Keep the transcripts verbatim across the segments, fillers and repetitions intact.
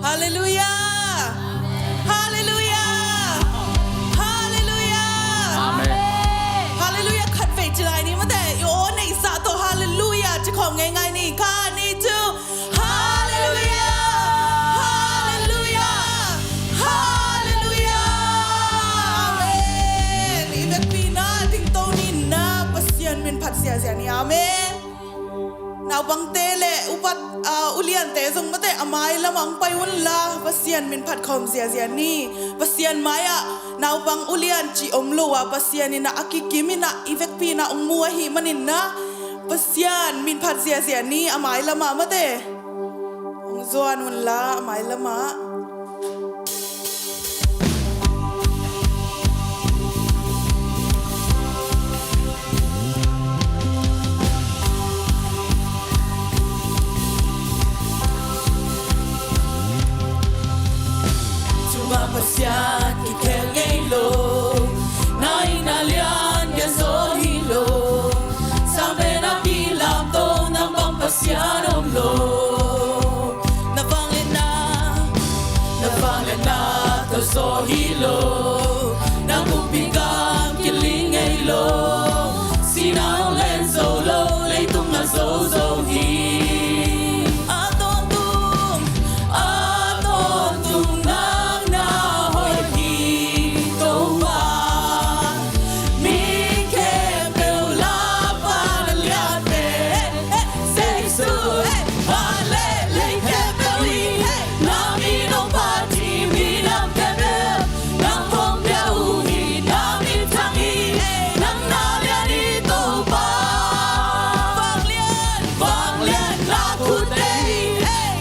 Halleluiah. Halleluiah. Halleluiah. Amen. Halleluiah. Khatvei ci lai ni mate, i aw neihsa tawh halleluiah ci khawm ngeingai ni. Khat, nih, thum. Halleluiah. Halleluiah. Halleluiah. Amen. I vekpi-in ah dingto ni in ah, Pasian min phat ziazia ni. Amen. Naupangte le upat, ah, uliante zong mate, a mailam ah hong pai unla, Pasian min phat khawm ziazia ni. Pasian mai-ah naupang ulian cih om lo a, Pasian in ah a kikim in ah i vekpi-in ah hong mu ahih manin ah, Pasian min phat ziazia ni. A mailam ah mate, hong zuan unla, a mailam ah. Thumang Pasian kikhel ngei lo, na itna lian gen zaw hi lo. Sang pen a kilamto nang bang Pasian om lo. Na vangliatna, na vangliatna tawh zaw hi lo. Na kumpi gam kiling ngei lo. Sihna hong len zo lo, leitung a zo zo hi. A tawntung, a tawntung nang na hoih hi, Topa. Mi khempeuh lakpan a lian pen Jesu. Vangliatna khempeuh in na min hong phat hi, minam khempeuh nang hong pia uh hi, na min thang hi. Nang na lian hi, Topa. Vanglian, vanglian na khutte in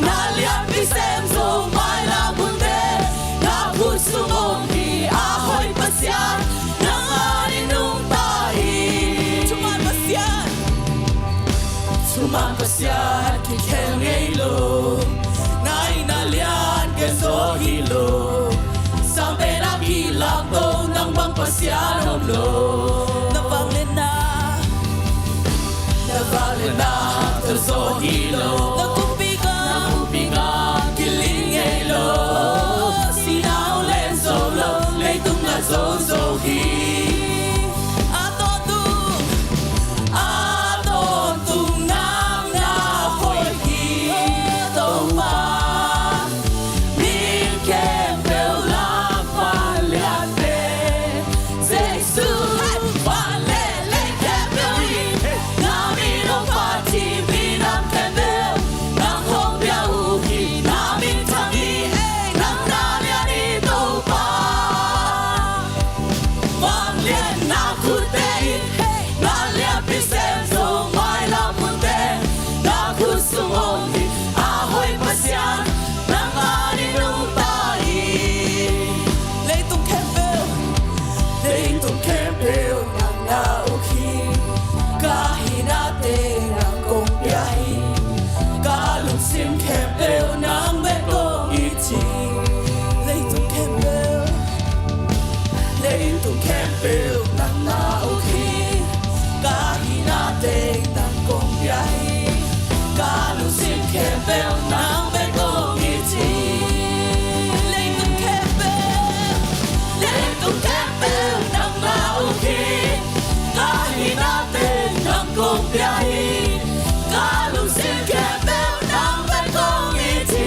na lianpi sem zo, mailam hunte na khut sung om hi. A hoih Pasian, nang adingin nungta hi. Thumang Pasian, thumang Pasian kikhel ngei lo. Na itna lian gen zaw hi lo. Sang pen a kilamto nang bang Pasian om lo. Na vangliatna, na vangliatna tawh zaw hi lo. Na kumpi gam, na kumpi gam kiling ngei lo. Sihna hong len zo lo, leitung a zo zo hi. A tawntung, a tawntung nang na hoih hi, Topa. Mi khempeuh lakpan a lian pen Jesu. Vangliatna khempeuh in na min hong phat hi, minam khempeuh nang hong pia uh hi, na min thang hi. Nang na lian hi, Topa. Vanglian na khutte in na lianpi sem zo, mailam hunte na khut sung om hi. A hoih Pasian, nang adingin nungta hi. Leitung khempeuh, leitung khempeuh nang na uk hi. Ka hinate nang kong pia hi. Ka lungsim khempeuh nang bek kong it hi. Leitung khempeuh, leitung khempeuh nang na uk hi. Ka hinate nang kong pia hi. Ka lungsim khempeuh nang bek kong it hi. Leitung khempeuh, leitung khempeuh nang na uk hi. Ka hinate nang kong pia hi. Ka lungsim khempeuh nang bek kong it hi.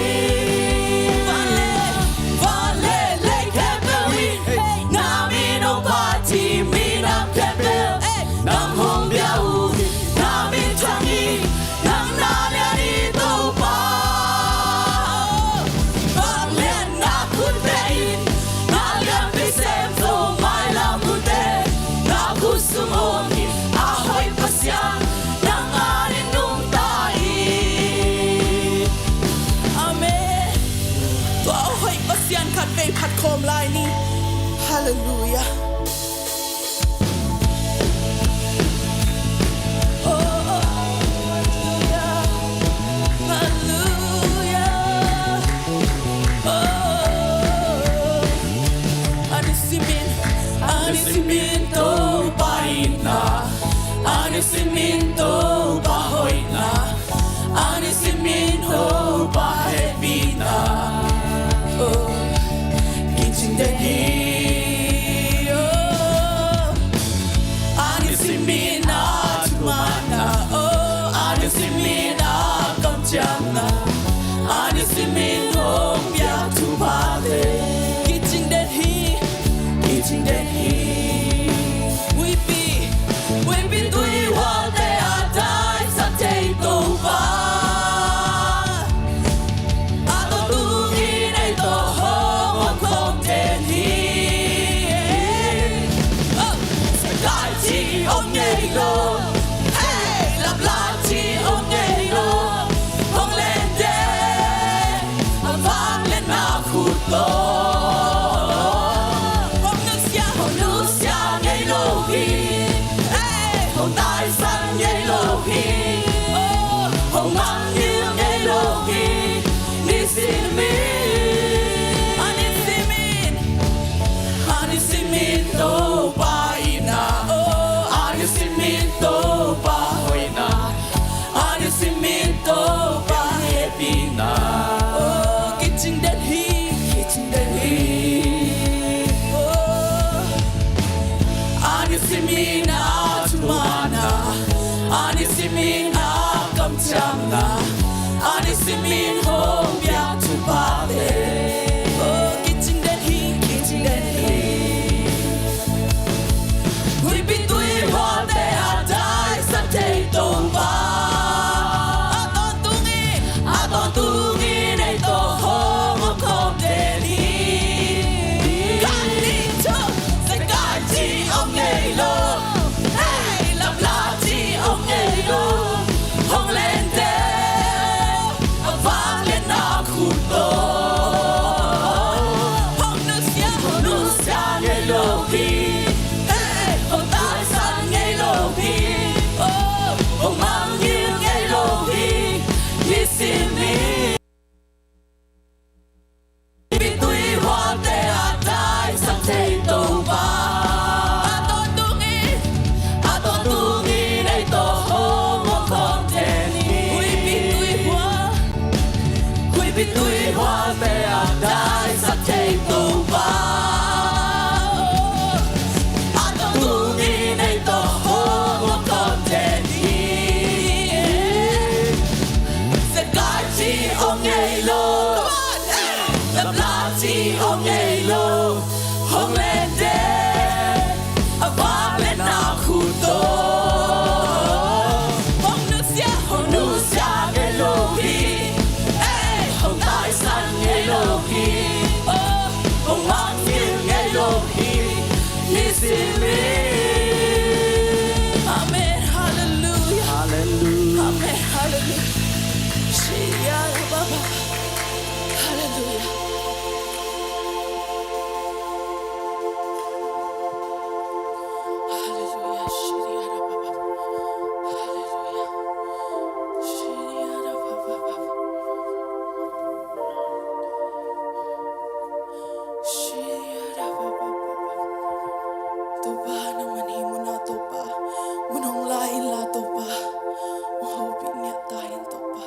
Vanglian, vanglian khempeuh in na min hong phat hi, minam khempeuh nang hong pia uh hi, na min thang hi. Nang na lian hi, Topa. Vanglian na khutte in na lianpi sem zo, mailam hunte na khut sung om hi. A hoih Pasian, nang adingin nungta hi. Amen. Tua a hoih Pasian khatvei phat khawm lai ni. Halleluiah. Oh, oh, halleluiah. Halleluiah. Oh, a nisimin, a nisimin Topa itna, a nisimin Topa hoihna, a nisimin Topa hehpihna. Min hong piak thuphate kicing den hi, kicing den hi. Huipi, huipi tuihuate a taisan thei Topa, a tawntungin ei tawh hong om khawm den hi. Oh, Sagaih ci om ngei lo, hey, Laplam ci om ngei lo, hong len den, a vangliatna khut tawh. Hong nusia, hong nusia ngei lo hi, hey, hong taisan ngei lo hi, oh, hong mangngilh ngei lo hi. Nisimin, a nisimin, a nisimin Topa itna, oh, a nisimin Topa hoihna, a nisimin Topa hehpihna, oh, kicing den hi, kicing den hi. Oh, a nisimin a thumanna, a nisimin a kamciamna, a nisimin hong piak thuphate, oh, kicing den hi, kicing den hi. Huipi tuihuate a taisan thei Topa, a tawntungin, a tawntungin ei tawh hong om khawm den hi. Ka ding thu, Sagaih ci om ngei lo, hey, Laplam ci om ngei lo, hong len den, a vangliatna khut tawh. Hong nusia, hong nusia ngei lo hi, hey, hong taisan ngei lo hi, oh, hong mangngilh ngei lo hi. Nisimin huipi tuihuate a taisan thei Topa, a tawntungin, a tawntungin ei tawh hong om khawm den hi. Huipi tuihua, huipi tuihuate a taisan thei Topa, a tawntungin ei tawh hong om khawm den hi. Sagaih ci om ngei lo, Laplam ci om ngei lo, hong len den, a vangliatna khut tawh. Hong nusia, hong nusia ngei lo hi, eh, hong taisan ngei lo hi, oh, hong mangngilh ngei lo hi. Nisimin. Amen. Hallelujah. Hallelujah. Amen. Hallelujah. Shia Baba. Hallelujah. Hallelujah. Shia Baba. Hallelujah. Shia Baba. Topa, nangman hih munah Topa, mun hong la inla Topa, hong hopih ngiat ta in Topa,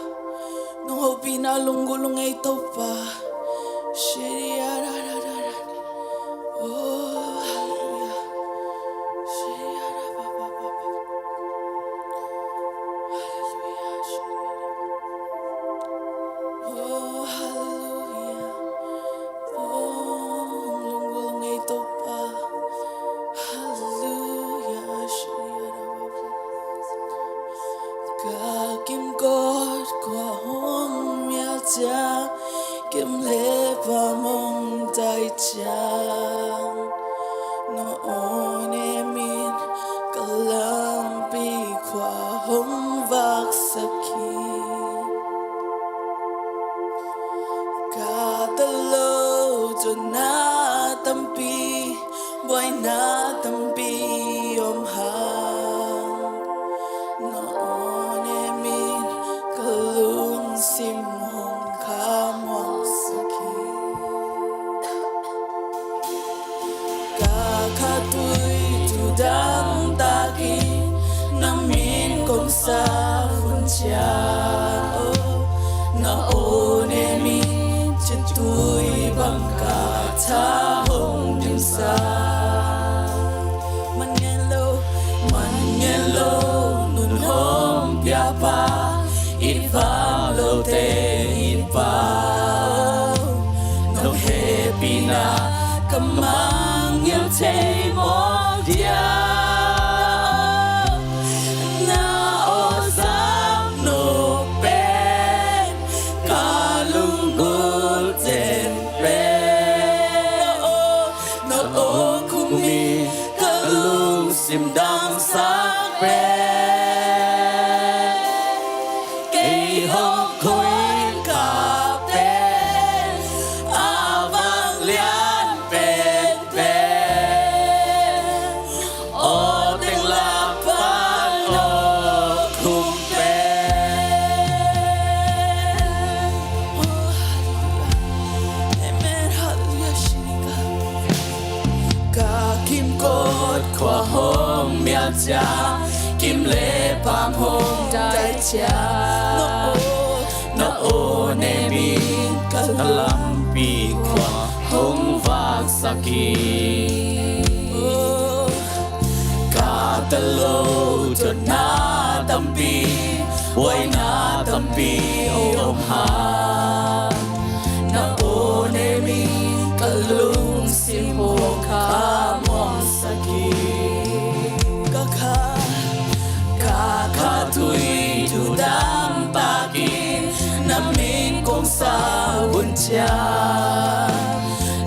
nong hopihna lunggulh hong ei Topa. Oh, hallelujah. Hallelujah. Oh, hallelujah. Oh, hong lunggulh hong ei Topa. Hallelujah. Ka kimkot khua hong mial ciang, kim le pam hong tai ciang, na aw ne min ka lampi khua hong vaksak hi. Ka tel lo tuanna tampi, buaina tampi om hang, na aw ne min ka lungsim hong khamuangsak hi. Ka khattui tu dangtak in na min kong sa hun ciang, oh, na aw ne min citui bang ka tha hong dimsak. Man ngen lo, man ngen lo, nun hong piapa, it vang lote it pa. Pina ka mangngilh thei mawk dia. Na awlsam nop pen ka lunggulh ten pen, na aw khum in ka lungsim damsak pen. Kei hong koih kha pen, a vanglian penpen, aw teng lak pan aw khum pen. Oh, hallelujah. Amen. Hallelujah. Ka kimkot khua hong mial ciang, kim le paam hong dai ciang, na aw, na aw nem in ka lampi khua hong vaksak hi. Ka tel lo dotna tampi, buaina tampi om hang, na aw nem in ka lungsim hong khamuangsak hi. Ka kha, ka kha tui tu dam pak in, na min kong sau hun ciang,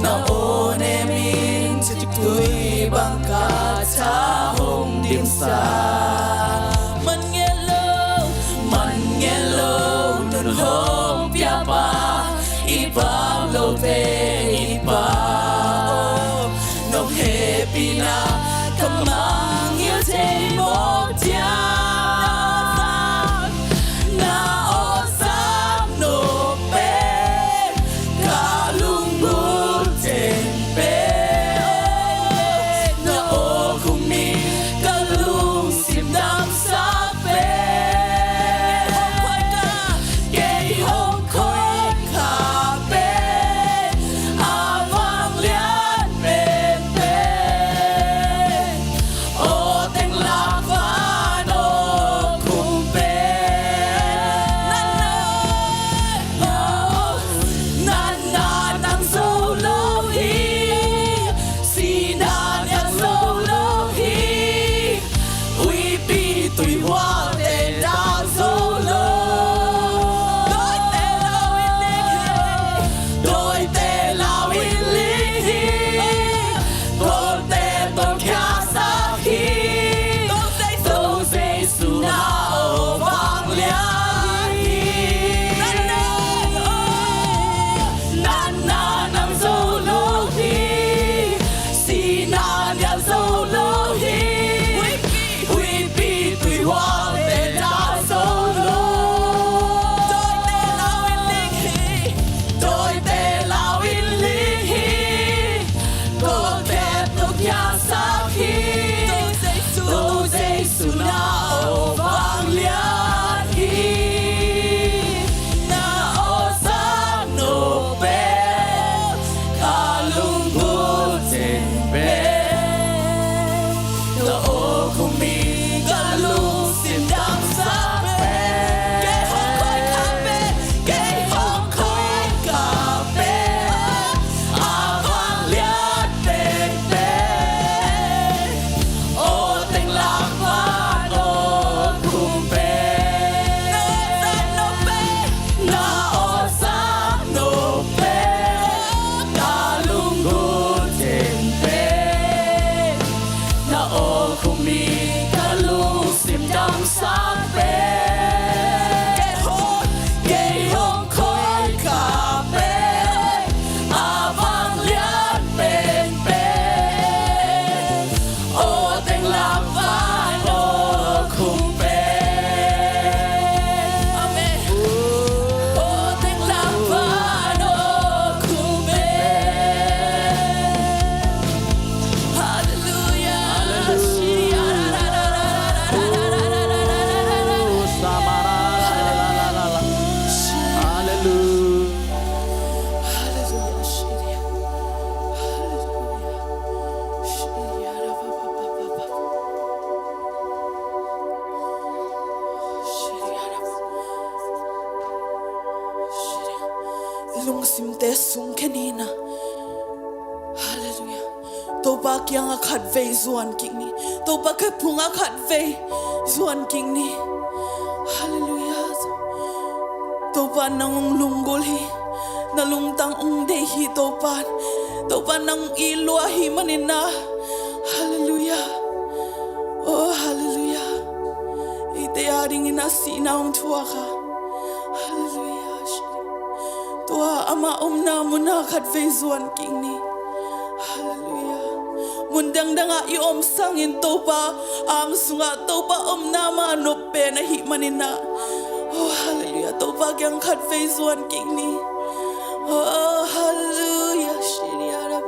na aw nem in ciktui bang ka tha hong dimsak. Man ngel lo, man ngel lo, nun hong piapa, i pau lote i pau. Nong hehpihna ka mangngilh thei mawk dia. Na awlsam nop pen ka lunggulh ten pen, na aw khum in ka lungsim damsak pen. Kei hong koih kha pen, a vanglian penpen, aw teng lak pan aw khum pen. Na na, na na, nang zo lo hi, sihna nial zo lo hi. Huipi tuihualte ta zo lo. Dawite lau in ling hi, dawite lau in ling hi. Kawlte tawh khiasak hi. Tua Jesu na aw vanglian hi. Na na, nang zo lo hi, sihna nial zo lo hi. Huipi tuihualte ta zo lo. Dawite lau in ling hi, dawite lau in ling hi. Kawlte tawh khiasak hi. Tua Jesu na aw vanglian hi. Na awlsam nop pen ka lunggulh ten pen, na aw khum in ka lungsim damsak pen. Kei hong koih kha pen, kei hong koih kha pen, a vanglian penpen, aw teng lak pan aw khum pen. Na awlsam nop pen, na awlsam nop pen ka lunggulh ten pen, na aw khum in ka lungsim damsak pen. Kei hong, kei hong koih kha pen, a vanglian penpen, aw teng lak pan aw khum pen. Amen. Aw teng lak pan aw khum pen. Hallelujah. Hallelujah. Hallelujah. Lungsimte sung khen hi na. Topa kiangah khatvei zuan kik ni. Topa khephungah khatvei zuan kik ni. Halleluiah. Topa nang hong lunggulh hi. Na lungtang hong deih hi Topa. Topa nang hong it lua ahih manin ah. Halleluiah. Oh, halleluiah. Eite adingin a sihna hong thuak a. Halleluiah. Tua ama omna munah khatvei zuan kik ni. Halleluiah. Mun dangdangah i om sangin Topa ang sungah Topa omna mah nop pen ahih manin ah. Oh, halleluiah. Topa kiang khatvei zuan kik ni. Oh, halleluiah. Halleluiah.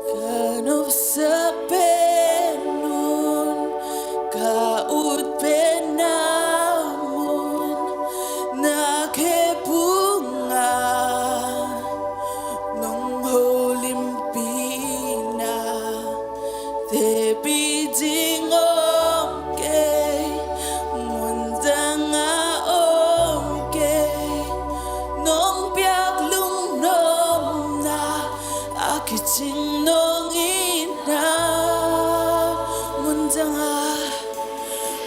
Ka nopsa pen un, ka ut pen a mun, na khephungah nong holimpihna tepih ding om kei, mun dangah om kei, nong piak lungnopna a kicing nong itna mun dangah.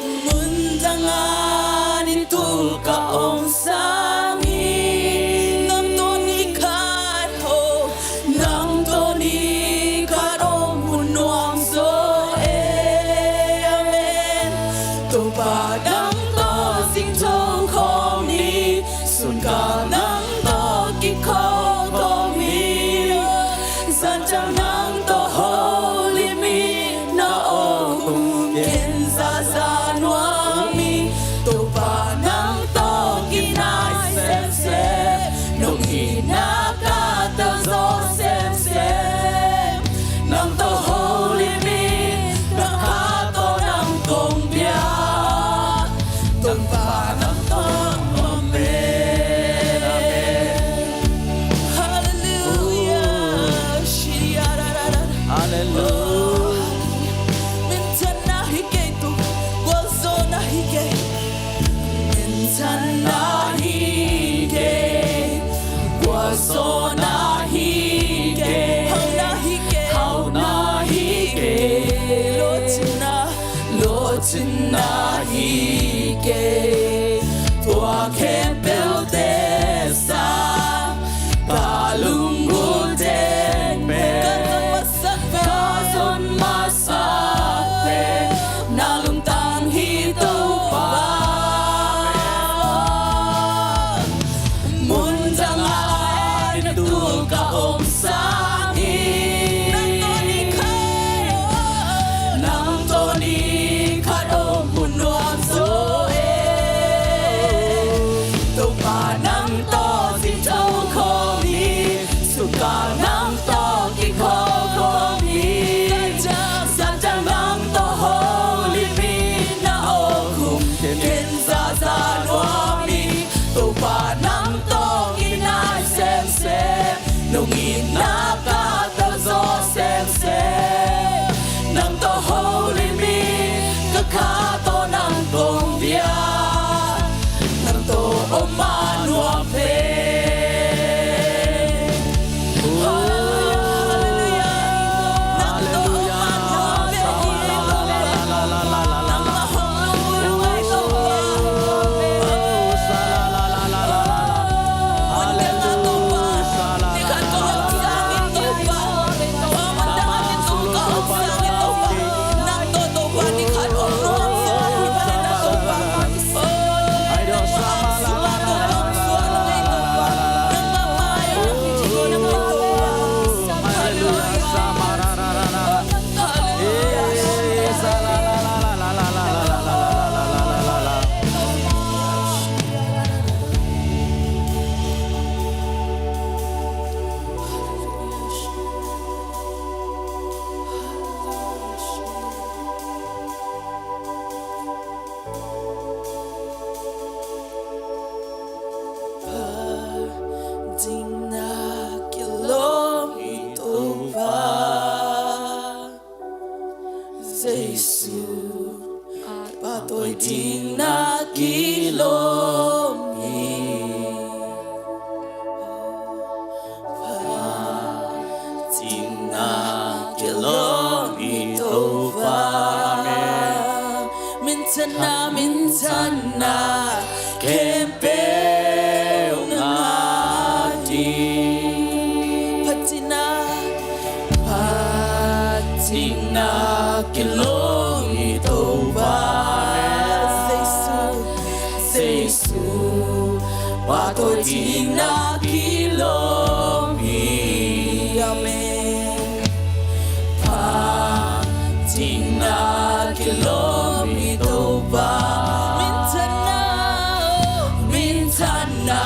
Mun dangah ni tul ka om sang hi. Nang tawh ni khat, oh, nang tawh ni khat om hun nuam zaw e. Amen. Topa nang tawh singtho khawm ni. Sunkal nang tawh kikhawm khawm hi. Zan ciang nang tawh holim hi. Na awk hun ken zaza nuam hi. Topa nang tawh kinai semsem, nong itna ka tel zaw semsem. Nang tawh holim hi, na kha tawh nang kong biak. Topa nang tawh om pen. Halleluiah. Halleluiah. Minthanna hi kei, tu gualzawhna hi kei. Minthanna hi kei, gualzawhna hi kei, hauhna hi kei, hauhna hi kei, lawhcinna, lawhcinna hi kei. Tua khempeuhte sang ka lunggulh teng pen, ka zon masa sak pen na lungtang hi Topa. Mun dangah ni tul ka om sang hi. Nang tawh ni khat, nang tawh ni khat om hun nuam zaw e. Topa nang tawh singtho khawm hi. Sunkal nang tawh kikhawm khawm hi. Zan ciang nang tawh holim hi. Na awk hun ken zaza nuam hi. Topa nang tawh kinai semsem, nong itna ka tel zaw semsem. Nang tawh holim hi, ka kha tawh nang kong biak. Nang tawh om a nuam pen. Halleluiah, halleluiah. Nang tawh om a nuam pen. Nangmah hong lunggulh ngai Topa. Halleluiah. Tawi ding na kilawm hi. Phat ding na kilawm hi Topa. Amen. Minthanna, minthanna khempeuh na ngah ding. Phat ding na, phat ding na kilawm hi Topa. Jesu, Jesu, pahtawi ding na kilawm hi. Amen. Phat ding na kilawm hi Topa. Minthanna, minthanna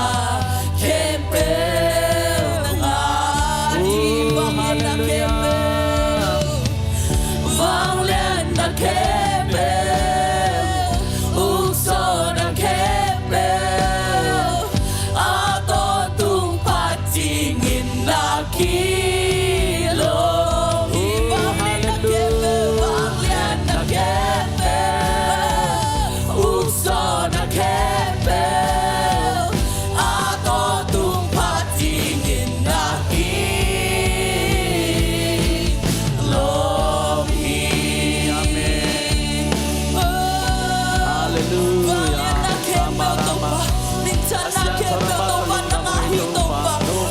khempeuh na ngah ding. Vangliatna khempeuh, vangliatna khempeuh, uksuahna khempeuh, a tawh tung phat dingin na kilawm hi. Vangliatna khempeuh, vangliatna khempeuh, uksuahna khempeuh, a tawh tung phat dingin na kilawm hi. Amen. Hallelujah. Vangliatna khempeuh Topa, minthanna khempeuh Topa, nang ahi Topa.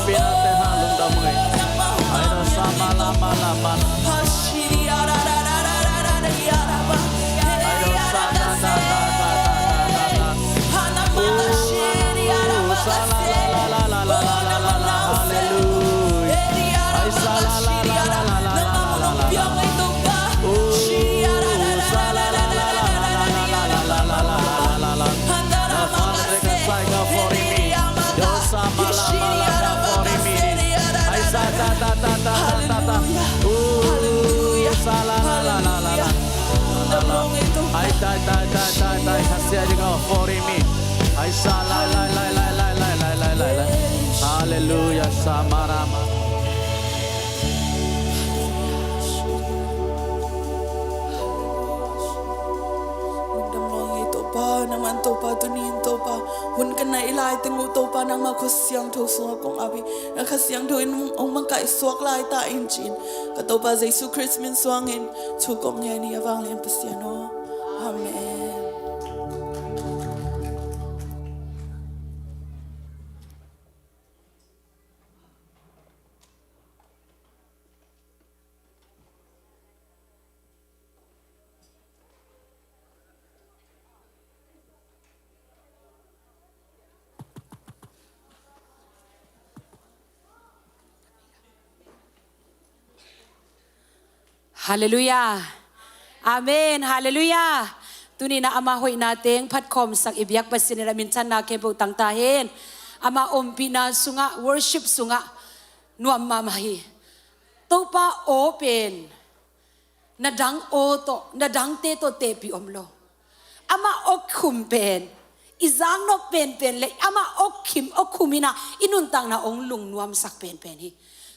Hallelujah. Hallelujah. Hallelujah. Ai, tai, tai, tai, tai, tai, khasia ding a forty mi. Ai, sa, lai, lai, lai. Hallelujah, sa, ma, ra, ma. Lungdam lawng hi Topa, nangman Topa, tuni in Topa, hun ka neih lai teng uh Topa, nangmah Kha Siangtho sungah kong ap hi. Na Kha Siangtho in hong makaih suak lai ta in ci-in ka Topa Jesu Khrist min suangin thu kong ngen hi, a vanglian Pasian aw. Amen. Halleluiah. Amen. Halleluiah. Tuni-in ah ama hoihna teng phat khawmsak i biak Pasian in ah minthanna khempeuh tang ta hen. Ama ompihna sungah, worship sungah nuam mahmah hi. Topa aw pen na dang aw tawh, na dangte tawh tehpih om lo. Amah aw khum pen i zaknop penpen le amah aw khim, aw khum in ah i nuntakna hong lungnuamsak penpen hi.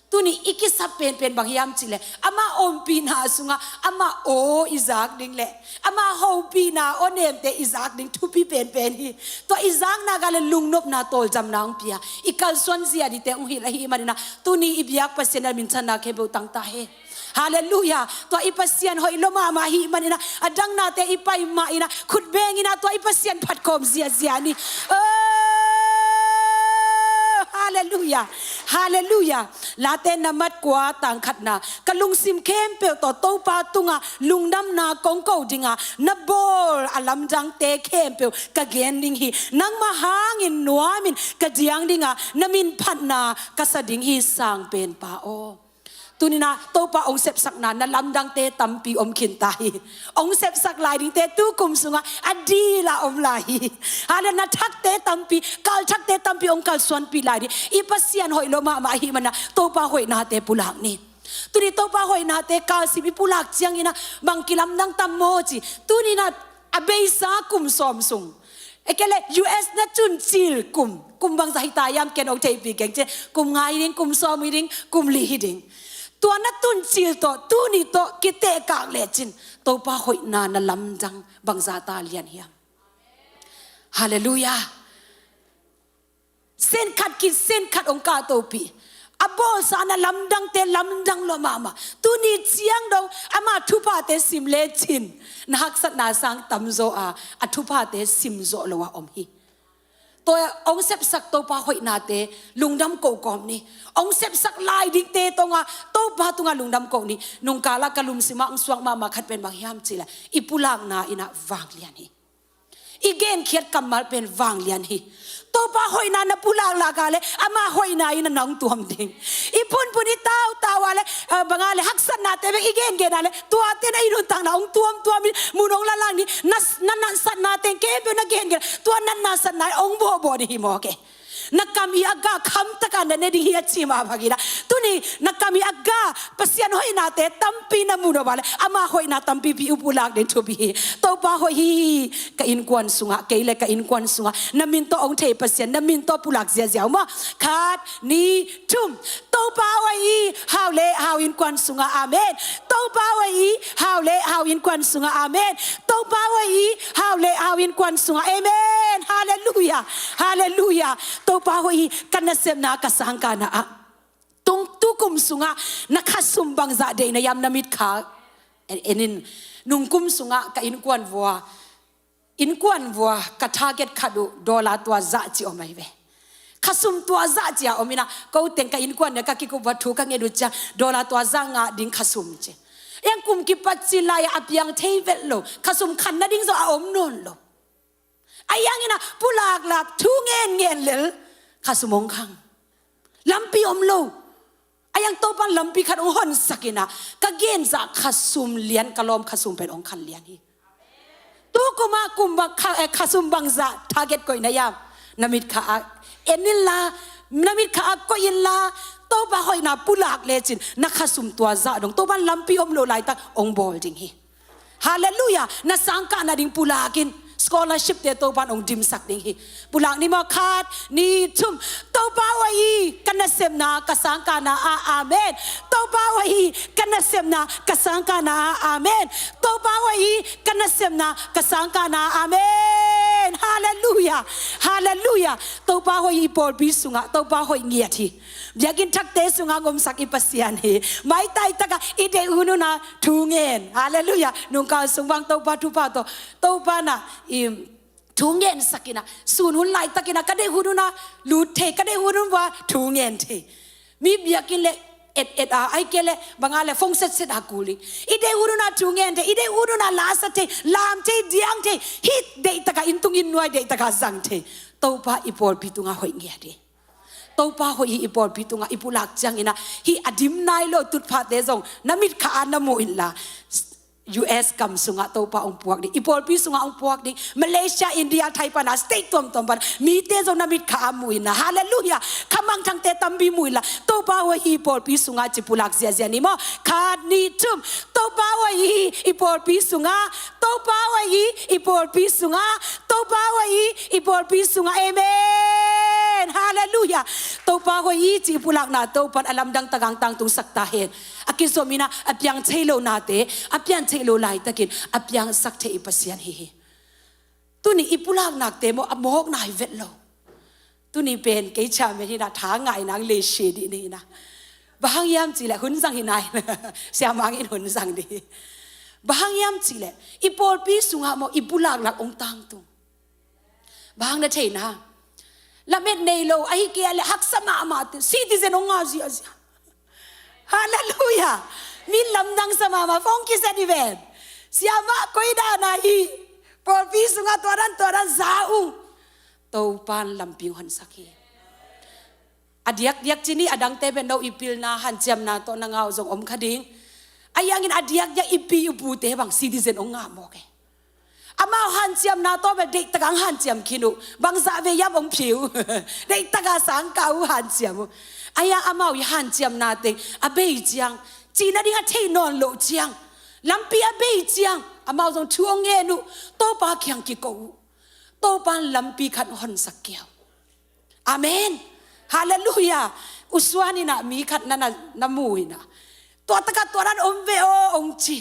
Tuni i kisap penpen bang hiam cih leh amah ompihna sungah amah aw i zak ding le amah hopihna, aw nemte i zak ding thupi penpen hi. Tua i zakna gah le lungnopna, tawlzamna hong pia, i kalsuan zia dingte hong hilh ahih manin ah tuni i biak Pasian in ah minthanna khempeuh tang ta hen. Halleluiah. Tua i Pasian hoih lua mahmah ahih manin ah, a dang nate i pai mah in ah, khut beng in ah tua i Pasian phat khawm ziazia ni. Oh, halleluiah. Halleluiah. Late na mat kua tang khatna, ka lungsim khempeuh tawh Topa tungah lungdamna kong ko ding a, na bawl a lamdangte khempeuh ka gen ding hi. Nangmah hangin nuamin ka diang ding a, na min phatna ka sa ding hi, Sangpenpa aw. Tuni-in ah Topa hong sepsakna na lamdangte tampi om khin ta hi. Hong sepsak lai dingte tu kum sungah a dil a om lai hi. Halleluiah. Na thakte tampi, kal thakte tampi hong kalsuanpih lai ding. I Pasian hoih lua mahmah ahih manin ah Topa hoihnate pulak ni. Tuni Topa hoihnate kalsim i pulak ciangin ah bang kilamdang tam maw ci. Tuni-in ah a beisa kum sawm sung, e, kei le U S na cun cil kum, kum bangzah hi ta hiam, ken hong theihpih keng ci. Kum nga hi ding, kum sawm hi ding, kum li hi ding. Tua na tuncil tawh, tuni tawh kitehkak lecin Topa hoihna na lamdang bangzah ta lian hiam? Halleluiah. Sen khat khit sen khat hong kahtohpih. A bawlsa na lamdangte lamdang lua mahmah. Tuni ciang dong ama thuphate sim lecin na haksatna sang tamzaw a, a thuphate simzawh lo a om hi. Tua hong sepsak Topa hoihnate lungdam kohkawm ni. Hong sepsak lai dingte tonga Topa tunga lungdam koh ni. Nungkala ka lungsimah hong suak mahmah khat pen bang hiam cihleh, i pulakna inah vanglian hi. I genkhiat kammal pen vanglian hi. Topa hoihna na pulaklak a le ama hoihna inah na hong tuam ding. I phunphun i tautau a le, eh, banga le haksatnate bek i gengen a le, tuate na i nuntakna hong tuamtuam in mun hong lalang ni. Na, na natsatna teng khempeuh na gengen, tua natna satna hong bawhbawh ni hi mawk e. Na kam i a ga khamtaka na ne ding hi a ci mah bangin ah, tuni na kam i a ga Pasian hoihnate tampi na mu nop a le ama hoihna tampipi i pulak ding thupi hi. Topa hoih hi. Ka innkuan sungah, kei le ka innkuan sungah na min tawh hong thei Pasian na min tawh pulak ziazia uh maw? Khat, nih, thum. Topa hoih hi. Hau le hau innkuan sungah amen. Topa hoih hi. Hau le hau innkuan sungah amen. Topa hoih hi. Hau le hau innkuan sungah amen. Halleluiah. Halleluiah. Topa hoih hi. Ka nasepna ka sangkahna ah, tung, tu kum sungah na khasum bangzah deih na hiam? Na mitkha en, en in. Nung kum sungah ka innkuan vua, innkuan vua ka target khat uh dollar tua zah ci om ahi ve. Khasum tua zah ci a om inah, ko teng ka innkuan nia ka kikup vua thu ka nget uh ciang dollar tua zah ngah ding khasum ci. Eng kum kipat ci lai-ah a piang thei vet lo. Khasum khan nading zong a om nawn lo. Ahi hangin ah pulaklak thu ngenngen lel khasum hong khang. Lampi om lo. Ahi hang Topan lampi khat hong honsak inah, ka genzah khasum lian, ka lawm khasum pen hong khan lian hi. Tu kum ah kum bang kha, eh, khasum bangzah target koih na hiam? Na mitkha ah en inla, na mitkha ah koih inla, Topa hoihna pulak lecin na khasum tua zah dong Topan lampi om lo laitak hong bawl ding hi. Halleluiah. Na sangkah nading pulakin, scholarship te Topan hong dimsak ding hi. Pulak ni maw? Khat, nih, thum. Topa hoih hi. Ka nasepna ka sangkahna ah amen. Topa hoih hi. Ka nasepna ka sangkahna ah amen. Topa hoih hi. Ka nasepna ka sangkahna ah amen. Halleluiah. Halleluiah. Topa hoih hi. I pawlpi sungah Topa hoih ngiat hi. Biakinn thakte sungah hong omsak i Pasian hi. Maitai takah i deih hunhun a thu ngen. Halleluiah. Nungkal sung bang Topa thupha tawh, Topa nah i thu ngensak inah, sun hun laitak inah ka deih hunhun a lut thei, ka deih hunhun vua thu ngen thei. Mi biakinn le et et a, ahih kei leh banga le phone setset a kul ding. I deih hunhun a thu ngen thei, i deih hunhun a la sa thei, lam thei, diang thei. Hih deih takah inn tung inn nuai deih takah zang thei. Topa i pawlpi tungah hoih ngiat hi. Topa hoih hi. I pawlpi tungah i pulak ciang inah, hih a dim nai lo tutphahte zong na mitkha ah na mu inla, U S gam sungah Topa hong puak ding. I pawlpi sungah hong puak ding. Malaysia, India, Thai pana, state tuamtuam pana mite zong na mitkha ah mu inla. Halleluiah. Kha mangthangte tampi mu inla, Topa hoih hi. I pawlpi sungah ci pulak ziazia ni maw? Khat, nih, thum. Topa hoih hi. I pawlpi sungah. Topa hoih hi. I pawlpi sungah. Topa hoih hi. I pawlpi sungah. Amen. Halleluiah. Topa hoih hi ci i pulakna Topan a lamdang tagang tangtungsak ta hen. A kizom inah a piang thei lo nate, a piang thei lo laitakin a piangsak thei i Pasian hi hi. Tuni i pulaknate maw, a mawkna hi vet lo. Tuni pen kei chairman hinah tha ngai nang le she dih ni hinah. Bang hang hiam cihleh hun zang hi nai. Siamang in hun zang dih. Bang hang hiam cihleh i pawlpi sungah maw i pulaklak hong tangtung. Bang hang na theihna? Lamet nei lo, ahih kei leh haksa mahmah te, citizen hong ngah ziahziah. Halleluiah. Min lamdang sa mahmah, phone kizet hi ven. Siamah koi dan a hi? Pawlpi sungah tua dan tua dan za ung. Topan lampi hong honsak hi. A diakdiak ci ni, a dangte pen no i pilna hanciamna tawh na ngah uh zong om kha ding. Ahi hangin a diakdiak i pi i pute bang citizen hong ngah mawk e. Amau hanciamna tawh bel deihtakah hong hanciam khin uh. Bangzah vei hiam hong phi uh. Deihtakah sangkah uh hanciam uh. Ahi hang amau i hanciamna teng a bei ciang, cih nading a theih nawn loh ciang, lampi a bei ciang, amau zong thu hong ngen uh. Topa kiang kiko uh. Topan lampi khat hong honsak kei uh. Amen. Halleluiah. U Suan inah mi khat na, na, na mu inah, Tua takah tua dan om ve aw hong ci.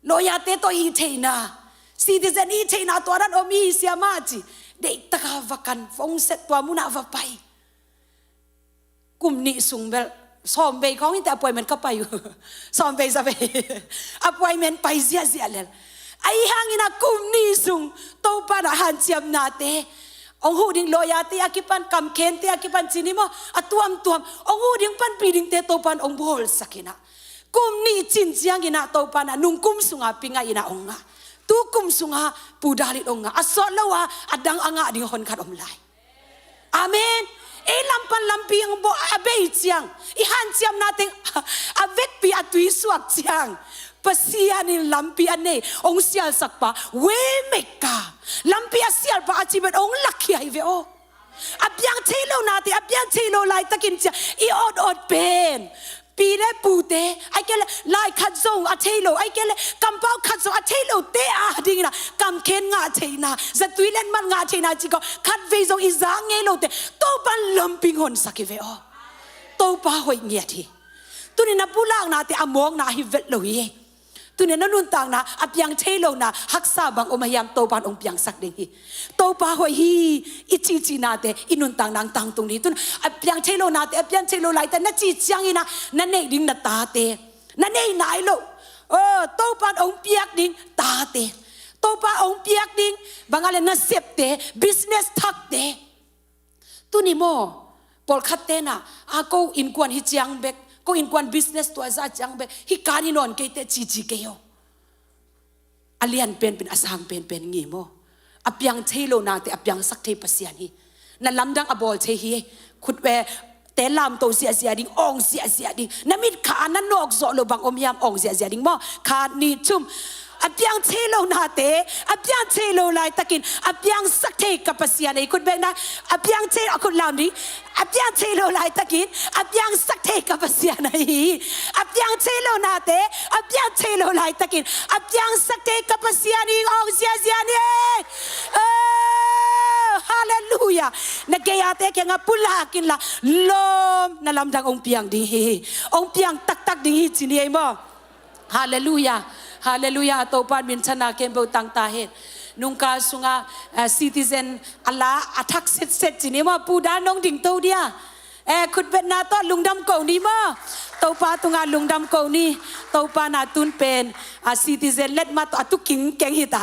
Lawyer-te tawh i theihna, citizen i theihna tua dan om hi siamah ci. Deih takah va kan, va hong set, tua munah va pai. Kum nih sung bel, sawm vei khawng in teh appointment ka pai uh. Sawm vei za vei. Appointment pai ziahziah lel. Ahi hangin ah kum nih sung Topa in ah hanciamnate hong huh ding, lawyer-te a kipan, kamkhente a kipan ci ni maw, a tuamtuam hong huh ding, panpih dingte Topa in hong bawlsak in ah, kum nih cin ciangin ah Topa in ah nung kum sungah Pi Ngaih in ah hong ngah. Tu kum sungah Pu Dalit hong ngah. A sawt lo a, a dang a ngah ding hon khat om lai. Amen. Ei lam pan lampi hong bawh a bei ciang, i hanciamna teng a vekpi a tui suak ciang, Pasian in lampi a nei, hong sialsak pa, way maker. Lampi a sial pa a ci pen hong lakhia hi ve aw. A piang thei lo nate, a piang thei lo laitakin cia i awt awt pen, pi le pute, ahih kei leh lai khat zong a thei lo, ahih kei leh kampau khat zong a thei lote a dingin ah, kamkhen ngah theihna, zatui letmat ngah theihna ci ko, khatvei zong i za ngei lote Topa in lampi honsak hi ve aw. Topa hoih ngiat hi. Tuni na pulaknate a mawkna ahi vet lo hi. Tuni na nuntakna a piang thei lona haksa bang om a hiam, Topa in hong piangsak ding hi. Topa hoih hi i cihcihnate i nuntakna hong tangtung ding hi. Tuni a piang thei lonate, a piang thei lo laita na cih ciangin ah na neih ding na tate, na neih nai lo, oh, Topa in hong piak ding tate, Topa hong piak ding bang a le nasepte, business thakte. Tuni maw, pawlkhatte na, a ko innkuan hi ciang bek, ko innkuan business tua za ciang bek, hi kan hi nawn kei teh cici kei aw. A lian penpen, a sang penpen ngi maw. A piang thei lonate a piangsak thei Pasian hi. Na lamdang a bawl thei hi. Khut ve, te lamto ziahziah ding, awng ziahziah ding. Na mitkha a na nawk zawh lo bang om hiam, awng ziahziah ding maw. Khat, nih, thum. A piang thei lonate a piang thei lo laitakin a piangsak thei ka Pasian ahi. Khut beng na, a piang thei, a khut lam ding. A piang thei lo laitakin a piangsak thei ka Pasian ahi. A piang thei lonate a piang thei lo laitakin a piangsak thei ka Pasian hi, awng ziahziah ni. Oh, halleluiah. Na gei-ate kiangah pulak inla, lawm, na lamdang hong piang ding hi. Hong piang taktak ding hi ci ni ei maw. Halleluiah. Halleluiah. A Topa in minthanna khempeuh tang ta hen. Nungkal sungah, eh, citizen a la a thak setset ci ni maw, Pu Dan nong dingto dia. Eh, khutbetna tawh lungdam ko ni maw. Topa tungah lungdam ko ni. Topa na tun pen, ah, citizen letmat tawh a tu kingkeng hi ta.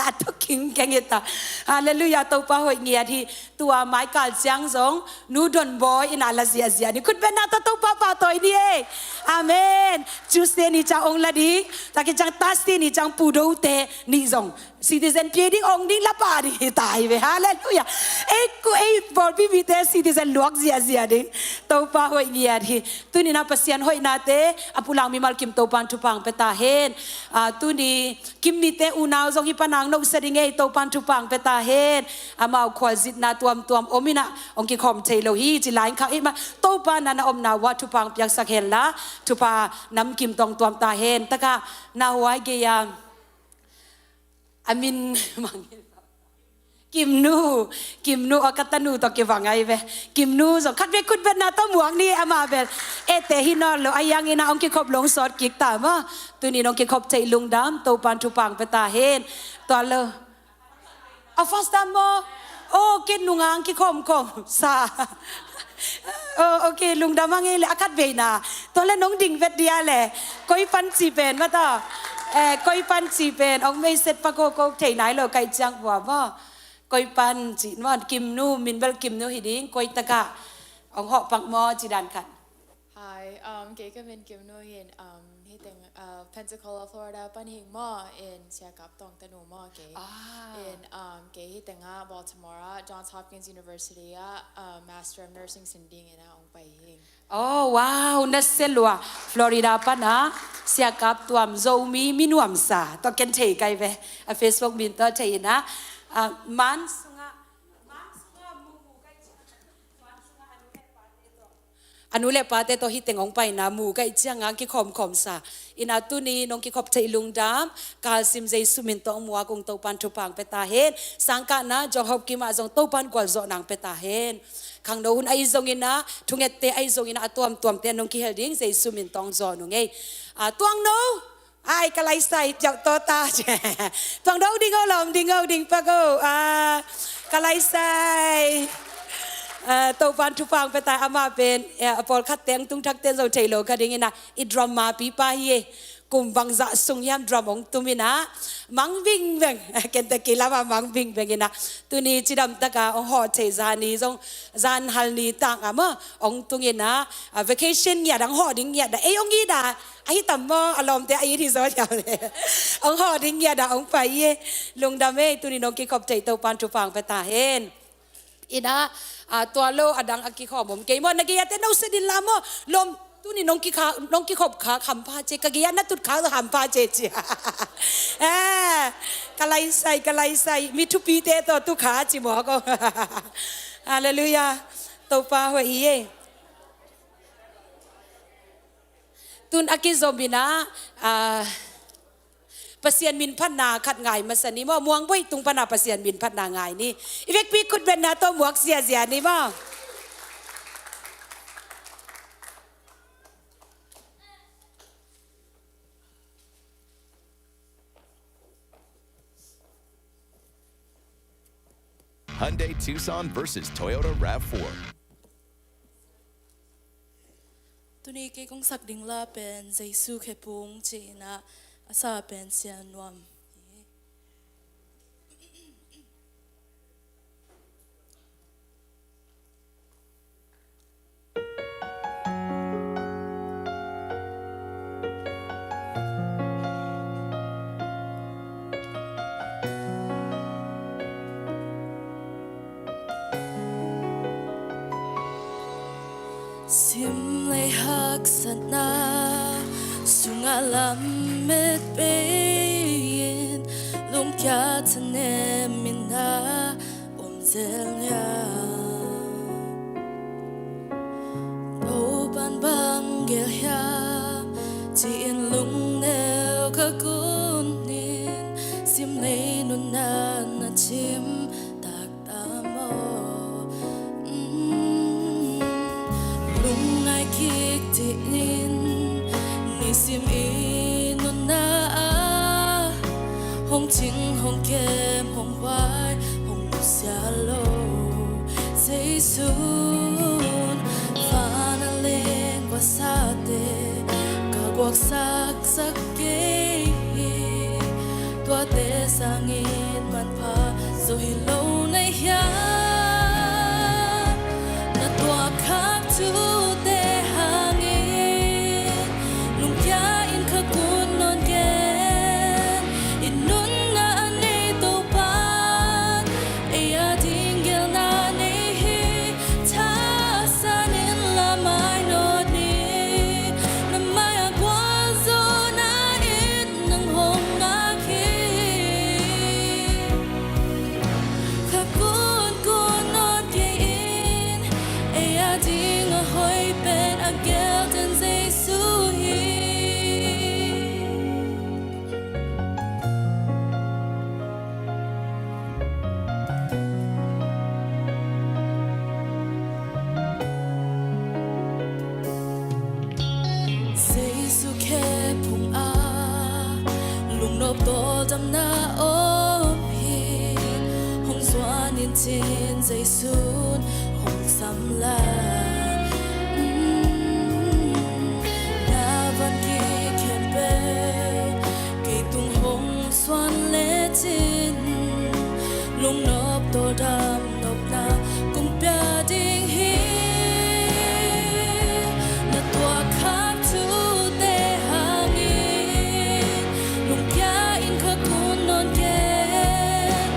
A tu kingkeng hi ta. Halleluiah, Topa hoih ngiat hi. Tua maikal ciang zong Nu Don Bawi in a la ziahziah ni. Khutbetna tawh Topa pahtawi ni ei. Amen. Tuesday ni ciang hong la ding. Taki ciang Thursday ni ciang Pu Dote ni zong citizen pia ding, hong ding, la pah ding hi ta hi ve. Halleluiah. Ei ku ei pawlpi mite citizen luak ziahziah ding. Topa hoih ngiat hi. Tuni na Pasian hoihnate a pulak mimal kim Topa in thupha hong pia ta hen. Ah, tuni Kim nite unau zong hi panang nohsa ding ei, Topa in thupha hong pia ta hen. Amau khualzinna tuamtuam om in ah hong kikhawm thei lo hi ci lai khak hi mah. Topa na na omna uah thupha hong piaksak henla, thupha namkim tawh hong tuam ta hen. Takah na huai gei a, a min mang hi. Kimnu, Kimnu, a ka tanu tawh kibang ahi ve. Kimnu zong khat vei khutbetna tawh muak ni, amah bel ete hi nawn lo, a hiangin ah hong kikhop lo hong sawt kik ta maw. Tuni in hong kikhop theih lungdam, Topa in thupha hong pia ta hen. Tua lo. A first time maw. Oh, kei nungah hong kikhawmkhawm sa. Oh, ok, lungdam a ngei le a khat veina. Tua le nong ding vet dia le. Koi pan ci pen maw taw. Eh, koi pan ci pen. Hong meiset pa ko ko thei nai lo kai ciang vua maw. Koi pan ci, nuan Kimnu, min bel Kimnu hi ding, koi takah hong hawh pak maw ci dan khat. Hi, um, kei ka min Kimnu hi in, um, hi teng, uh, Pensacola, Florida pan hi ing maw, in Sia Kap Tawng tanu maw kei. Ah. In, um, kei hi tengah Baltimore ah, Johns Hopkins University ah, uh, Master of Nursing sin dingin ah hong pai hi ing. Oh, wow, na sia lua. Florida pan ah, Sia Kap Tuam, Zomi, mi nuamsa. Tawh ken thei kai ve. A Facebook min tawh thei in ah. Ah, man sungah, man sungah mumu kai ciang. Man sungah a nu le pate tawh. A nu le pate tawh hih teng hong paina mu ka hih ciangin kikhawmkhawm sa. Ina tuni nong kikhop theih lungdam, kalsim Jesu min tawh hong muak ung Topan thupha hong pia ta hen. Sangkahna Jong Hop Kim ah zong Topan gualzawhna hong pia ta hen. Khangno hun ahi zongin ah, thungette ahi zongin ah, a tuamtuamte nong kihel ding Jesu min tawh hong zawn ung ei. A, Tuangno, ai, ka laisai, tiauh tawh ta. Tuangno ding o, lawm ding o, ding pak o. A, ka laisai. A, Topan thupha hong pia ta, amah pen, eh, a pawlkhatte hong tung thakte zong thei lo kha dingin ah, i drum mapipa hi e. Kum bangzah sung hiam drum hong tum in ah, mang bingbeng. Kentucky lamah mang bingbeng in ah. Tuni cidam taka hong hawh thei zani zong, zan hal ni tang a maw, hong tung in ah, a, vacation ngiat hong hawh ding ngiat dah. Ei hong it dah. Ahi tam maw, a lawmte a it hi zaw hiam le. Hong hawh ding ngiat dah hong pai hi e. Lungdam ei, tuni nong kikhop theih Topan thupha hong pia ta hen. Ina, a, tua lo a dang a kikhawm om kei maw, na gei-ate no se din la maw, lawm, tuni nong kikha, nong kikhop kha hampha ce, ka gei-a na tut kha hampha ce ci. Eh, ka laisai, ka laisai, mi thupite tawh tu kha ci mawk o. Halleluiah. Topa hoih hi e. Tun a kizom in ah, a, Pasian min phatna khat ngai masa ni maw, Muang Boih tung pana Pasian min phatna ngai ni. I vekpi khutbetna tawh muak ziazia ni maw. Hyundai Tucson versus Toyota rav four. Tuni kei kong sak ding la pen Jesu khephung ci-in ah, a sa pen Sia Nuam. Simlei haksatna sungah lamet bei-in, lungkia thanem in ah om zel nia. Topan bang gel hiam ci-in lungneu ka kun in, simlei nunna na cim tak ta maw? Mm. Lungngai kik dih in, nisim i nunna ah hong cing, hong kem, hong huai, hong nusia lo Jesu in, van a leng kuasate ka guaksaksak kei hi. Tuate sangin manpha zo hi lo na hiam? Na tuak khak thute hangin lungkia in ka kun nawn gen. I nunna a nei Topan ei a ding gelna nei hi. Thasan in la mainawt ni. Na mai-ah gualzawhna in nang hong ngak hi. Ka kunkun nawn kei in, ei a ding a hoih pen a gelten Jesu hi. Jesu khephung ah lungnop tawldamna om hi. Hong zuan in cin Jesu in hong sam lai. Mm. Na van gik khempeuh kei tung hong suan lecin, lungnop tawldam nopna kong pia ding hi. Na tuak khak thute hangin lungkia in ka kun nawn gen.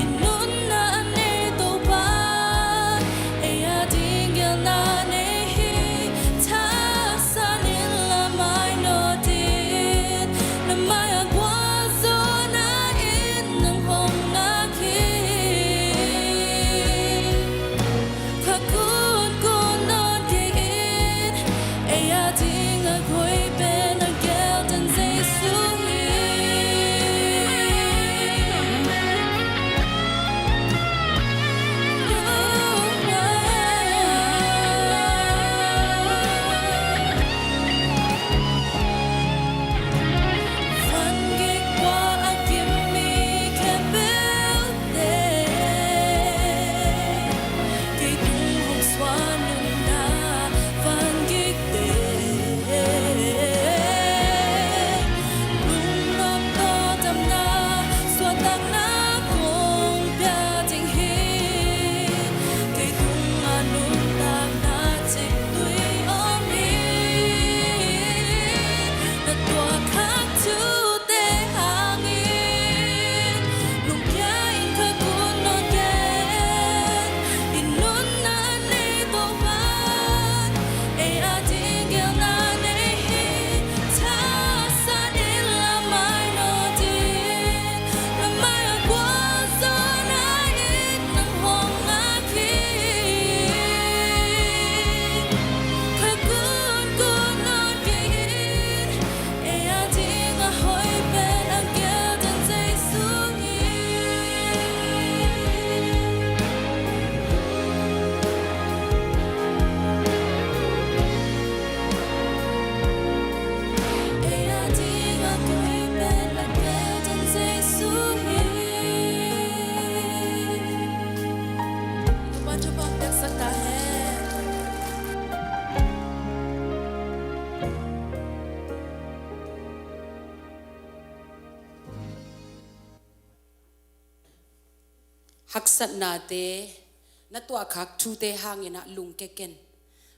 I nunna a nei Topan ei a ding gelna haksatnate, na tuahkhak thute hangin ah lungke ken.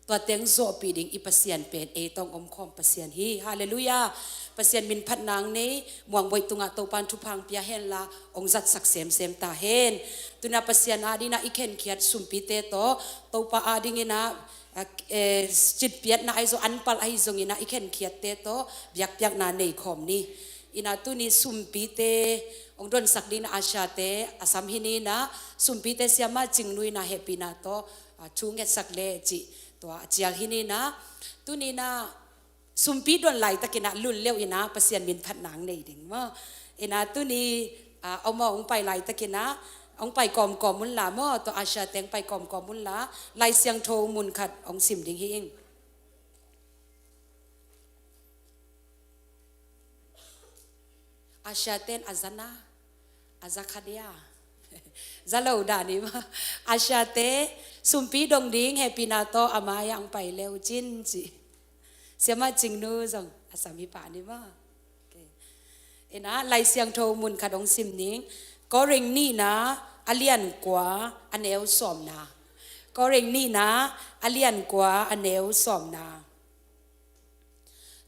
Tua teng zawhpih ding i Pasian pen ei tawh hong omkhawm Pasian hi. Halleluiah. Pasian min phat nang nei, Muang Boih tungah Topan thupha hong pia henla, hong zatsak semsem ta hen. Tuna Pasian adingin ah i khenkhiat sumpite tawh, Topa adingin ah, a, eh, citpiatna ahi zong, anpal ahi zongin ah i khenkhiatte tawh biakpiakna nei khawm ni. Ina tuni sumpite hong donsak dingin ah Asha-te a sam hi ni. Ina sumpite Siama Cingnu ina hehpihna tawh, a, thu ngetsak le cih tua a cial hi ni. Ina tuni ina sumpi don laitakin ah lun leu ina Pasian min phat nang nei ding maw. Ina tuni, a, om aw, hong pai laitakin ah hong pai kawmkawm unla maw, tua Asha-te hong pai kawmkawm unla, Lai Siangtho mun khat hong sim ding hi ing. Asha-ten a za na, a za khat dia, za lo dah ni maw. Asha-te sumpi dong ding hehpihna tawh a mai-ah hong pai leu cin ci. Siama Cingnu zong a sam hi pah ni maw. Ok. Ina Lai Siangtho mun khat hong sim ning. Korin nihna a lian kua a neu sawmna. Korin nihna a lian kua a neu sawmna.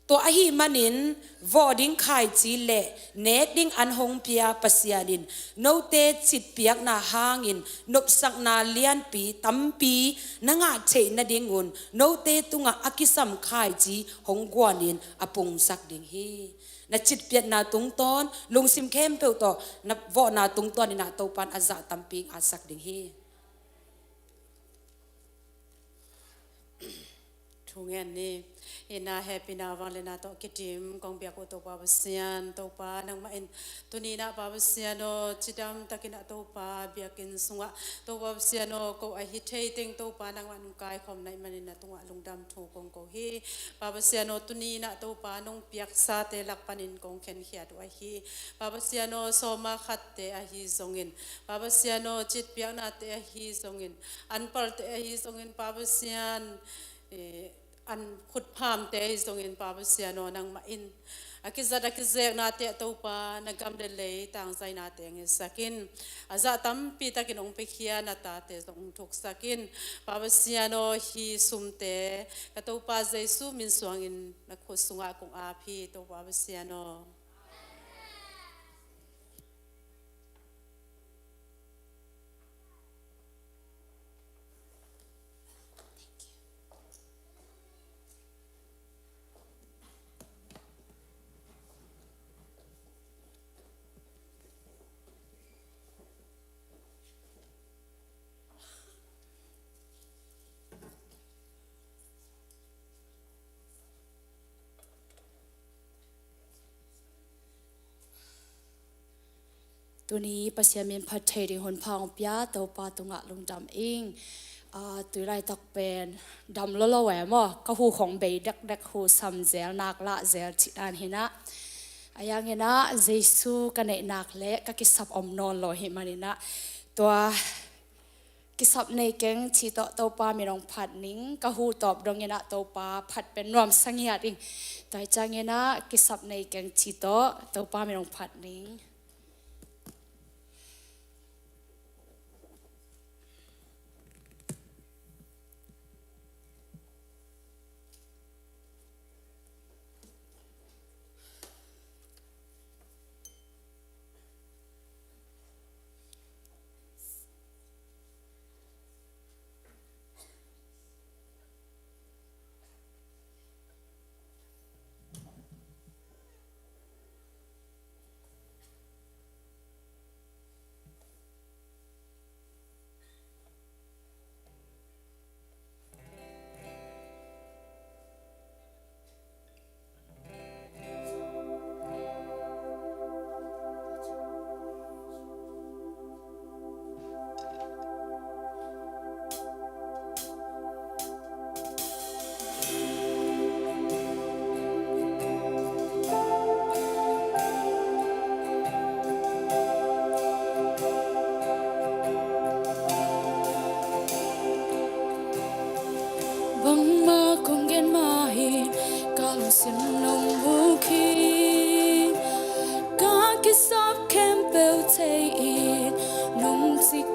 Tua ahih manin vawh ding khaici le nek ding an hong pia Pasian in note citpiakna hangin nopsakna lianpi tampi na ngah theih nadingun note tungah a kisam khaici hong guanin a pungsak ding hi. Na citpiatna tungtawn, lungsim khempeuh tawh na vawhna tungtawn ina Topan a zah tampi hong atsak ding hi. Thu ngen ni. Ina hehpihna vangliatna tawh kidim kong biak uh Topa Pasian, Topa nangmah in tuni ina Pa Pasian aw, cidam takin ah Topa biakinn sungah Topa Pasian aw, ko ahi thei teng Topa nangmah in kaikhawm na hih manin na tungah lungdam thu kong ko hi. Pa Pasian aw, tuni ina Topa nong piaksate lak panin kong khenkhiat uh ahi. Pa Pasian aw, sawma khatte ahi zongin, Pa Pasian aw, citpiaknate ahi zongin, anpalte ahi zongin, Pa Pasian, eh, an khutphamte ahi zongin, Pa Pasian aw, nangmah in a kizat a kizeknate ah Topa na gam le lei tangzainate hong hisak in, a zah tampi takin hong piakhia na tate zong hong thuksak in, Pa Pasian aw, hih sumte ka Topa Jesu min suangin na khut sungah kong ap hi, Topa Pasian aw. Tuni Pasian min phat thei ding hun pha hong pia Topa tungah lungdam ing. Ah, tui laitak pen dam lolo e maw, ka hu khong bei dekdek, hu sam zel, nak lah zel cih dan hi na. A yang ina Jesu ka neih nak le ka kisap om nawn lo hi man ina, tua kisap nei keng ci tawh Topa min hong phat ning. Ka hu tawp dong ina Topa phat pen nuamsa ngiat ing. Tua hi ciang ina kisap nei keng ci tawh Topa min hong phat ning. Bangmah kong gen mah hi-in ka lungsim nong mu khin, ka kisap khempeuh thei-in nong cik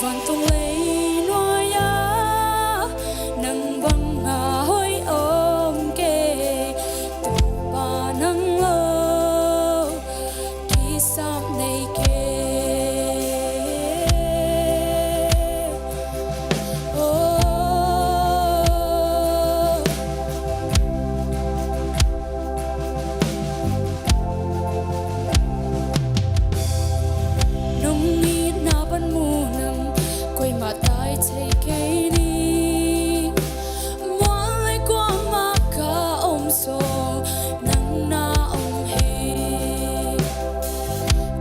Vantung lei nuai-ah nang bang a hoih om kei, Topa nang lo kisap nei kei. Oh. Nong itna pan muh nang koimah tai thei kei ni. Mual le kuamah ka om zong nang na om hi.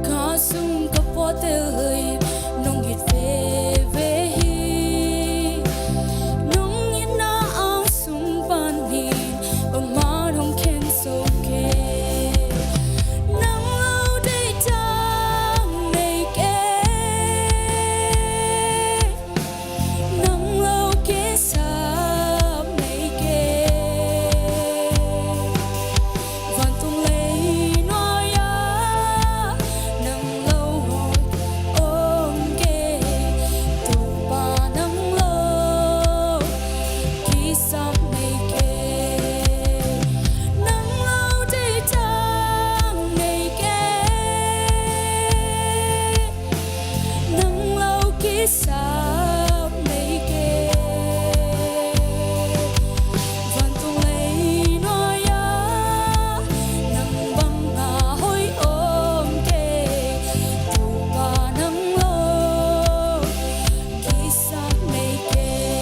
Ka sung ka puate lei nong it veve hi. Nong itna ang sung panin bangmah hong khen zo kei. Nang lo deihtak nei kei. Nang lo kisap nei kei. Vantung lei nuai-ah nang lo hoih om kei, Topa nang lo kisap nei kei. Nang lo deihtak nei kei. Nang lo kisap nei kei. Vantung lei nuai-ah nang bang a hoih om kei, Topa nang lo kisap nei kei.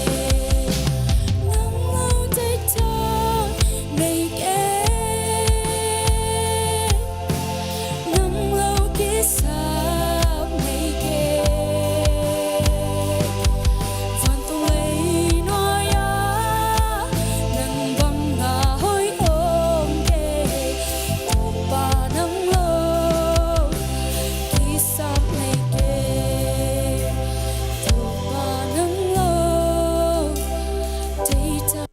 Nang lo deihtak nei kei. Nang lo kisap nei kei. Vantung lei nuai-ah nang bang a hoih om kei, Topa nang lo kisap nei kei. Topa nang lo deihtak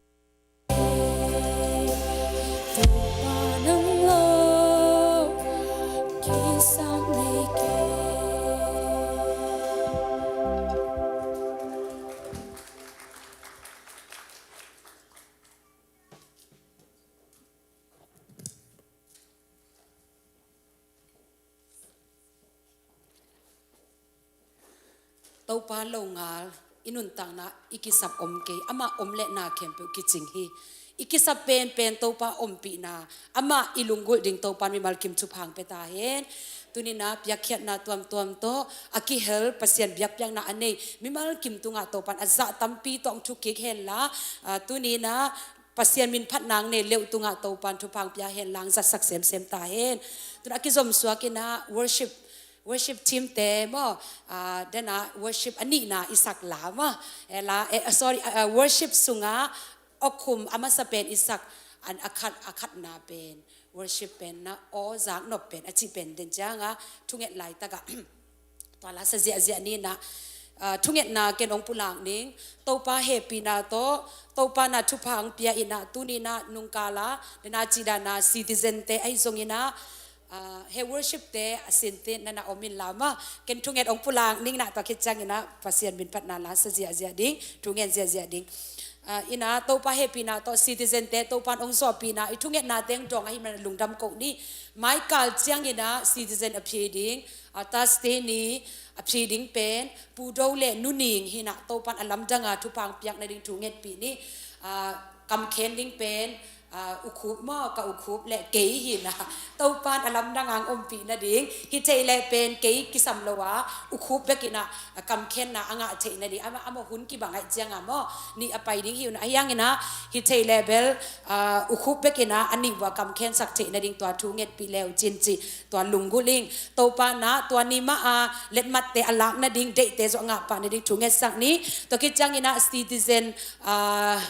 Topa lo ngal i nuntakna i kisap om kei, amah om le na khempeuh kicing hi. I kisap penpen Topa ompihna, amah i lunggulh ding Topa mimal kim thupha hong pia ta hen. Tuni-in ah piakkhiatna tuamtuam tawh a kihel Pasian biakpiakna a nei mimal kim tungah Topa in a zah tampi tawh hong thuk kik hen la, ah, tuni-in ah Pasian min phatna hong nei leuh tungah Topa in thupha hong pia hen la, hong zatsak semsem ta hen. Tun a kizom suak in ah worship, worship team te maw, ah, den ah worship a nihna i sak la maw, eh, la, eh, sorry, ah, worship sungah awkhum a masa pen i sak, an a khat, a khatna pen worship pen na aw zak nop pen a cih pen den ciangah thunget laitakah tua la sa ziahziah ni in ah, ah, thungetna ken hong pulak ning. Topa hehpihna tawh Topa in ah thupha hong pia in ah, tuni in ah nungkal a, den a cih dan a citizen te ahi zongin ah, ah, he worship te a sin te na na om in la maw, ken thunget hong pulak ning in ah, tua khit ciangin ah Pasian min phatna la sa ziahziah ding, thunget ziahziah ding. Ah, in ah Topa hehpihna tawh citizen te Topa in hong zawhpihna i thungetna teng dawng ahih manin lungdam ko ni. Mai kal ciangin ah citizen a phi ding, ah, Thursday ni a phi ding pen Pu Do le Nu Ning hi in ah, Topa in a lamdang a thupha hong piak nading thungetpih ni. Ah, kam khen ding pen, ah, U Khup maw, ka U Khup le kei hi in ah, Topa in a lamdang a hong ompih nading, hi thei leh pen kei kisam lo a, U Khup bek in ah, a kam khenna a ngah theih nading, amah, amah hun kibang ahih ciangah maw, nih a pai ding hi un, ahi hangin ah hi thei leh bel, ah, U Khup bek in ah a nih uh a kam khensak theih nading tua thungetpih le uh cin cih tua lunggulh ing. Topa in ah tua ni mah a letmat te a lak nading deihte zong a ngah pah nading thungetsak ni. Tua khit ciangin ah citizen, ah,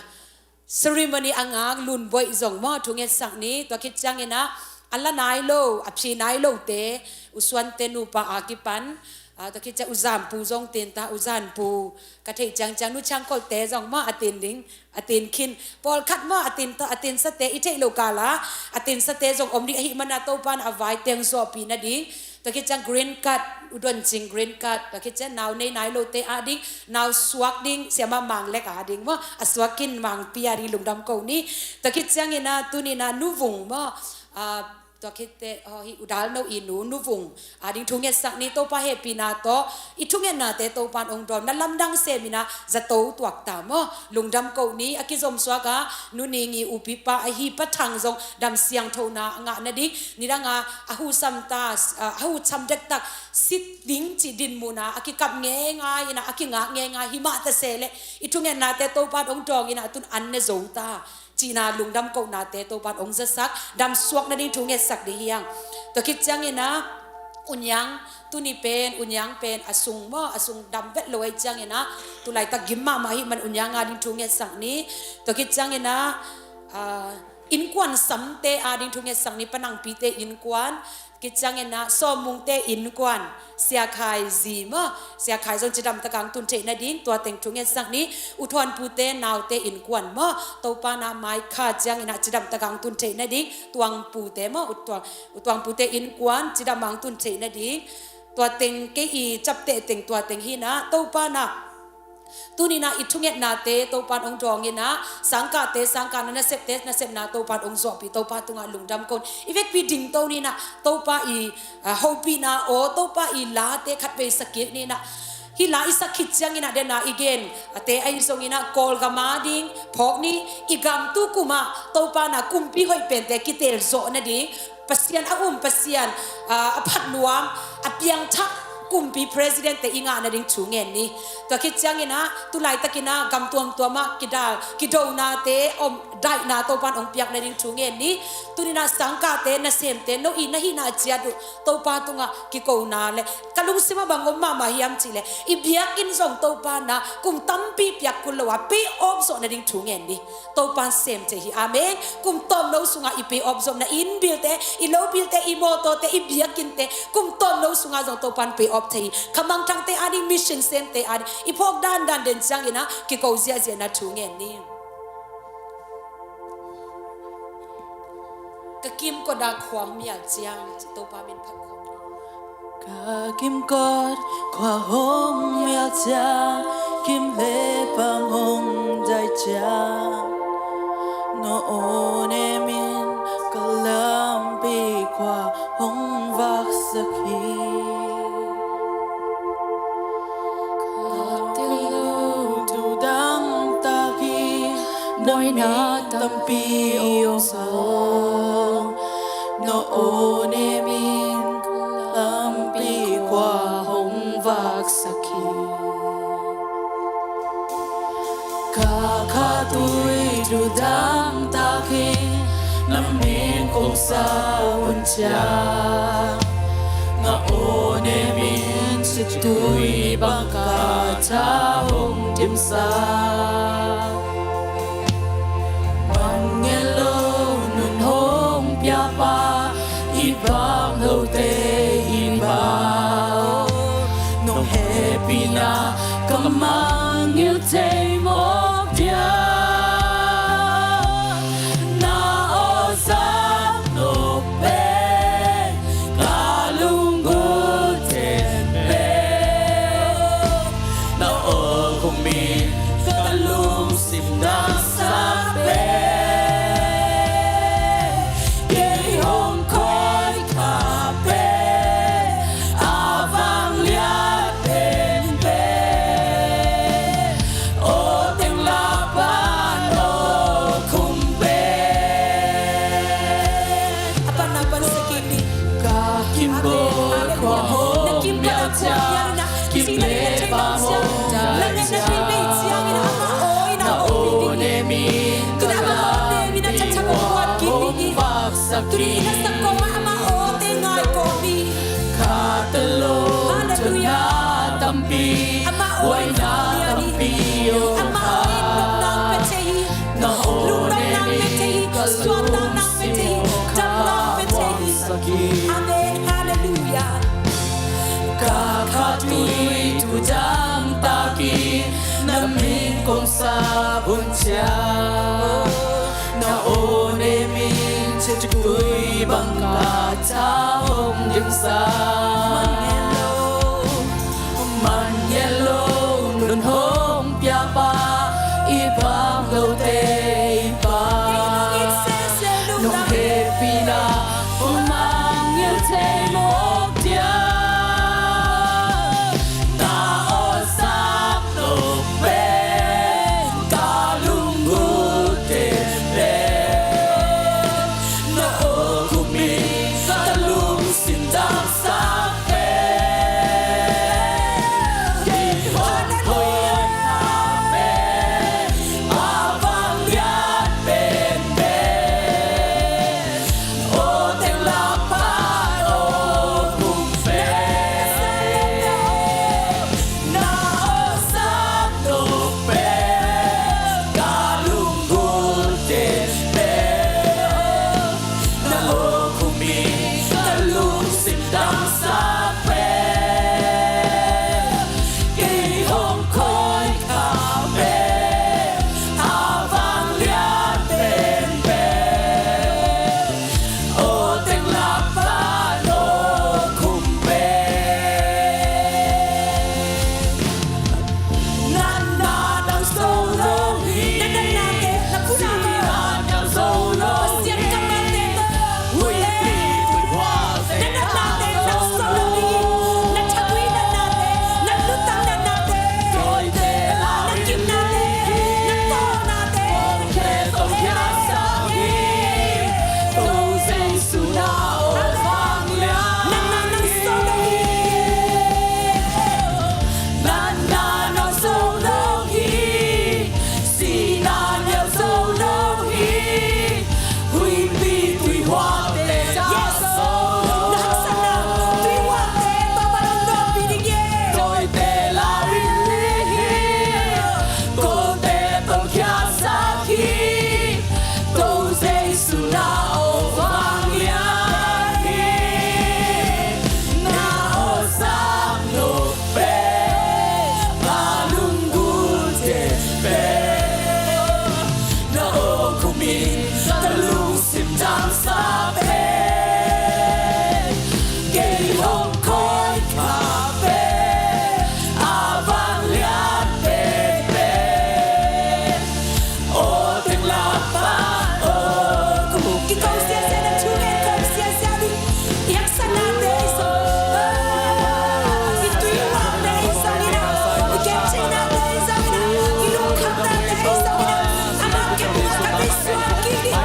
ceremony a ngak Lun Boih zong maw thungetsak ni. Tua khit ciangin ah a la nai lo, a phi nai lote, U Suante nupa a kipan, ah, tua khit ciang U Zan Pu zong tin ta, U Zan Pu ka theih ciangciang, Nu Ciang Kol te zong maw a tin ding, a tin khin. Pawlkhat maw a tin ta, a tinsate i theih lo kal a, a tinsate zong om ding ahih manin ah Topa in a vai teng zawhpih nading Tua khit ciang green card, u don cing green card. Tua khit ciang nau nei nai lote ading, nau suak ding, siamah Mang Lek ading maw, a suak in Mang Pi ading lungdam ko ni. Tua khit ciangin ah, tuni-in ah Nu Vung maw, ah, tua khit teh, oh, hi U Dal No i nu, Nu Vung ading thungetsak ni. Topa hehpihna tawh i thungetnate Topa'n hong dawng, na lamdang sem in ah zato tuak ta maw, lungdam ko ni. A kizom suak a Nu Ning i upipa ahi Pa Thang zong dam siangthona a ngah nading, nidang a a hu sam ta, a hu sam dektak sit ding cih dinmun a a kikap ngeingai in ah, a kingak ngeingai hi mah ta se leh, i thungetnate Topa'n hong dawng in ah, tun an ne zo ta cihna lungdam kohnate Topa'n hong zasak, dam suak nading thungetsak ding hi hang. Tua khit ciangin ah U Niang, tuni pen U Niang pen a sung maw, a sung dam vet lo ahih ciangin ah, tu laitak gim mahmah ahih man U Niang ading thungetsak ni. Tua khit ciangin ah, ah, innkuan Samte ading thungetsak ni, Pa Nang Pite innkuan. Khit ciangin ah Sawm Mungte innkuan, Sia Khai zi maw, Sia Khai zong cidamtak a hong tun theih nading tua teng thungetsak ni. U Thawn Pute naute innkuan maw, Topa'n ah mai kha ciangin ah cidamtak a hong tun theih nading, Tuang Pute maw, U Tuang, U Tuang Pute innkuan cidam a hong tun theih nading. Tua teng kei i capteh teng tua teng hi in ah, Topa'n ah tuni-in ah i thungetnate Topa'n hong dawng in ah, sangkahte sangkahna, nasepte nasepna Topa'n hong zawhpih, Topa tungah lungdam ko ni. I vekpi dingto ni in ah, Topa i, ah, hopihna aw, Topa i late khatvei sa kik ni in ah. Hih la i sak khit ciangin ah, den a i gen, a te ahi zongin ah Kawlgam ading phawk ni. I gam tu kum ah Topa'n ah kumpi hoih pente kitel zawh nading, Pasian a um, Pasian, ah, a phat nuam, a piangthak kumpi president-te i ngah nading thu ngen ni. Tua khit ciangin ah, tu laitakin ah gam tuamtuam ah kidal, kidonate om, daihna Topa'n hong piak nading thu ngen ni. Tuni-in ah sangkahte, nasemte, no i na hihna ciat uh Topa tungah kikona leh, ka lungsim ah bang om mahmah hiam cih leh, i biakinn zong Topa'n ah kum tampi piak kul lo a pay off zawh nading thu ngen ni. Topa'n sem thei hi. Amen. Kum tawmno sungah i pay off zawh, na inn bilte, i lo bilte, i mawtawte, i biakinnte, kum tawmno sungah zong Topa'n pay off thei hi. Kha mangthangte ading, mission semte ading, i phawk dandan den ciangin ah kiko ziahziahna thu ngen ni. Ka kimkot a khua hong mial ciang, Topa min phat khawm ni. Ka kimkot khua hong mial ciang, kim le pang hong dai ciang, na aw ne min ka lampi khua hong vaksak hi. Ka tilo tu dangtak hi, buaina tampi om sawm, na aw ne min ka lampi khua hong vaksak hi. Ka khattui tu dangtak hi, na min kong sap hun ciang, na aw ne min cittui bang ka tha hong dimsak. Man ngen lo nun hong piapa, i bang lote i bang, nong hehpihna ka mangngilh thei mawk diam. Na aw zak nop pen ka lunggulh ten pen, na aw kong min ka lungsim dangsak pen, kei hong khoih kha pen, a vangliat penpen, aw teng la pan aw khum pen. A pan a pan sa kik ni. Ka kimkot khua hong mial ciang, kim le pang hong dai ciang, na aw ne min ka lampi khua hong vaksak hi. Khat lo thunna tampi, buaina tampi om kha, na aw ne min ka lungsim aw kha hong vaksak hi. Amen. Halleluiah. Ka khattui tu dangtak hi, na min kong sap hun ciang, na aw ne min cittui bang ka tha hong dimsak. Hong piapa i bang lote i pa, nong hehpihna hong mangngilh thei mawk dia. Na awlsam nop pen ka lunggulhte pen, na awlkhumin ka lungsim dangsak pen, kei hong koihna pen a vanglian penpen, aw teng lakpan aw khumbei. Na awlsam nop pen ka lunggulhte pen, na awlkhumin ka lungsim dangsak pen, kei hong koihna pen a vanglian penpen, aw teng lakpan aw khumbei. Natna nang zo lo hi. Na natnate, na khutnate, Pasian kammalte tawh, huihpi huihualte, na natnate nang zo lo hi. Na thagui natnate, na lutang natnate, na gimnate, na tawlnate, Topa Jesu na aw vanglian hi. Natna nang zo lo hi. Sihna nang zo lo hi. Huihpi tuihualte, yes, na haksatna tuihualte Topa nong nawlpih ding hi. Tawite lau in lih hi. Kote tawh khiasak hi. Topa Jesu na aw vanglian hi. Na awlsam nop pen ka lunggulhte pen, na awlkhumin ka lungsim dangsak pen, kei hong koihna pen a vanglian penpen, aw teng lakpan aw khumbei. Kiko siasia na thungen ko siasia ding. I haksatnate i zong, i tuihualte i zong in ah, i gentheihnate i zong in ah, i lungkhamnate i zong in ah, a mangkep nungak a beisuan kik ding.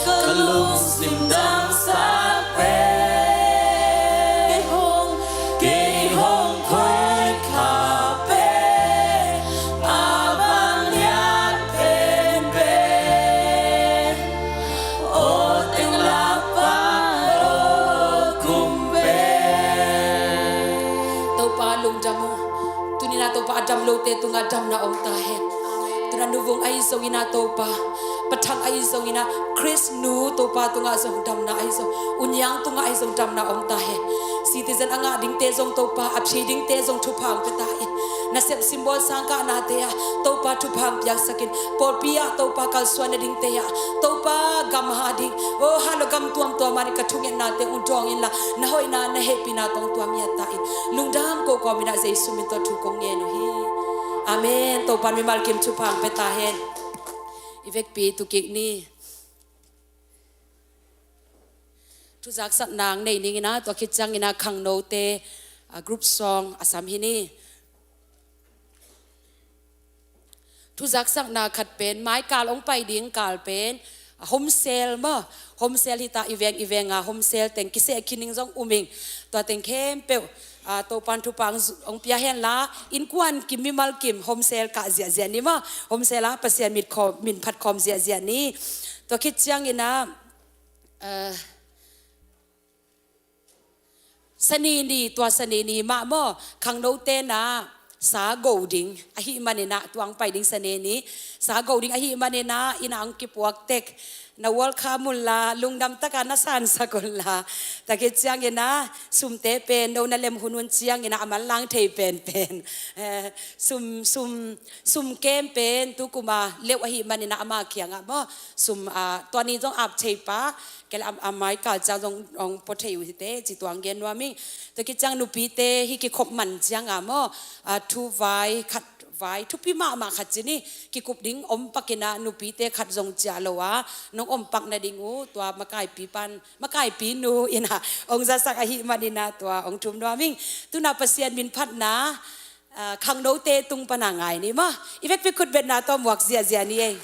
Ka lungsim damsak pen, kei hong, kei hong khoih kha pen, a bang lian penpen, aw teng lakpa, aw kum pen. Topa lungdam uh. Tuni-in ah Topa a dam lote tungah damna om ta hen. Tuna nuvung ahi zongin ah Topa, pathang ahi zongin ah, Khrist nu Topa tungah zong damna ahi zong, uniang tungah ahi zong damna om ta hen. Citizen a ngah dingte zong Topa, a phi dingte zong thupha hong pia ta in. Nasep symbol sangkahnate ah Topa thupha hong piaksak in. Pawlpi ah Topa kalsuan nadingte ah Topa gam ha ding, aw ha lo gam tuamtuam ah ka thungetnate hong dawng inla, na hoihna na hehpihna tawh hong tuam ngiat ta in. Lungdam ko kawmin ah Jesu min tawh thu kong ngen uh hi. Amen. Topa'n mimal kim thupha hong pia ta hen. I vekpi tu kik ni. Thuzaksakna nei ning in ah, tua khit ciangin ah khangnote, ah, group song a sam hi ni. Thuzaksakna khat pen, mai kal hong pai ding kal pen, a, home cell maw. Home cell hi ta, i veng i veng a home cell teng kiseh khin ning zong um ing. Tua teng khempeuh, a, Topa'n thupha hong zu-, hong pia hen la, innkuan kim mimal kim home cell kah ziahziah ni maw. Home cell ah Pasian min khawm, min phat khawm ziahziah ni. Tua khit ciangin ah, a, Sani ni, tua Sani ni mah maw, khangnote in ah sa go ding ahih manin ah, tua hong pai ding Sani ni, sa go ding ahih manin ah, inn ah hong kipuak tek, na welcome un la, lungdam takin na sansak un la. Tua khit ciangin ah sumte pen no na lem hun hun ciangin ah a manlang thei penpen. Eh, sum, sum, sum kem pen tu kum a leuh ahih manin ah ama kiangah maw, sum, ah, tua ni zong ap thei pah, kei le a, a mai kal ciang zong hong pua thei uh hi teh, ci tua hong gen nuam ing. Tua khit ciang nupite hih kikhop man ciang a maw, a, thu vai khat, vai thupi mahmah khat ci ni, kikup ding om pak in ah nupite khat zong ciah lo a, nong om pak nading uh, tua makaipi pan, makaipi nu in ah hong zasak ahih manin ah tua hong thum nuam ing. Tu-in ah Pasian min phatna, a, khangnote tung pan a ngai ni maw. I vekpi khutbetna tawh muak ziahziah ni ei.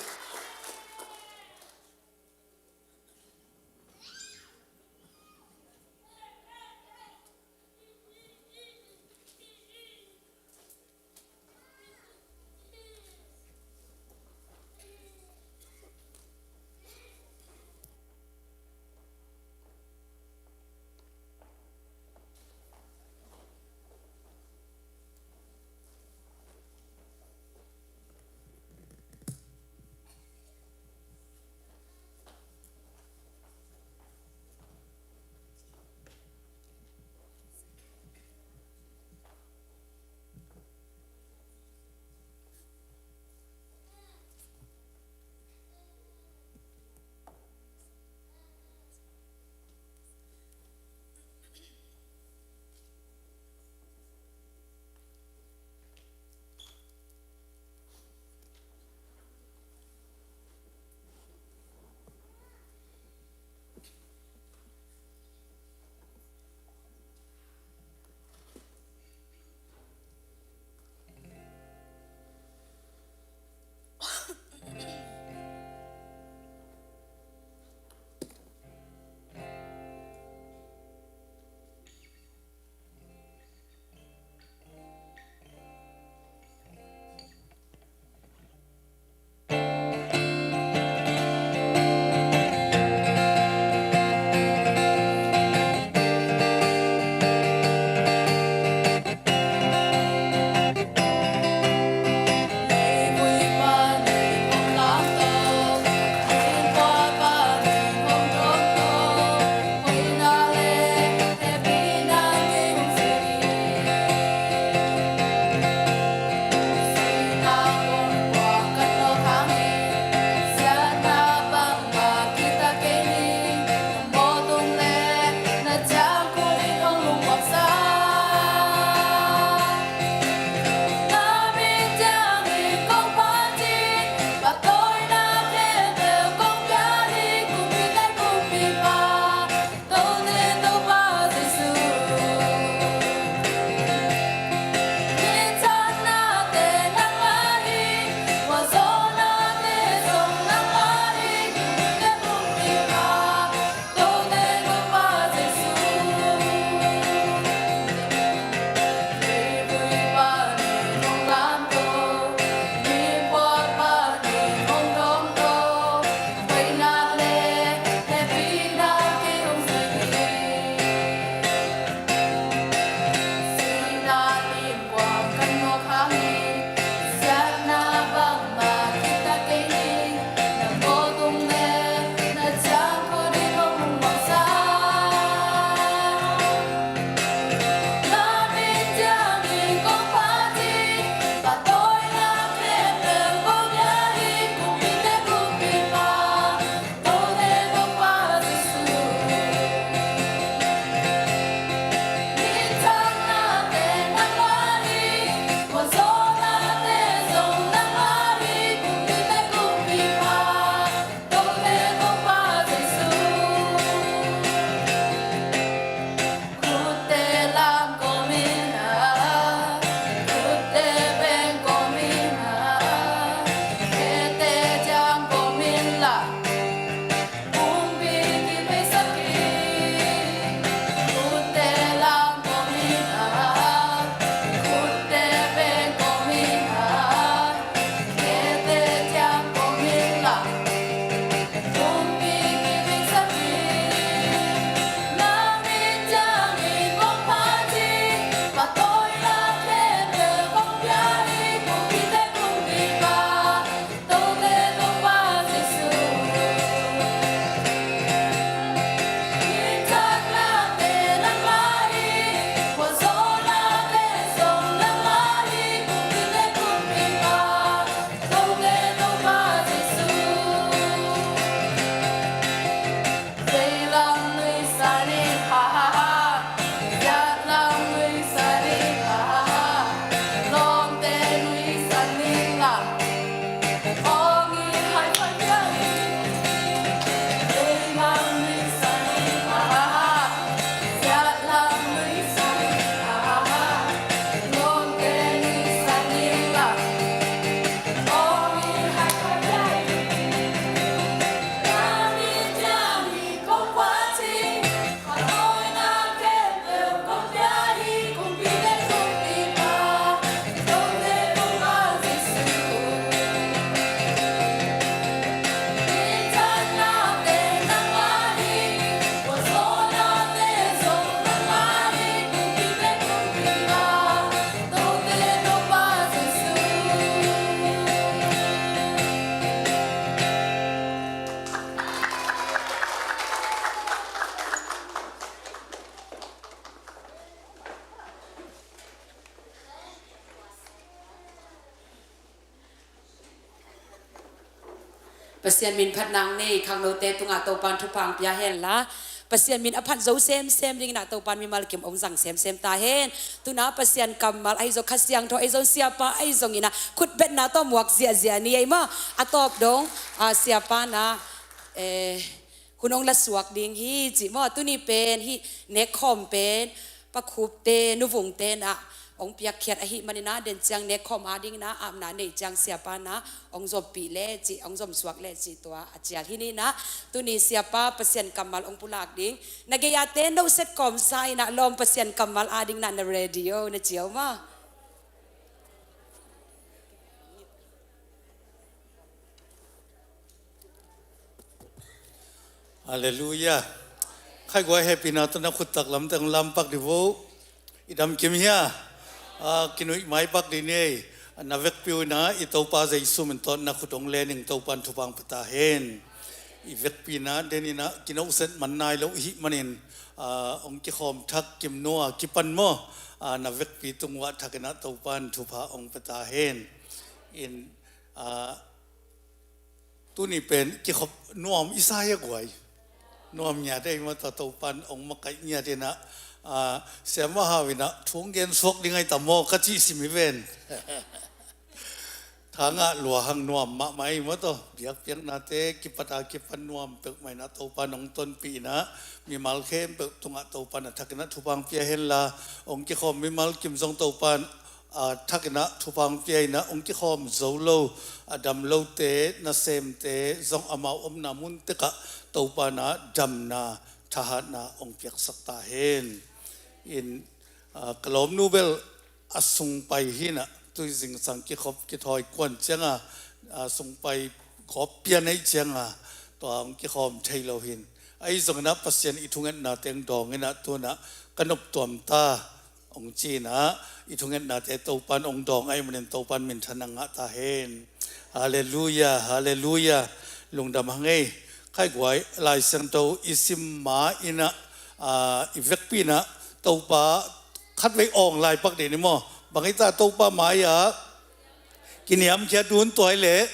Pasian min phatna nei khangnote tungah Topan thupha pia hen la, Pasian min a phat zo semsem dingin ah Topan mimal kim hong zang semsem ta hen. Tuna Pasian kammal ahi zong Kha Siangtho ahi zong siapa ahi zongin ah khutbetna tawh muak ziahziah ni ei maw. A tawp dong, ah, siapa na, eh, hun hong la suak ding hi ci maw. Tuni pen hih nekkhawm pen Pa Khup te, Nu Vung te na hong piakkhiat ahih manin ah, den ciang nekkhawm adingin ah apna nei ciang siapa na hong zompih le ci, hong zomsuak le ci tua a cial hi ni na. Tuni siapa Pasian kammal hong pulak ding. Na gei-ate noset kawmsa in ah lawm Pasian kammal adingin ah na ready o, na ciau maw. Halleluia. Khaiguai hehpihna tawh na khut taklam teng lampak dih vo. I damkim hia? Ah, kinuih maipak dih ni ei. Na vekpi uh in ah i Topa Jesu min tawh na khut hong len ing, Topan thupha hong pia ta hen. I vekpi in ah den in ah kinoset man nai lo i hih manin, ah, hong kikhawm thak kim nua kipan maw. Ah, na vekpi tung uh ah thak in ah Topan thupha hong pia ta hen. In, ah, tuni pen kikhop nuam i sa hia guai? Nuam ngiat ei maw, tua Topan hong makaih ngiat in ah, ah, Siamah Hau in ah thu hong gen suak ding ahi tam maw ka cih sim hi ven. Thangah lua hang nuam mahmah ei maw, tua biakpiaknate kipat a kipan nuam peuhmah in ah Topan hong tonpih in ah mimal khempeuh tungah Topan a thak in ah thupha hong pia hen la, hong kikhawm mimal kim zong Topan a thak in ah thupha hong pia in ah hong kikhawm zo lo, a dam lote, nasemte zong amau omna mun tekah Topan ah damna, thahatna hong piaksak ta hen. In, ah, ka lawmnu bel a sung pai hi in ah, tui zingsang kikhop kithawi kuan ciang a, ah, sung pai gawp pian ei ciang a, tua hong kikhawm thei lo hi in. Ahi zongin ah Pasian i thungetna teng dawng in ah tun ah ka noptuam ta hong ci in ah, i thungetnate Topan hong dawng ahih manin Topan minthanna ngah ta hen. Halleluia, halleluia. Lungdam hang ei. Khaiguai, Lai Siangtho i sim ma in ah, ah, i vekpi in ah Topa khatvei awng lai pak dih ni maw. Bang hi ta, Topa mai-ah kiniamkhiat un, tua hi leh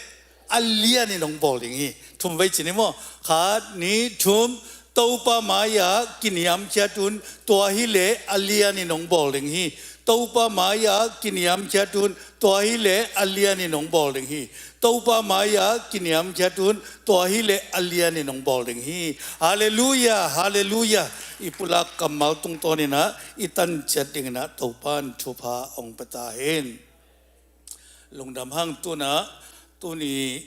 a lianin hong bawl ding hi. Thum vei ci ni maw. Khat, nih, thum. Topa mai-ah kiniamkhiat un, tua hi leh a lianin hong bawl ding hi. Topa mai-ah kiniamkhiat un, tua hi leh a lianin hong bawl ding hi. Topa mai-ah kiniamkhiat un, tua hi leh a lianin hong bawl ding hi. Halleluia, halleluia. I pulak kammal tungtawn in ah i tan ciat dingin ah Topan thupha hong pia ta hen. Lungdam hang. Tun ah, tuni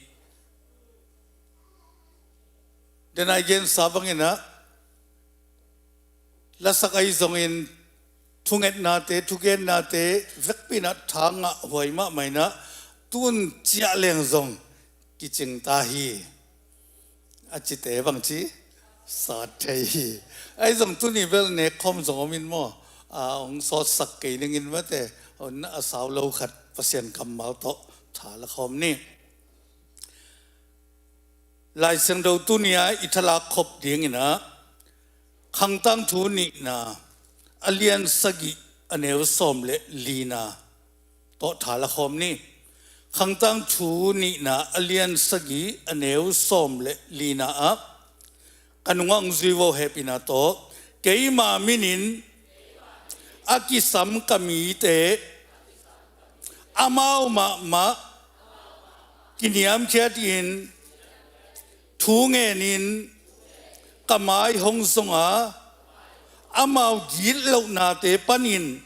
den a i gensa bangin ah lasak ahi zongin thungetnate, thugennate vekpi in ah tha ngah huai mahmah in ah tun ciah leng zong kicing ta hi. A cite bang ci, sat thei hi. Ahi zong tuni bel nekkhawm zong om in maw, ah, hong sawtsak kei ning in mate, hong a sau lo khat Pasian kammal tawh tha la khawm ni. Lai Siangtho tuni a i thalak khop dingin ah Khangtangthu nihna a lian sagih a neu sawm le lina tawh tha la khawm ni. Khangtangthu nihna a lian sagih a neu sawm le lina ah ka nungah hong zui vo, hehpihna tawh. Keima minin a kisam ka mite amau mahmah kiniamkhiatin thu ngenin ka mai hong zong a, amau gitlohnate panin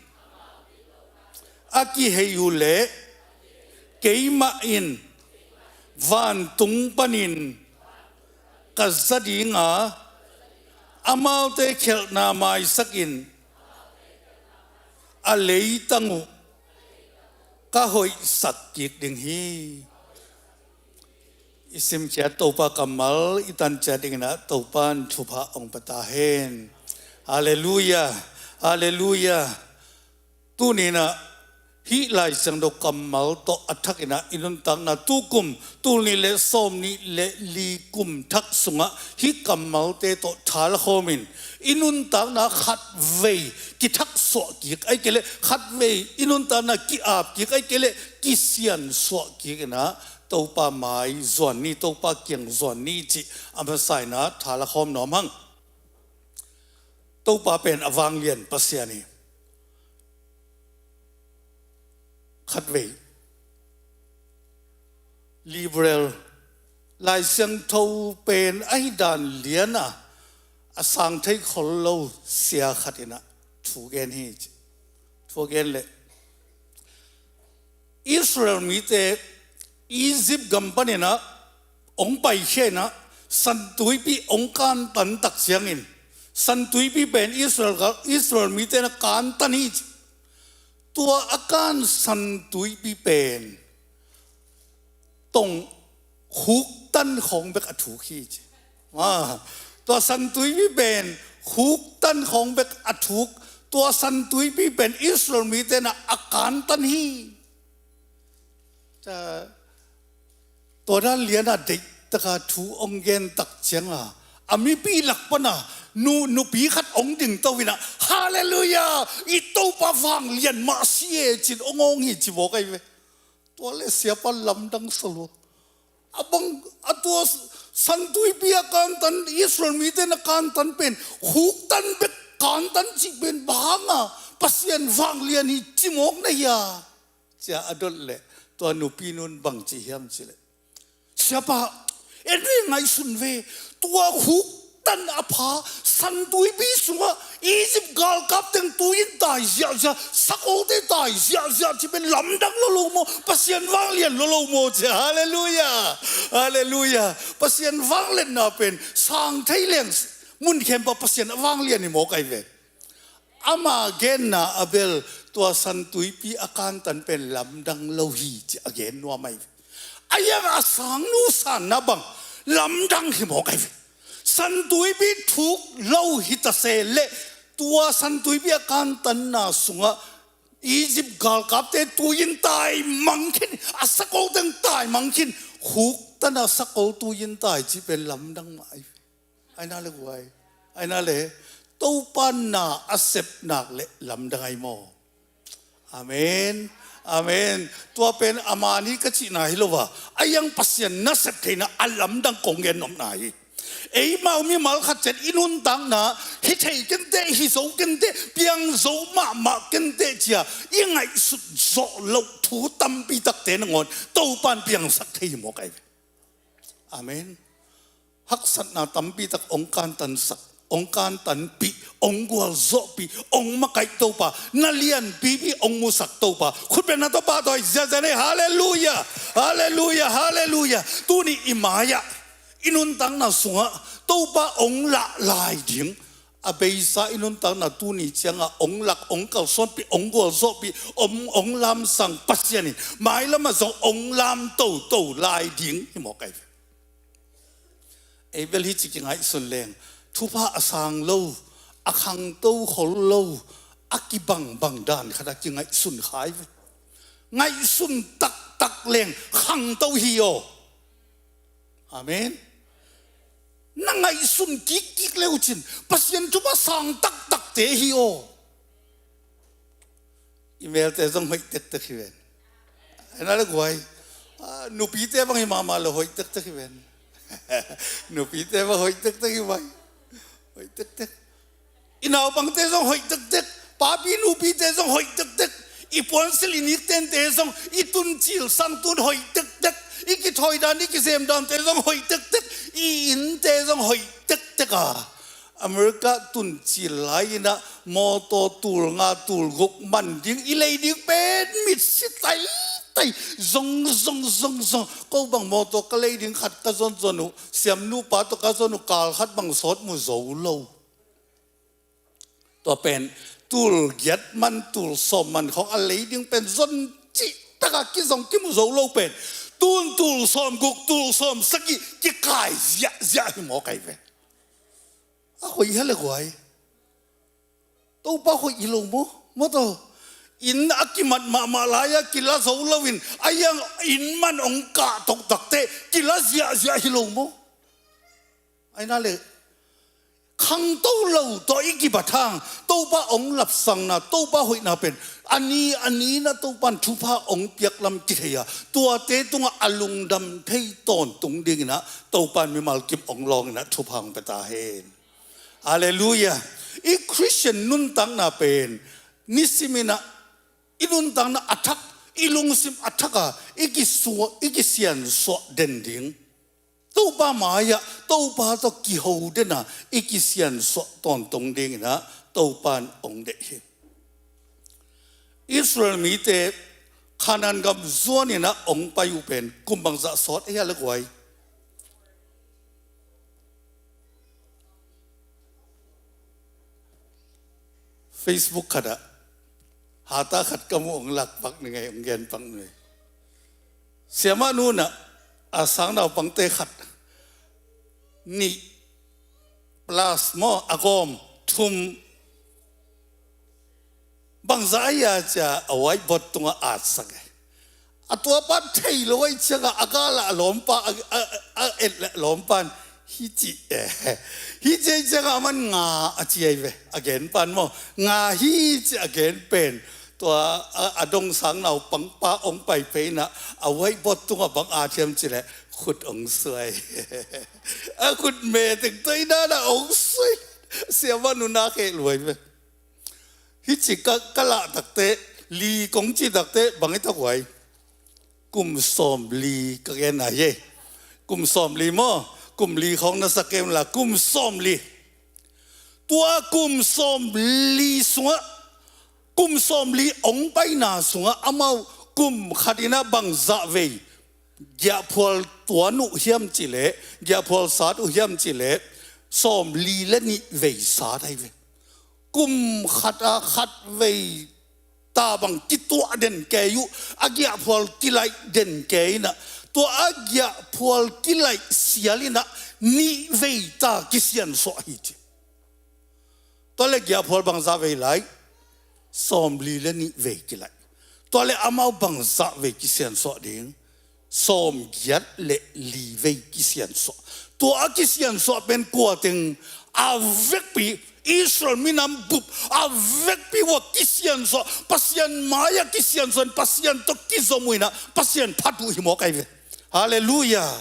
a kihei uh leh keimah in vantung panin ka za ding a, amaute khialhna maisakin a leitang uh ka hoihsak kik ding hi. I simkhiat Topa kammal i tancia dingin ah Topa in thupha hong pia ta hen. Halleluia. Halleluia. Tuni in ah hih Lai Siangtho kammal tawh a thakin ah i nuntakna tukum, tul nih le sawm nih le li kum thak sungah hih kammalte tawh tha la khawmin i nuntakna khatvei kithaksuah kik ahih kei leh, khatvei i nuntakna ki-ap kik ahih kei leh, kisiansuah kik in ah Topa mai zuan ni, Topa kiang zuan ni cih a masa in ah tha la khawm nuam hang. Topa pen a vanglian Pasian hi. Khatvei liberal Lai Siangtho pen ahi dan lian a, a sang thei khol lo sia khat in ah thu gen hi ci. Thu gen leh Israel mite Egypt gam panin ah hong paikhia in ah San Tuipi hong kantan tak ciangin, San Tuipi pen Israel, Israel mite in ah kantan hi ci. Tua a kan San Tuipi pen tong khuktan khawng bek a thuk hi ci. Ah, tua San Tuipi pen khuktan khawng bek a thuk. Tua San Tuipi pen Israel mite in ah a kantan hi. Ca, tua dan lian a deihtaka thu hong gen tak ciang a, a mipi lak pan a nu, nupi khat hong dingto in ah, "Halleluiah! I Topa vanglian mah si e," ci-in hong awng hi ci mawk ahi ve. Tua leh siapa lamdang sa lua. A bang, a tua San Tuipi a kantan, Israel mite in a kantan pen khuktan bek kantan cih pen bang hang a Pasian vanglian hi ci mawk na hia? Ci-a a dot leh tua nupi nu'n bang ci hiam cih leh, "Siapa, en ve, ngaihsun ve, tua khuktan a pha San Tuipi sungah Egypt galkap teng tui in tai ziahziah, sakolte tai ziahziah cih pen lamdang lua lo maw, Pasian vanglian lua lo maw?" ci-a. Halleluiah! Halleluiah! Pasian vangliatna pen sang thei leng, mun khempeuh Pasian a vanglian hi mawk ahi ve. Ama genna a bel tua San Tuipi a kantan pen lamdang lo hi ci a gen nuam ahi ve. A iang a sang nusanna bang lamdang hi mawk ahi ve. San Tuipi thuk lo hi ta se leh tua San Tuipi a kantanna sungah Egypt galkapte tui in tai mang khin, a sakol teng tai mang khin, khuktan a sakol tui in tai cih pen lamdang mah ahi ve. Ahi na le guai, ahi na le, Topa na a sep nak leh lamdang ahi maw? Amen. Amen. Tua pen a mani ka cihna hi lo a, a iang Pasian na sep theihna a lamdang kong gen nopna hi. Eimau mimal khat ciat i nuntakna hi thei kenteh, hi zo kenteh, piang zo mahmah kenteh ci-a i ngaihsut zawh loh thu tampi takte nangawn Topa'n piangsak thei hi mawk ahi ve. Amen. Haksatna tampi tak hong kantansak, hong kantanpih, hong gualzawhpih, hong makaih Topa, na lianpipi hong musak Topa, khutbetna tawh pahtawi ziahziah ni. Halleluiah! Halleluiah! Halleluiah! Tuni i mai-ah i nuntakna sungah Topa hong lah lai ding, a beisa i nuntakna tuni ciangah hong lak, hong kalsuanpih, hong gualzawhpih, hong, hong lamsang Pasian in mailamah zong hong lam toto lai ding hi mawk ahi ve. Ei bel hi ci kingaihsun leng, thupha a sang lo, a khangto khol lo, a kibangbang dan khat a kingaihsun kha hi ve. Ngaihsun taktak leng khangto hi aw. Amen. Na ngaihsun kikkik le uh cin Pasian thupha sang taktakte hi aw. I melte zong hoih tektek hi ven. Ahi na le guai. Ah, nupite bang hi mahmah lo, hoih tektek hi ven. Nupite bang hoih tektek hi vai. Hoih tektek. I naupangte zong hoih tektek, papi nupite zong hoih tektek, i puansilh i niktente zong, i tuncil sangtun hoih tektek, i kithawi dan, i kizem dante zong hoih tektek, i innte zong hoih tektek a. America tuncil lai-in ah mawtaw tul nga tul guk man ding, i lei ding pen mitsi taitai, zong, zong, zong, zong. Ko bang mawtaw ka lei ding khat ka zonzon uh, siamnupa tawh ka zon uh, kal khat bang sawt mu zo lo. Tua pen tul giat man, tul sawm man khawng a lei ding pen zon cih taka kizong kimu zo lo pen, tun tul sawm guk, tul sawm sagih kikai ziahziah hi mawk ahi ve. A hoih hi a le guai. Topa hoih hi lo maw? Maw taw. Inn a kimat mahmah lai-a kila zo loin, a iang inn man hong kah toh takteh kila ziahziah hi lo maw? Ahi na le, khangto lo tawh i kibat hang, Topa hong lapsangna, Topa hoihna pen a ni a ni-in ah Topa in thupha hong piak lam kithei a, tuate tungah a lungdam thei tawntung dingin ah Topa in mimal kim hong lawngin ah thupha hong pia ta hen. Halleluiah. I Khristian nuntakna pen nisimin ah i nuntakna a thak, i lungsim a thak a, i kisua-, i kisiansuah den ding. Topa mai-ah, Topa tawh kiho den a, i kisiansuah tawntung dingin ah Topa in hong deih hi. Israel mite Kanaan gam zuanin ah hong pai uh pen kum bangzah sawt ei a le guai. Facebook khat ah hata khat ka muh, hong lak pak ning ei, hong gen pak ning ei. Siamah nu in ah a sangnaupangte khat nih plus maw, a gawm thum bangzah ei a ci-a a whiteboard tungah atsak e. A tuapa thei lo ahih ciangah a gal ah a lawmpa, a, a, a, a et leh lawmpa in hih ci e. Hih ci ahih ciangah aman nga a ci ei ve. A gen pan maw, nga hi ci a gen pen. Tua a, a dong sangnaupangpa hong pai phei in ah a whiteboard tungah bang at hiam cih leh khut hong suai. A khut me teng tawh i dan ah hong suai. Siamah nu na kheh luai ve. Hih ci ka, ka lah takte, li kong cih takte bang i tak uai. Kum sawmli ka gen a hi. Kum sawmli maw, kum li khawng na sa kei un la, kum sawmli. Tua kum sawmli sungah, kum sawmli hong paina sungah amau kum khat in ah bangzah vei giahphual tuan uh hiam cih leh, giahphual sat uh hiam cih leh, sawmli le nih vei sat ahi ve. Kum khat ah khat vei ta bang kituah den kei uh, a giahphual kilaih den kei in ah, tua a giahphual kilaih sial in ah nih vei ta kisiansuah hi ci. Tua leh giahphual bangzah vei laih, sawmli le nih vei kilaih. Tua leh amau bangzah vei kisiansuah ding, sawmgiat le li vei kisiansuah. Tua a kisiansuah pen kua teng, a vekpi Israel minam bup a vekpi uh a kisiansuah, Pasian mai-ah kisiansuah in Pasian tawh kizom uh in ah Pasian phat uh hi mawk ahi ve. Halleluiah.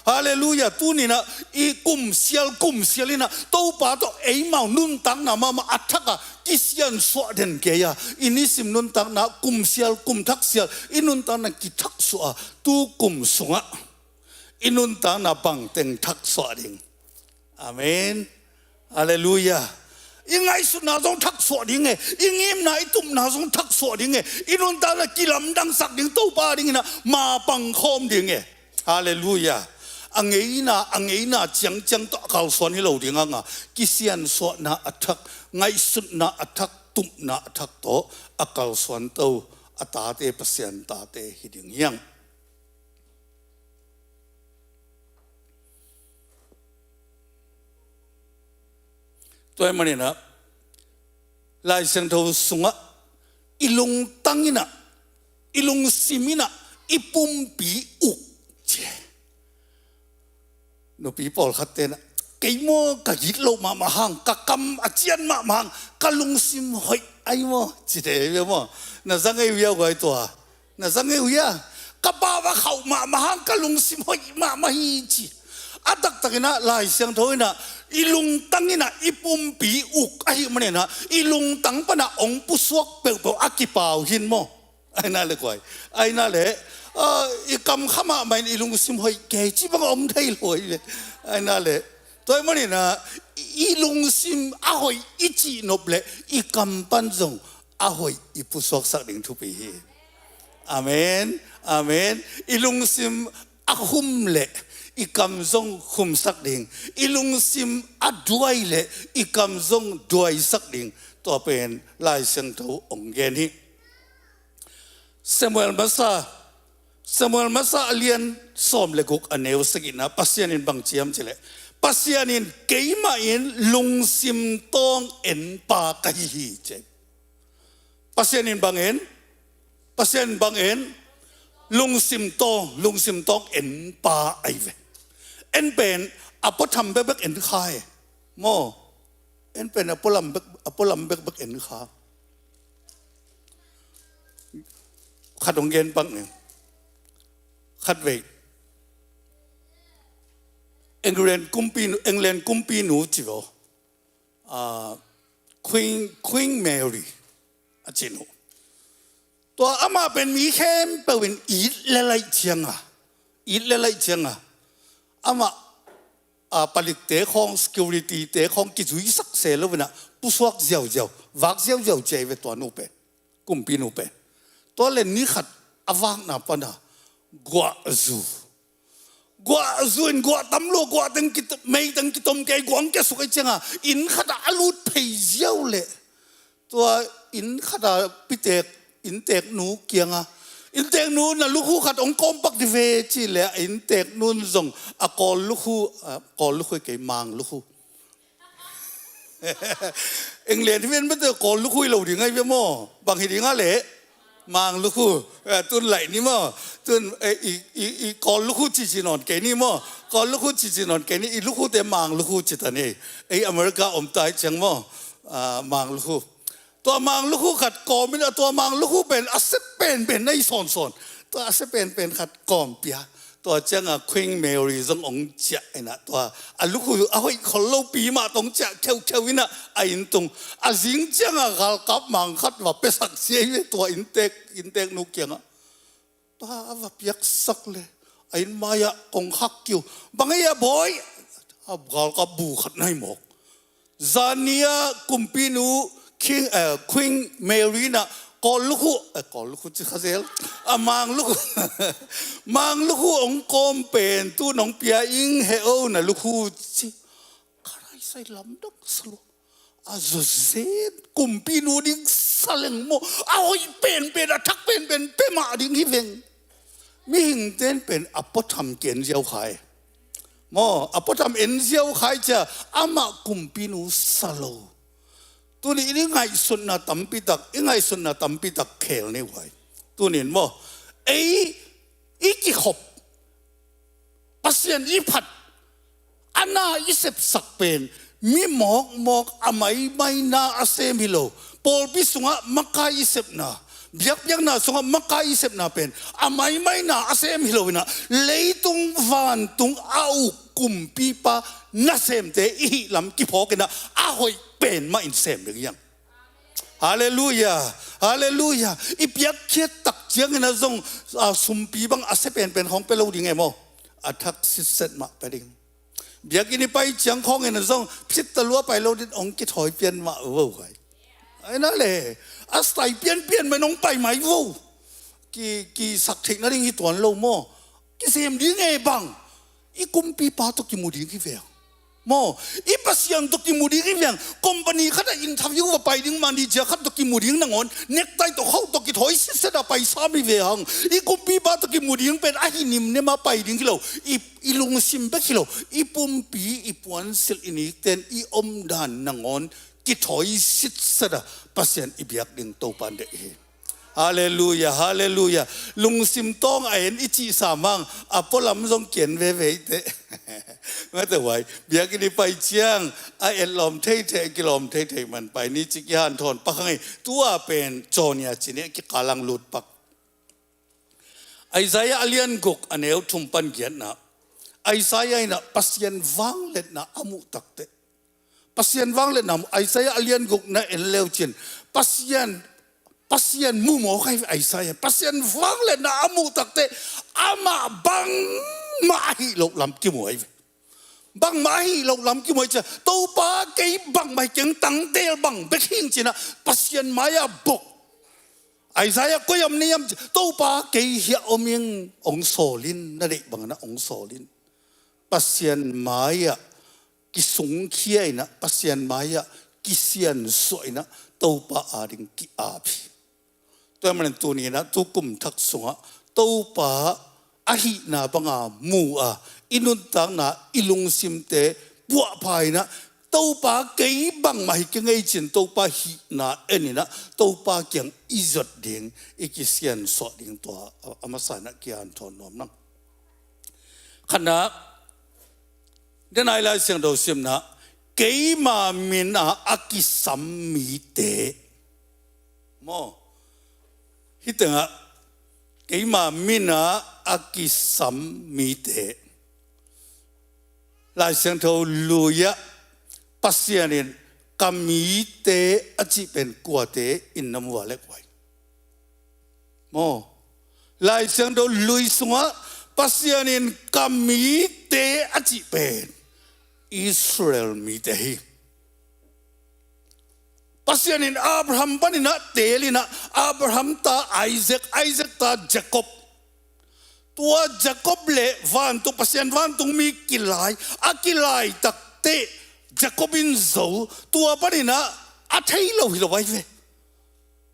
Halleluiah. Tuni in ah i kum sial, kum sial in ah Topa tawh eimau nuntakna mahmah a thak a kisiansuah den kei a, i nisim nuntakna kum sial, kum thak sial, i nuntakna kithaksuah a, tu kum sungah i nuntakna bangteng thaksuah ding. Amen. Halleluiah. I ngaihsutna zong thaksuah ding e, i ngimna, i tupna zong thaksuah ding e, i nuntakna kilamdangsak ding, Topa dingin ah mapang khawm ding e. Halleluiah. A ngeina, a ngeina ciangciang tawh a kalsuan hi lo ding hang a, kisiansuahna a thak, ngaihsutna a thak, tupna a thak tawh a kalsuanto a tate, Pasian tate hi ding hi hang. Tua ahih manin ah Lai Siangtho sungah i lungtang in ah, i lungsim in ah, i pumpi uk ci. Nupi pawlkhatte in ah, kei maw ka gitloh mahmah hang, ka kam a cian mahmah hang, ka lungsim hoih ahi maw ci thei ve maw. Na za ngei uh hia guai tua? Na za ngei uh hia? Ka pau a khauh mahmah hang, ka lungsim hoih mahmah hi ci. A taktak in ah Lai Siangtho in ah i lungtang in ah i pumpi uk ahih manin ah i lungtang pan ah hong pusuak peuhpeuh a kipau hi in maw. Ahi na leh guai, ahi na leh, ah, i kam kha mahmah in i lungsim hoih kei ci bang a om thei lo hi ve. Ahi na leh, tua ahih manin ah i lungsim a hoih i cihnop leh i kam pan zong a hoih i pusuaksak ding thupi hi. Amen. Amen. I lungsim a khum leh i kam zong khumsak ding, i lungsim a duai leh i kam zong duaisak ding, tua pen Lai Siangtho hong gen hi. Samuel Masa, Samuel Masa a lian sawm le guk a neu sagihna, Pasian in bang ci hiam cih leh, Pasian in keimah in lungsim tawng enpa ka hi hi ci. Pasian in bang en, Pasian in bang en, lungsim tawng, lungsim tawng enpa ahi ve. En pen a puatham bekbek en kha e maw. En pen a pualam bek, a pualam bekbek en kha. Khat hong gen pak ning. Khat vei. England kumpinu, England kumpinu ci vo. Ah, Queen, Queen Mary a cih nu. Tua amah pen mi khempeuh in it le laih cianga, it le laih cianga, amah, ah, palikte khawng, security-te khawng kizuisak se lo inah pusuak ziauziau, vak ziauziau ci ve tua nu pen, kumpinu pen. Tua le ni khat a vakna pana guahzu, guahzu in guah tam lo, guah teng kit-, mei teng kitom kei, guang kiasuk ei cianga inn khatah a lut phei ziau leh tua inn khatah pitek, innteknu kianga, "Innteknu, na lukhu khat hong kawmpak di ve," ci leh a innteknu in zong a Kawl lukhu, a, Kawl lukhu kei, Mang lukhu. England hi ven bete Kawl lukhu hi lo ding ahi ve maw? Bang hi ding a leh? Mang lukhu. Eh, tun laih ni maw? Tun, eh, i, i, i Kawl lukhu cici nawn kei ni maw? Kawl lukhu cici nawn kei ni, i lukhute Mang lukhu ci ta ni. Ei America om tai ciang maw? Ah, Mang lukhu. Tua Mang lukhu khat kawm in a, tua Mang lukhu pen a se penpen na hi sawnsawn. Tua a se penpen khat kawm pia. Tua cianga Queen Mary zong hong ciah inah, tua a lukhu a hoih khol lopi mah tawh hong ciah kheukheu inah a inn tung. A zing cianga galkap mang khat va piasak sia hi ve tua inntek, innteknu kiangah. Tua a va piaksak le a inn mai-ah kong khak kiu. "Bang ei a bawi?" "A galkap bu khat na hi mawk." Zania kumpinu King, eh, Queen Mary na Kawl lukhu, eh, Kawl lukhu ci kha zel. A Mang lukhu, Mang lukhu hong kawm pen tu nong pia ing he o na lukhu ci. Karaisai lamdang sa lo. A zawzen kumpinu ding sa leng maw? A hoih penpen, a thak penpen pia mah ding hi veng. Mihingten pen a puatham kian ziau khai. Maw, a puatham en ziau khai cia, amah kumpinu sa lo. Tuni i ngaihsutna tampitak, i ngaihsutna tampitak khel ni huai. Tunin maw, ei i kikhop, Pasian i phat, a na i sepsak pen mi mawkmawk a maimai na a sem hi lo. Pawlpi sungah makai i sepna, biakpiakna sungah makai i sepna pen a maimai na a sem hi lo inah, leitung vantung a uk kumpipa nasemte i hih lam kiphawk inah a hoih pen mah in sem ding hiang. Halleluiah. Halleluiah. I piakkhiat tak ciangin a zong, a, sumpi bang a se penpen khawng pia lo ding e maw? A thak sitset mah pia ding. Biakinn i pai ciang khawngin a zong phit talua pai lo din hong kithawi pian mah vo hai. Ai na le, a sai pianpian man hong pai mai vo. Ki, kisak theih nading hi tuan lo maw? Kisem ding e bang. I kumpipa tawh kimu ding hi veng. Maw, i Pasian tawh kimu ding hi veng. Company khatah interview va pai ding mah ni, zia khat tawh kimu ding nangawn, necktie tawh khauh tawh kithawi sitset a pai sam hi ve hang. I kumpipa tawh kimu ding pen a hi nimnem a pai ding hi lo. I, i lungsim bek hi lo. I pumpi, i puansilh, i nikten, i omdan nangawn kithawi sitset a Pasian i biak ding Topa deih hi. Halleluiah, halleluiah. Lungsim tawng a en i cih sam hang, a pualam zong kian veve i teh. Mate huai, biakinn i pai ciang, a etlawm theithei, kilawm theithei man pai ni ci kihanthawn pak hang hi. Tua pen cawnia ci ni a kikalang lut pak. Isaiah a lian guk a neu thum pan giatna. Isaiah inah Pasian vangliatna a muh takteh. Pasian vangliatna, Isaiah a lian guk na en leu cin. Pasian, Pasian mu mawk ahi Isaiah. Pasian vangliatna a muh takteh amah bangmah a hih loh lam kimu ahi ve. Bangmah a hih loh lam kimu ahi cia. Topa kei bangmah hi keng, tangtel bang bek hing cinah Pasian mai-ah bok. Isaiah koi om ni am ci. Topa kei hiah om ing, ong sawl in, na deih bangin ah ong sawl in. Pasian mai-ah kisungkhia inah, Pasian mai-ah kisiansuah inah, Topa ading ki-ap hi. Tua manin tuni inah, tu kum thak sungah Topa ahihna banga mu a, i nuntakna, i lungsimte puahpha inah, Topa kei bangmah hi keng ei cin, Topa hihna en inah, Topa kiang i zot ding i kisiansuah ding tua a, a masa inah kihanthawn nuam nang. Khatna, denai Lai Siangtho simna, keima min a a kisam mite. Maw, hih tengah keima min a a kisam mite. Lai Siangtho lui-ah Pasian in ka mite a cih pen kuate in na mu a le kuai. Maw, Lai Siangtho lui sungah Pasian in ka mite a cih pen Israel mite hi. Pasian in Abraham paninah teelinah Abraham ta Isaac, Isaac ta Jacob. Tua Jacob le vantung, Pasian vantungmi kilai, a kilai takte Jacob in zo, tua paninah a thei lo hi lo ai ve.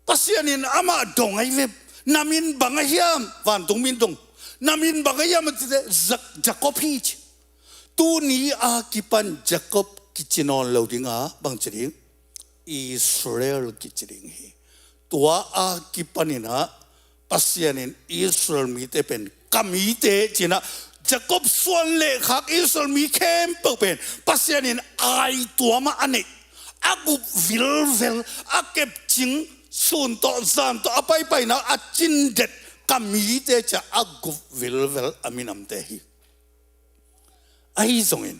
Pasian in amah dong ai ve. Na min bang a hiam? Vantungmi in dong. Na min bang a hiam a cite, Ja-, Jacob hi ci. Tuni a kipan Jacob kici nawn lo dinga bang ci ding? Israel kici ding hi. Tua a kipaninah Pasian in Israel mite pen ka mite cinah Jacob suan le khak Israel mi khempeuh pen Pasian in aituamah a neih, a gup vilvel, a kepcing, sun tawh zan tawh a paipaina a cindet ka mite cia a gup vilvel a minamte hi. Ahi zongin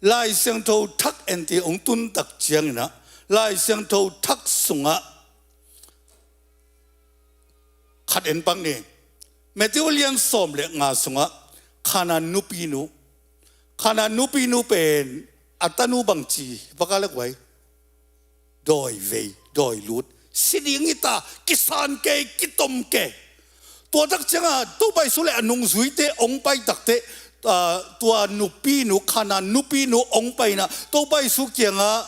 Lai Siangtho thak en ti hong tuntak cianginah Lai Siangtho thak sungah khat en pak ni. Matthew lian sawm le nga sungah Khanan nupinu, Khanan nupinu pen a tanu bangci hi pak a le kuai? Dawi vei, dawi lut. Si ding hi ta, kisan kei, kitom kei. Tua tak cianga Topa Jesu le a nungzuite hong pai takte, ah, tua nupinu, Khanan nupinu hong paina Topa Jesu kianga,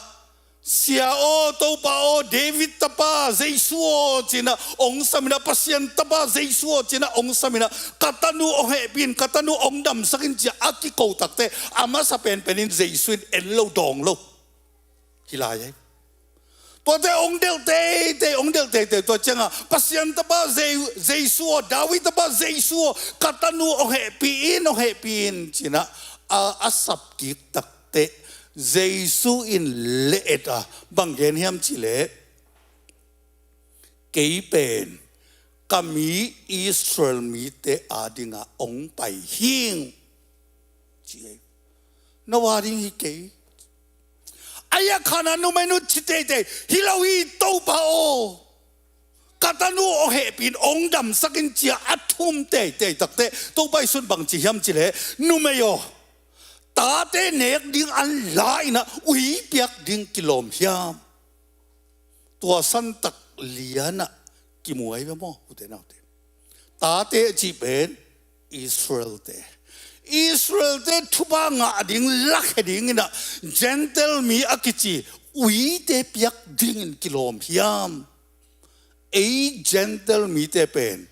Sia aw, Topa aw, David tapa Jesu aw, cina hong samina, Pasian tapa Jesu aw, cina hong samina, ka tanu hong hehpih in, ka tanu hong damsak in cia a kiko takte, a masa penpen in Jesu in en lo dawng lo. Hi lai ei. Tuate hong delh teitei, hong delh teitei, tua cianga Pasian tapa Je-, Jesu aw, David tapa Jesu aw, ka tanu hong hehpih in, hong hehpih in, cina a, a sap kik takte Jesu in le-et a bang gen hiam cileh, kei pen ka mi Israel mite adinga hong pai hing ci ei. Na wa ding hi kei. Aia Khanan numeinu ci teitei, hi lo hi Topa aw, ka tanu hong hehpih in hong damsak in cia a thum teitei takte Topa Jesu in bang ci hiam cileh, numei aw, tate nek ding an la inah ui piak ding kilawm hiam? Tua santak lianah kimuai ve maw, ute naute. Tate a cih pen Israelte. Israelte thupha ngah ding, lakhia dinginah Gentile mi a kici uite piak dingin kilawm hiam? Ei Gentile mite pen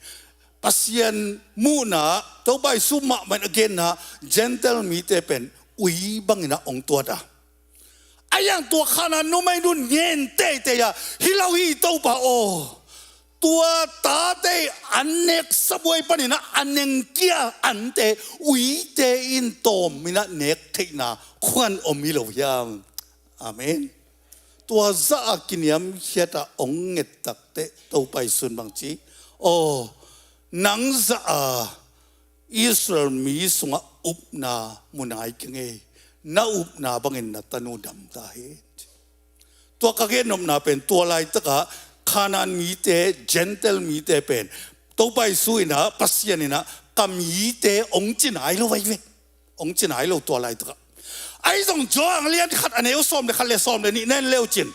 Pasian muhna, Topa Jesu mahmah in a genna Gentile mite pen ui banginah hong tuat a. A iang tua Khanan numeinu ngen teitei a, hi lo hi Topa aw. Tua tate an nek sabuai paninah a nengkia ante uite in tawm inah nek theihna khuan om hi lo hiam? Amen. Tua zah a kiniamkhiat a hong nget takte Topa Jesu in bang ci? Aw, nang zah a Israel mi sungah upna mu nai keng ei, na upna bangin na tanu dam ta hen. Tua ka gennopna pen tua laitakah Khanan mite, Gentile mite pen Topa Jesu inah, Pasian inah ka mite hong ci nai lo vai ve. Hong ci nai lo tua laitakah. Ahi zong Johan lian khat a neu sawm le khat le sawm le nih na en leucin,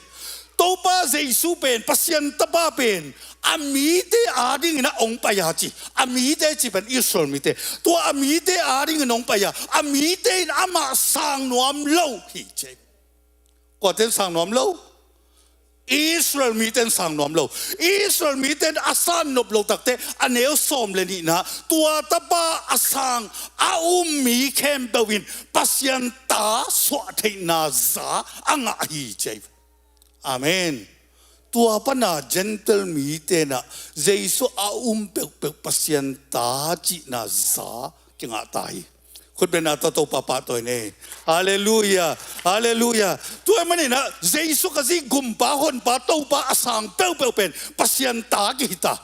Topa Jesu pen, Pasian tapa pen a mite adingin a hong pai a ci. A mite ci pen Israel mite. Tua a mite adingin hong pai a, a mite in amah sang nuam lo hi ci. Kuate in sang nuam lo? Israel mite in sang nuam lo. Israel mite in a san nop lo takte a neu sawm le nihna, tua tapa a sang a um mi khempeuh in Pasian ta suah theihna za a ngah hi ci. Amen. Tua pana Gentile mite inah Jesu a um peuhpeuh Pasian ta cihna za kingah ta hi. Khutbetna tawh Topa pahtawi ni. Halleluiah. Halleluiah. Tua ahih manin ah Jesu Khazih gumpa, honpa, Topa a sang peuhpeuh pen Pasian ta kihita.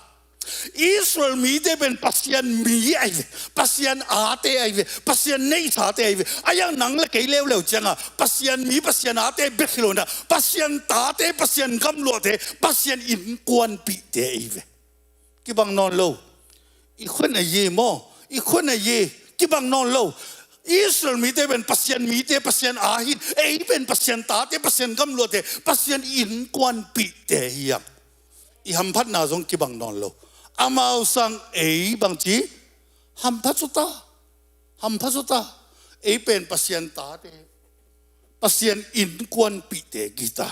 Israel mite pen Pasian mi ahi ve, Pasian ate ahi ve, Pasian neihsate ahi ve. A iang nang le kei leuleu cianga Pasian mi, Pasian ate bek hi lo na, Pasian tate, Pasian gamluahte, Pasian innkuanpihte ahi ve. Kibang nawn lo. I khua na ye maw? I khua na ye. Kibang nawn lo. Israel mite pen Pasian mite, Pasian a hi. Ei pen Pasian tate, Pasian gamluahte, Pasian innkuanpihte hi ang. I hamphatna zong kibang nawn lo. Amau sang ei bangci hamphat suta. Hamphat suta. Ei pen Pasian tate, Pasian innkuanpihte kihita.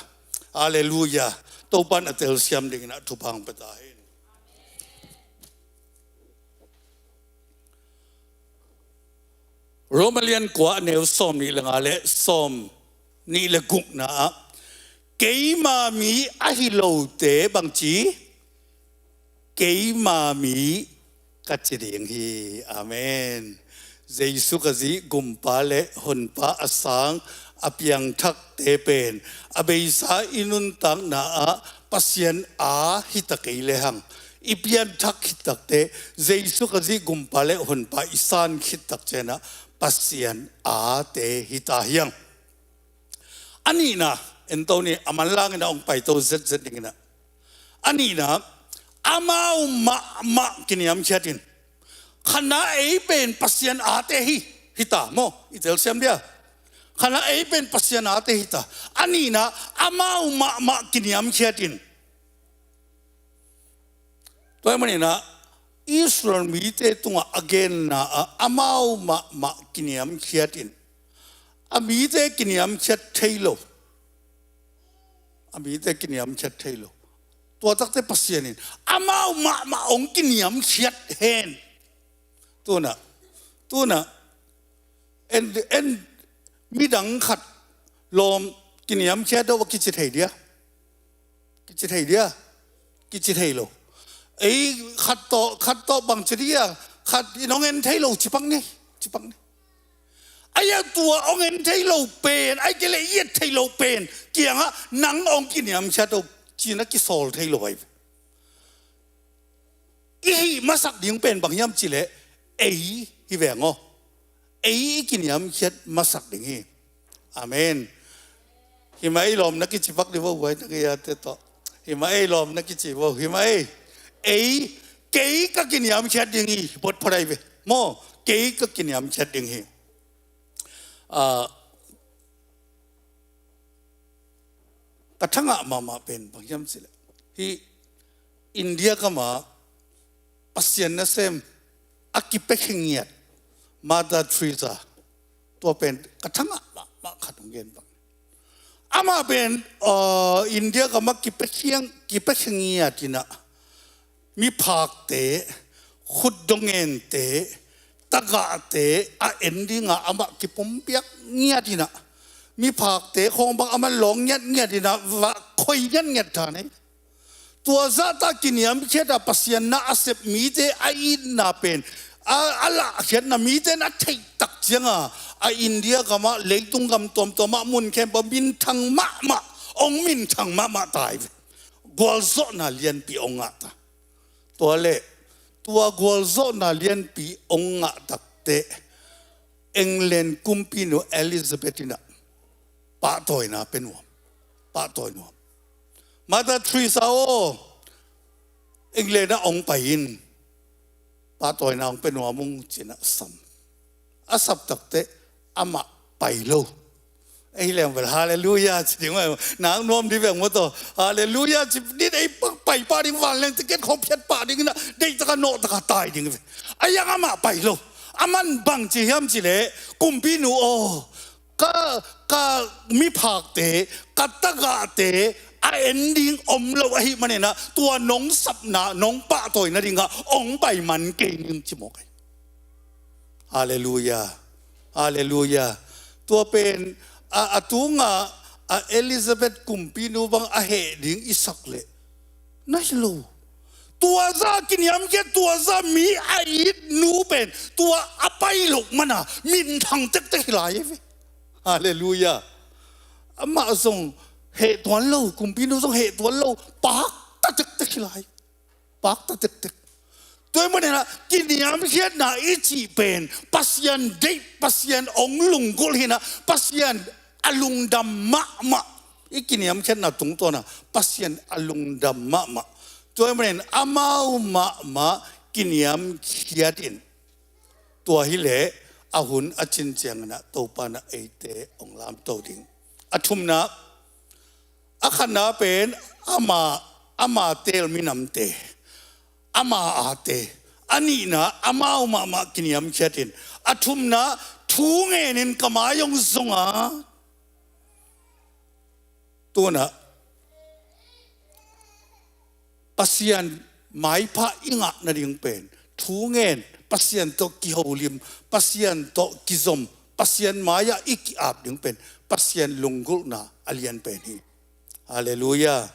Halleluiah. Topan a telsiam dingin a thupha hong pia ta hen. Roma lian kua, a neu sawm nih le nga le sawm nih le gukna ah, keima mi ahi lote bangci, keima mi ka ci ding hi. Amen. Jesu Khazih gumpa le honpa a sang, a piangthakte pen a beisa i nuntakna ah Pasian a hita kei lehang, i pianthak khit takte, Jesu Khazih gumpa le honpa i san khit tak ciangin ah Pasian ate hita hi ang. A nihna, en to ni, a manlangin a hong paito zetzet dingin ah. A nihna, amau mahmah kiniamkhiat in. Khatna, ei pen Pasian ate hi, hita maw? I telsiam dia. Khatna, ei pen Pasian ate hita. A nihna, amau mahmah kiniamkhiat in. Tua ahih manin ah Israel mite tungah a genna ah amau mahmah kiniamkhiat in. A mite kiniamkhiat thei lo. A mite kiniamkhiat thei lo. Tua takte Pasian in amau mahmah hong kiniamkhiat hen. Tuna, tuna, en, en midang khat lawm kiniamkhiat lo a kici thei dia. Kici thei dia. Kici thei lo. Ei, khat tawh, khat tawh bang ci dia. Khat in hong en thei lo, ci pak ni. Ci pak ni. Ahi a tua hong en thei lo pen, ahi kei leh i et thei lo pen kiangah nang hong kiniamkhiat lo, ci-in a kisawl thei lo ahi. I hih masak ding pen bang hiam cih leh ei hi veng aw. Ei i kiniamkhiat masak ding hi. Amen. Hi mah ei, lawm na kici pak di vo, guai na kiate tawh. Hi mah ei, lawm na kici vo, hi mah ei. Ei, kei ka kiniamkhiat ding hi, photphot ahi ve. Maw, kei ka kiniamkhiat ding hi. Ah, ka thangah mahmah pen bang hiam cih leh, hih India gamah Pasian nasem a kipiakhia ngiat Mother Teresa, tua pen ka thangah mahmah khat hong gen bang. Amah pen, uh, India gamah kipiakhia, kipiakhia ngiat in ah, miphakte, khutdawh ngente, tagahte a en dinga amah kipumpiak ngiat in ah, miphakte khawng bang amah lawng ngiatngiat in ah, va khoi ngiatngiat ta nei. Tua zahta kiniamkhiat a Pasian na a sep mite a itna pen, a, a lahkhiatna mite in a theih tak cianga, a India gamah, leitung gam tuamtuamah mun khempeuh minthang mahmah, hong minthang mahmah ta hi ve. Gualzawhna lianpi hong ngah ta. Tua leh, tua gualzawhna lianpi hong ngah takteh, England kumpinu Elizabeth in ah pahtawina pia nuam. Pahtawi nuam. Mother Teresa aw, England ah hong pai in, pahtawina hong pia nuam ung, ci-in ah sam. A sap takteh amah pai lo. Ei leng bel halleluiah ci ding uh, nak nuam dih veng maw taw. Halleluiah ci dih, ei pai pah ding, vanleng ticket khawng phiat pah ding in ah, deihtak a nawhtak a tai ding ve. Ahi hang amah pai lo. Aman bang ci hiam cih leh, kumpinu aw, ka, ka miphakte, ka tagahte a en ding om lo ahih manin ah, tua nong sapna, nong pahtawina dingah hong pai man kei ning, ci mawk hi. Halleluiah. Halleluiah. Tua pen, a, a tungah, a Elizabeth kumpinu bang a heh ding i sak leh, na hi lo. Tua zah kiniamkhiat, tua zah mi a it nu pen tua a pai loh mana minthang tektek hi lai hi ve. Halleluiah. Amah zong heh tuan lo, kumpinu zong heh tuan lo, pakta tektek hi lai. Pakta tektek. Tua ahih manin ah kiniamkhiatna i cih pen Pasian deih, Pasian hong lunggulh hi-in ah, Pasian a lungdam mahmah. I kiniamkhiatna tungtawn ah Pasian a lungdam mahmah. Tua ahih manin amau mahmah kiniamkhiat in, tua hileh a hun a cin ciangin ah Topa in ah eite hong lamto ding. A thumna, a khatna pen ama, ama teel minamte, ama ate. A nihna, amau mahmah kiniamkhiat in. A thumna, thu ngenin ka mai hong zong a. Tu-in ah Pasian maipha i ngah nading pen thu ngen, Pasian tawh kiholim, Pasian tawh kizom, Pasian mai-ah i ki-ap ding pen Pasian lunggulhna a lian pen hi. Halleluiah.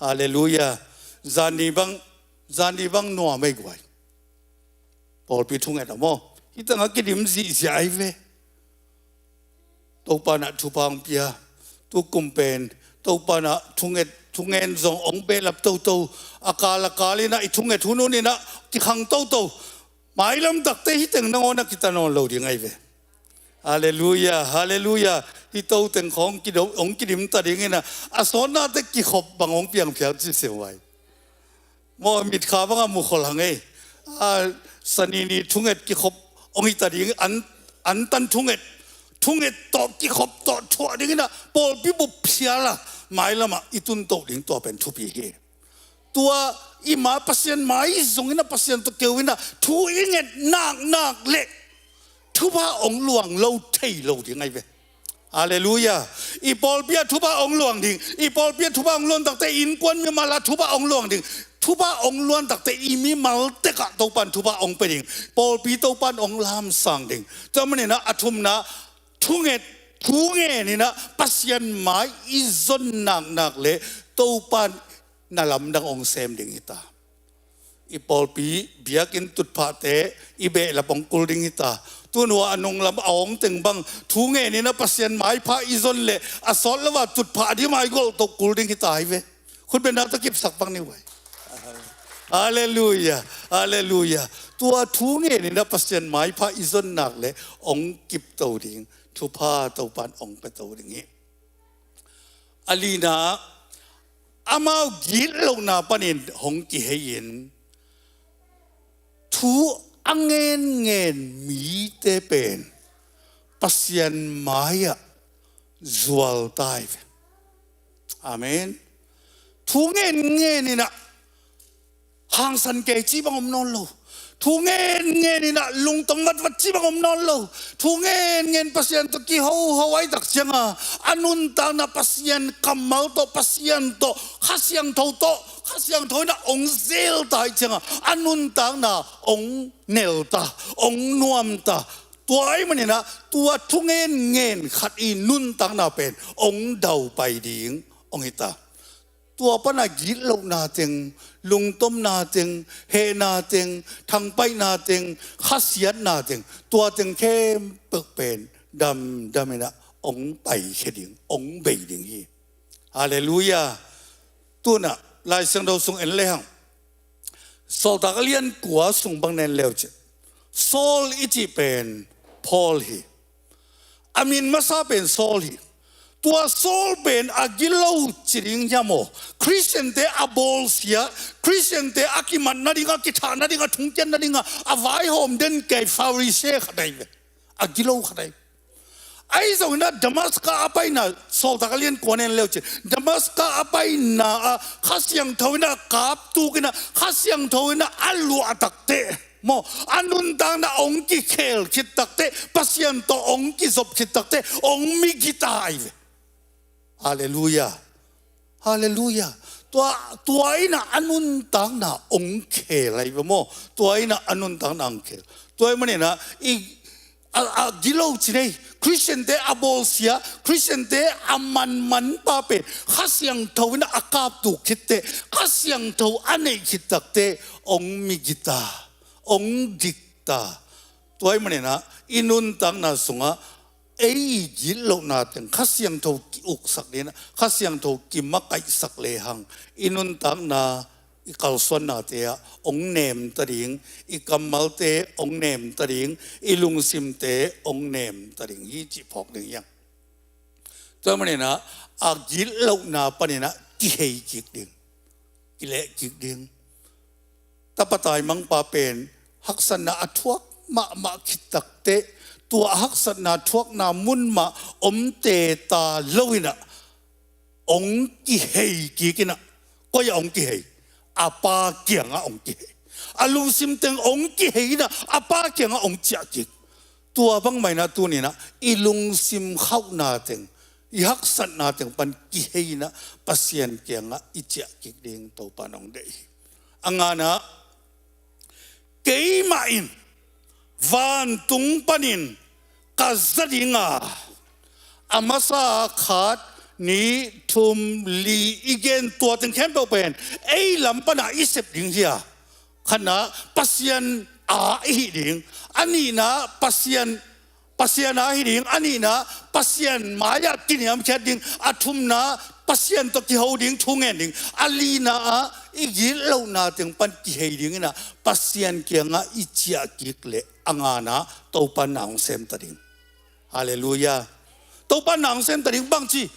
Halleluiah. Zanni bang, zanni bang nuam ei guai. Pawlpi thunget a maw, hih tengah kidim zihziah ahi ve. Topa in ah thupha hong pia. Tukum pen Topa in ah thunget, thungen zong hong behlap toto. A kal a kal in ah i thunget hun hun in ah kikhang toto. Mailam takte hih teng nangawn ah kita nawn lo ding ahi ve. Halleluiah, halleluiah. Hih to teng khawng kido, hong kidim ta dingin ah a sawtnate kikhop bang hong piang phial ci se vai. Maw, mitkha bangah mukhol hang ei. A, sanini thunget kikhop hong hi ta ding, an, antan thunget, thunget tawh kikhop tawh thuah dingin ah pawlpi bup phial a mailamah i tuntoh ding tua pen thupi hi. Tua i ma Pasian mai zongin ah Pasian tawh keu in ah thu i nget naknak leh thupha hong luang lo thei lo ding ahi ve. Halleluiah. I pawlpi ah thupha hong luang ding. I pawlpi ah thupha hong luan takte innkuan mimal ah thupha hong luang ding. Thupha hong luan takte i mimal tekah Topa in thupha hong pia ding. Pawlpi Topa in hong lamsang ding. Tua manin ah a thumna, thunget, thu ngenin ah Pasian mai i zon naknak leh Topa in na lamdang hong sem ding hi ta. I pawlpi biakinn tutphahte i behlap hong kul ding hi ta. Tun hua a nunglam a hong teng bang thu ngenin ah Pasian maipha i zon leh a sawt lo a tutphah a dim a i golh tawh kul ding hi ta hi ve. Khutbetna tawh kipsak pak ni vai. Halleluiah. Halleluiah. Tua thu ngenin ah Pasian maipha i zon nak leh hong kipto ding, thupha Topa in hong pia to ding hi. A lina, amau gitlohna panin hong kihei-in thu a ngenngen mite pen Pasian mai-ah zual ta hi ve. Amen. Thu ngenngenin ah hangsan kei ci bang om nawn lo. Thu ngenngenin ah lungtong vatvat ci bang om nawn lo. Thu ngenngen Pasian tawh kihoho ahih tak ciangin a nuntakna Pasian kammal tawh, Pasian tawh, Kha Siangtho tawh, Kha Siangtho in ah hong zel ta ahih ciangin a nuntakna hong nel ta, hong nuam ta. Tua ahih manin ah tua thu ngenngen khat i nuntakna pen hong daupai ding hong hi ta. Tua pana gitlohna teng, lungtomna teng, hehna teng, thangpaihna teng, khasiatna teng, tua teng khempeuh pen damdamin ah hong paikhia ding, hong bei ding hi. Halleluiah. Tun ah Lai Siangtho sung en lehang, Sawltak a lian kua sung bang nen leu cin, Saul i cih pen Paul hi. A min masa pen Saul hi. Tua Saul pen a gilo ci ding hiam aw? Khristiante a bawlsia, Khristiante a kimat nading, a kithah nading, a thungkiat nading a, a vaihawm den kei Pharisee khat ahi ve. A gilo khat ahi. Ahi zongin ah Damaska a paina, Sawltak a lian kua nen leu cin, Damaska a paina ah Kha Siangtho in ah kap tuk in ah, Kha Siangtho in ah a luah takte, maw, a nuntakna hong kikhel khit takte, Pasian tawh hong kizop khit takte, hong migita ahi ve. Halleluiah. Halleluiah. Tua, tua in ah a nuntakna hong khel ahi ve maw. Tua in ah a nuntakna hong khel. Tua ahih manin ah i a, a gilo ci nei, Khristiante a bawlsia, Khristiante a manman pa pen Kha Siangtho in a kaptu khit teh, Kha Siangtho a neih khit tak teh ong migita, ong dikta. Tua ahih manin ah i nuntakna sungah ei i gitlohna teng Kha Siangtho ki-uksak ding, Kha Siangtho kimakaihsak lehang i nuntakna, i kalsuannate ah ong nemta ding, i kammalte ong nemta ding, i lungsimte ong nemta ding hi cih phawk ding hi hang. Tua manin ah a gitlohna panin ah kihei kik ding, kileh kik ding. Tapa taimangpa pen haksatna a thuak mahmah khit tak teh, tua a haksatna thuakna mun mah om teta lo in ah ong kihei kik in ah. Koi ah ong kihei? A pa kiangah ong kihei. A lungsim teng ong kihei in ah a pa kiangah ong ciah kik. Tua bangmah in ah tuni in ah i lungsim khauhna teng, i haksatna teng pan kihei in ah Pasian kiangah i ciah kik ding Topa in ong deih hi. A ngana ah, keimah in vantung panin ka za ding a, a masa khat, nih, thum, li i gen tua teng khempeuh pen ei lam pan ah i sep ding hi a. Khatna, Pasian a i hih ding. A nihna, Pasian, Pasian a hih ding. A nihna, Pasian mai-ah kiniamkhiat ding. A thumna, Pasian tawh kiho ding, thu ngen ding. A lina ah i gitlohna teng pan kihei ding in ah Pasian kiangah i ciah kik leh a ngana ah Topa in na ong semta ding. Halleluiah. Topa in na ong semta ding. Bangci?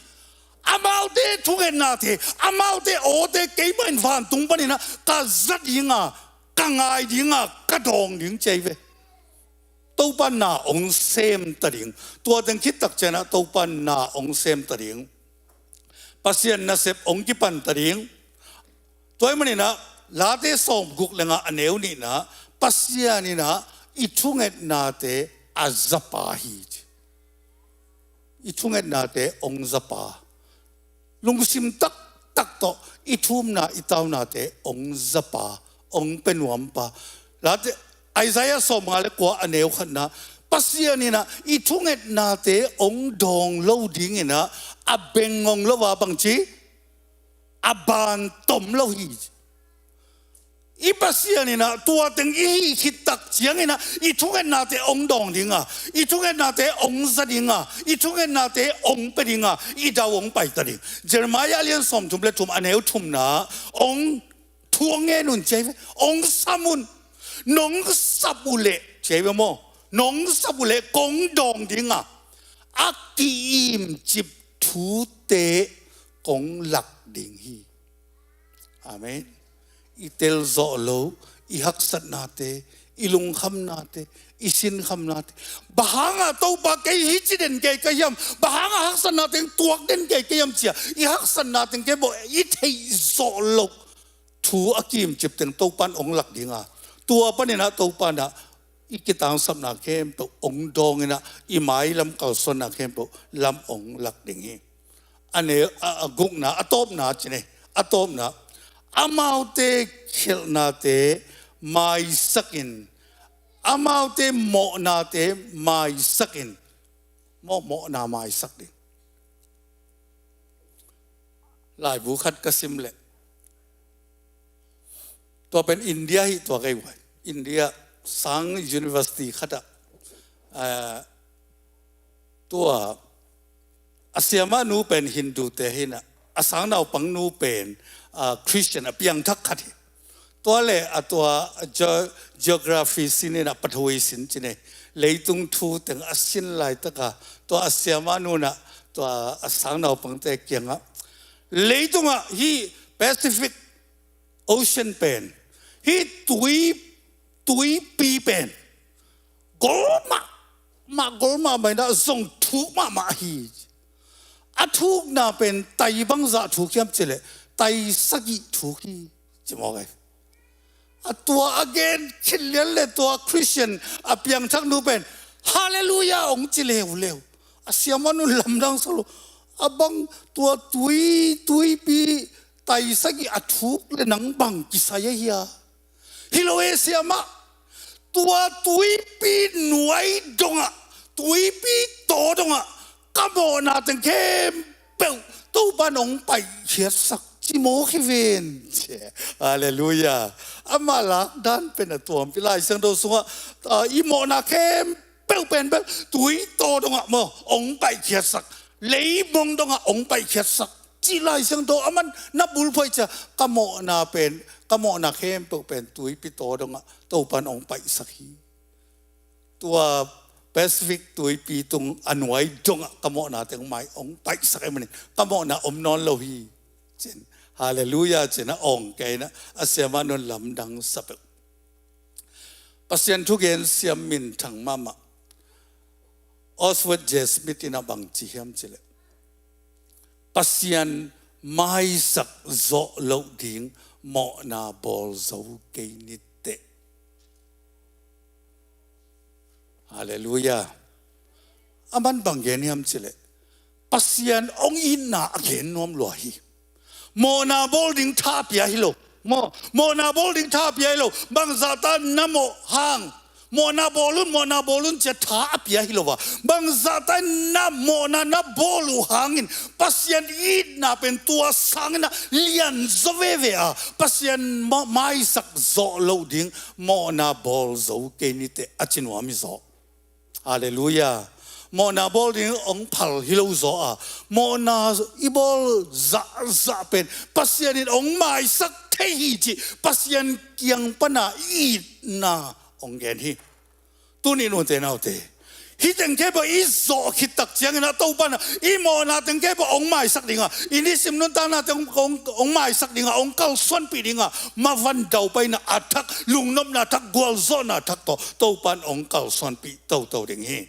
Amaute thungetnate, amaute awte keimah in vantung panin ah ka za ding a, ka ngai ding a, ka dawng ding ci ahi ve. Topa in na ong semta ding. Tua teng khit tak ciang ah Topa in na ong semta ding. Pasian nasep ong kipanta ding. Tua ahih manin ah Late sawmguk le nga a neu nihna, Pasian in ah i thungetnate a zapa hi ci. I thungetnate ong zapa. Lungsim taktak tawh i thumna i taunate ong zapa, ong pia nuampa. Late, Isaiah sawmnga le kua a neu khatna, Pasian in ah i thungetnate ong dawng lo ding in ah a beng ngong lo a, bangci? A ban tom lo hi. I Pasian in ah tua teng i hih khit tak ciang in ah i thungetnate ong dawng ding a, i thungetnate ong za ding a, i thungetnate ong pia ding a, i dau ong paita ding. Jeremiah a lian sawmthum le thum a neu thumna, ong thu ong ngen un ci ahi ve, ong sam un. Nong sap uh leh ci ahi ve maw, nong sap uh leh kong dawng ding a, a ki-imcip thute kong lak ding hi. Amen. I telzawh loh, i haksatnate, i lungkhamnate, i sinkhamnate, bang hangah Topa kei hih ci den kei ka hiam, bang hangah haksatnate tuak den kei ka hiam ci a i haksatnate kei bawh i theihzawh loh thu a ki-imcip teng Topa in ong lak ding a, tua panin ah Topa in ah i kitangsapna khempeuh ong dawng in ah i mailam kalsuanna khempeuh lam ong lak ding hi. A ne, a, a gukna, a tawpna ci nei, a tawpna, amaute khialhnate maisak in, amaute mawhnate maisak in, mawh, mawhna maisak ding. Laibu khat ka sim leh, tua pen India hi tua kei vai. India sang university khat ah, ah, tua a siamah nu pen Hindu te hi in ah, a sang naupang nu pen, ah, Christian a piangthak khat hi. Tua le a tua geo-, geography sin in ah, pathui sin ci nei, leitung thu teng a sin laitak a, tua a siamah nu in ah tua a sang naupangte kiangah, leitungah hih Pacific Ocean pen, hih tui, tuipi pen gol mahmah, gol mahmah in ah zong thuk mahmah hi. A thukna pen tai bangzah thuk hiam cih leh tai sagih thuk hi, ci mawk hi. A tua a gen khit lian leh tua Christian a piangthak nu pen Halleluiah ong ci leuleu. A siamah nu lamdang sa lo. A bang, tua tui, tuipi tai sagih a thuk leh nang bang kisai ahi a? Hi lo e siamah, tua tuipi nuai dongah tuipi taw dongah ka mawhna teng khempeuh Topan hong paihkhiatsak ci mawk hi ven. Halleluiah. Amah lakdan pen a tuampi. Lai Siangtho sungah, ah, i mawhna khempeuh pen bel tui taw dongah maw hong paihkhiatsak, leimong dongah hong paihkhiatsak ci Lai Siangtho. Aman na bulphuai cia, ka mawhna pen, ka mawhna khempeuh pen tuipi taw dongah Topan hong paihsak hi. Tua Pacific tuipi tung a nuai dongah ka mawhna teng mai hong paihsak ahih manin ka mawhna om nawn lo hi. Cin, halleluiah, cin a awng kei na a siamah nun lamdang sapeuh. Pasian thugen siam minthang mahmah Oswald J. Smith in a bang ci hiam cileh, Pasian maisak zawh loh ding mawhna bawl zo kei niteh. Halleluiah. Aman bang gen hiam cileh, Pasian hong itna a gen nuam lua hi. Mawhna bawl ding tha a pia hi lo. Maw, mawhna bawl ding tha a pia hi lo. Bangzahta na mawh hang, mawhna bawl un, mawhna bawl un cia tha a pia hi lo a, bangzahta na mawhna na bawl uh hangin Pasian itna pen tua sangin a lian zaw veve a, Pasian ma-, maisak zawh loh ding mawhna bawl zo kei niteh a ci nuam hi zaw. Halleluiah. Mawhna bawl ding hong phal hi lo zaw a, mawhna i bawl zahzah pen Pasian in hong maisak thei hi cih Pasian kiang pana i itna hong gen hi. Tuni nute naute, hih teng khempeuh i zawh khit tak ciangin a Topan a i mawhna teng khempeuh hong maisak ding a, i nisim nuntakna teng hong, hong, hong maisak ding a, hong kalsuanpih ding a, mavan daupaina a thak, lungnopna thak, gualzawhna thak tawh Topan hong kalsuanpih toto ding hi.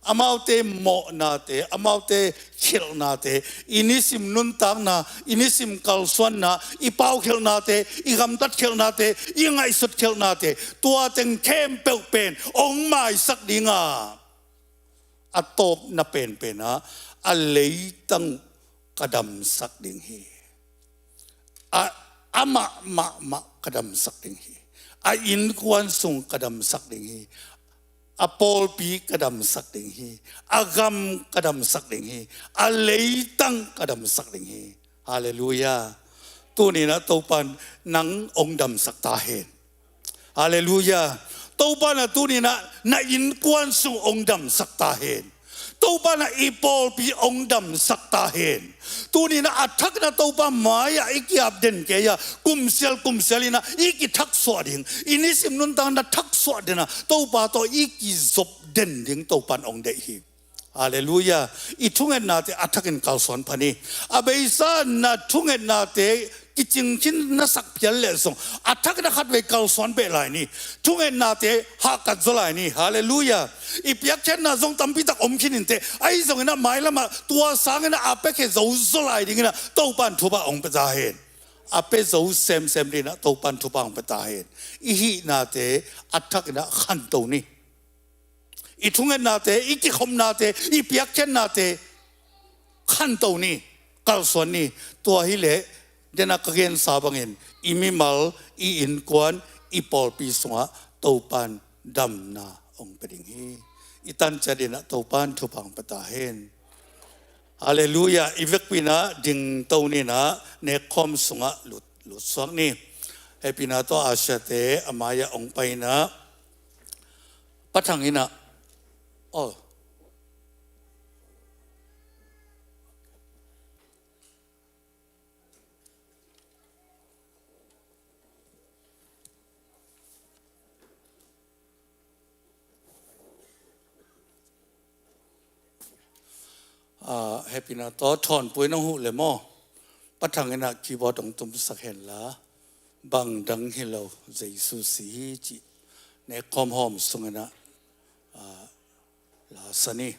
Amaute mawhnate, amaute khialhnate, i nisim nuntakna, i nisim kalsuanna, i paukhialhnate, i gamtat khialhnate, i ngaihsut khialhnate, tua teng khempeuh pen hong maisak ding a, a tawpna penpen a, a leitang ka damsak ding hi. A, amah mahmah ka damsak ding hi. A innkuan sung ka damsak ding hi. A pawlpi ka damsak ding hi. A gam ka damsak ding hi. A leitang ka damsak ding hi. Halleluiah. Tuni-in ah Topan nang hong damsak ta hen. Halleluiah. Topan ah tuni-in ah na innkuan sung hong damsak ta hen. Topan ah i pawlpi hong damsak ta hen. Tuni-in ah a thak in ah Topa mai-ah i ki-ap den kei a, kumsial kumsial in ah i kithaksuah ding, i nisim nuntakna thaksuah den a, Topa tawh i kizop den ding Topan hong deih hi. Halleluiah. I thungetnate a thakin kalsuan pha ni. A beisa na thungetnate kicing khin na sak phial leh zong, a thakin ah khatvei kalsuan beh lai ni. Thungetnate hahkat zaw lai ni. Halleluiah. I piakkhiatna zong tampi tak om khin inteh. Ahi zongin ah mailam ah tua sangin ah a piakhia zo zaw lai dingin ah Topan thupha hong pia ta hen. A pia zo semsem dingin ah Topan thupha hong pia ta hen. I hihnate a thakin ah khanto ni. I thungetnate, i kikhopnate, i piakkhiatnate khanto ni, kalsuan ni. Tua hileh, den a ka gensa bangin, i mimal, i innkuan, i pawlpi sungah Topan damna hong pia ding hi. I tan ciat in ah Topan thupha hong pia ta hen. Halleluiah. I vekpi in ah dingto ni in ah nekkhawm sungah lut, lutsuak ni. Hehpihna tawh a siate a mai-ah hong pai in ah, Pa Thang in ah. Oh. Ah, hehpihna tawh Thawnpui nong huh leh maw, Pa Thang in ah keyboard hong tumsak hen la, bang dang hi lo, Jesu si hi cih nekkhawm hawm sungin ah, ah, la sa ni.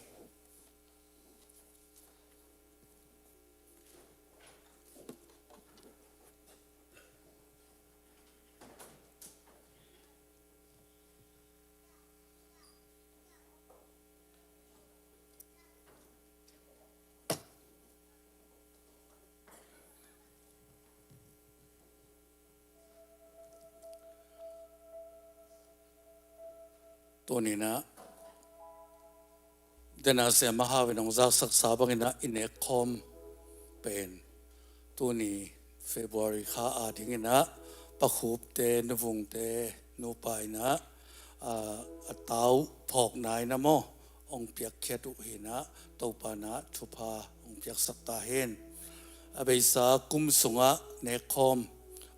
Tuni-in ah, Dena siama hau in hong zaksaksa bangin ah i nekkhawm pen tuni February kha a dingin ah Pa Khupte, Nu Vungte, Nu Pa in ah, aa, a tau phawkna in ah maw hong piakkhiat uh hi in ah, Topa in ah thupha hong piaksak ta hen. A beisa kum sungah nekkhawm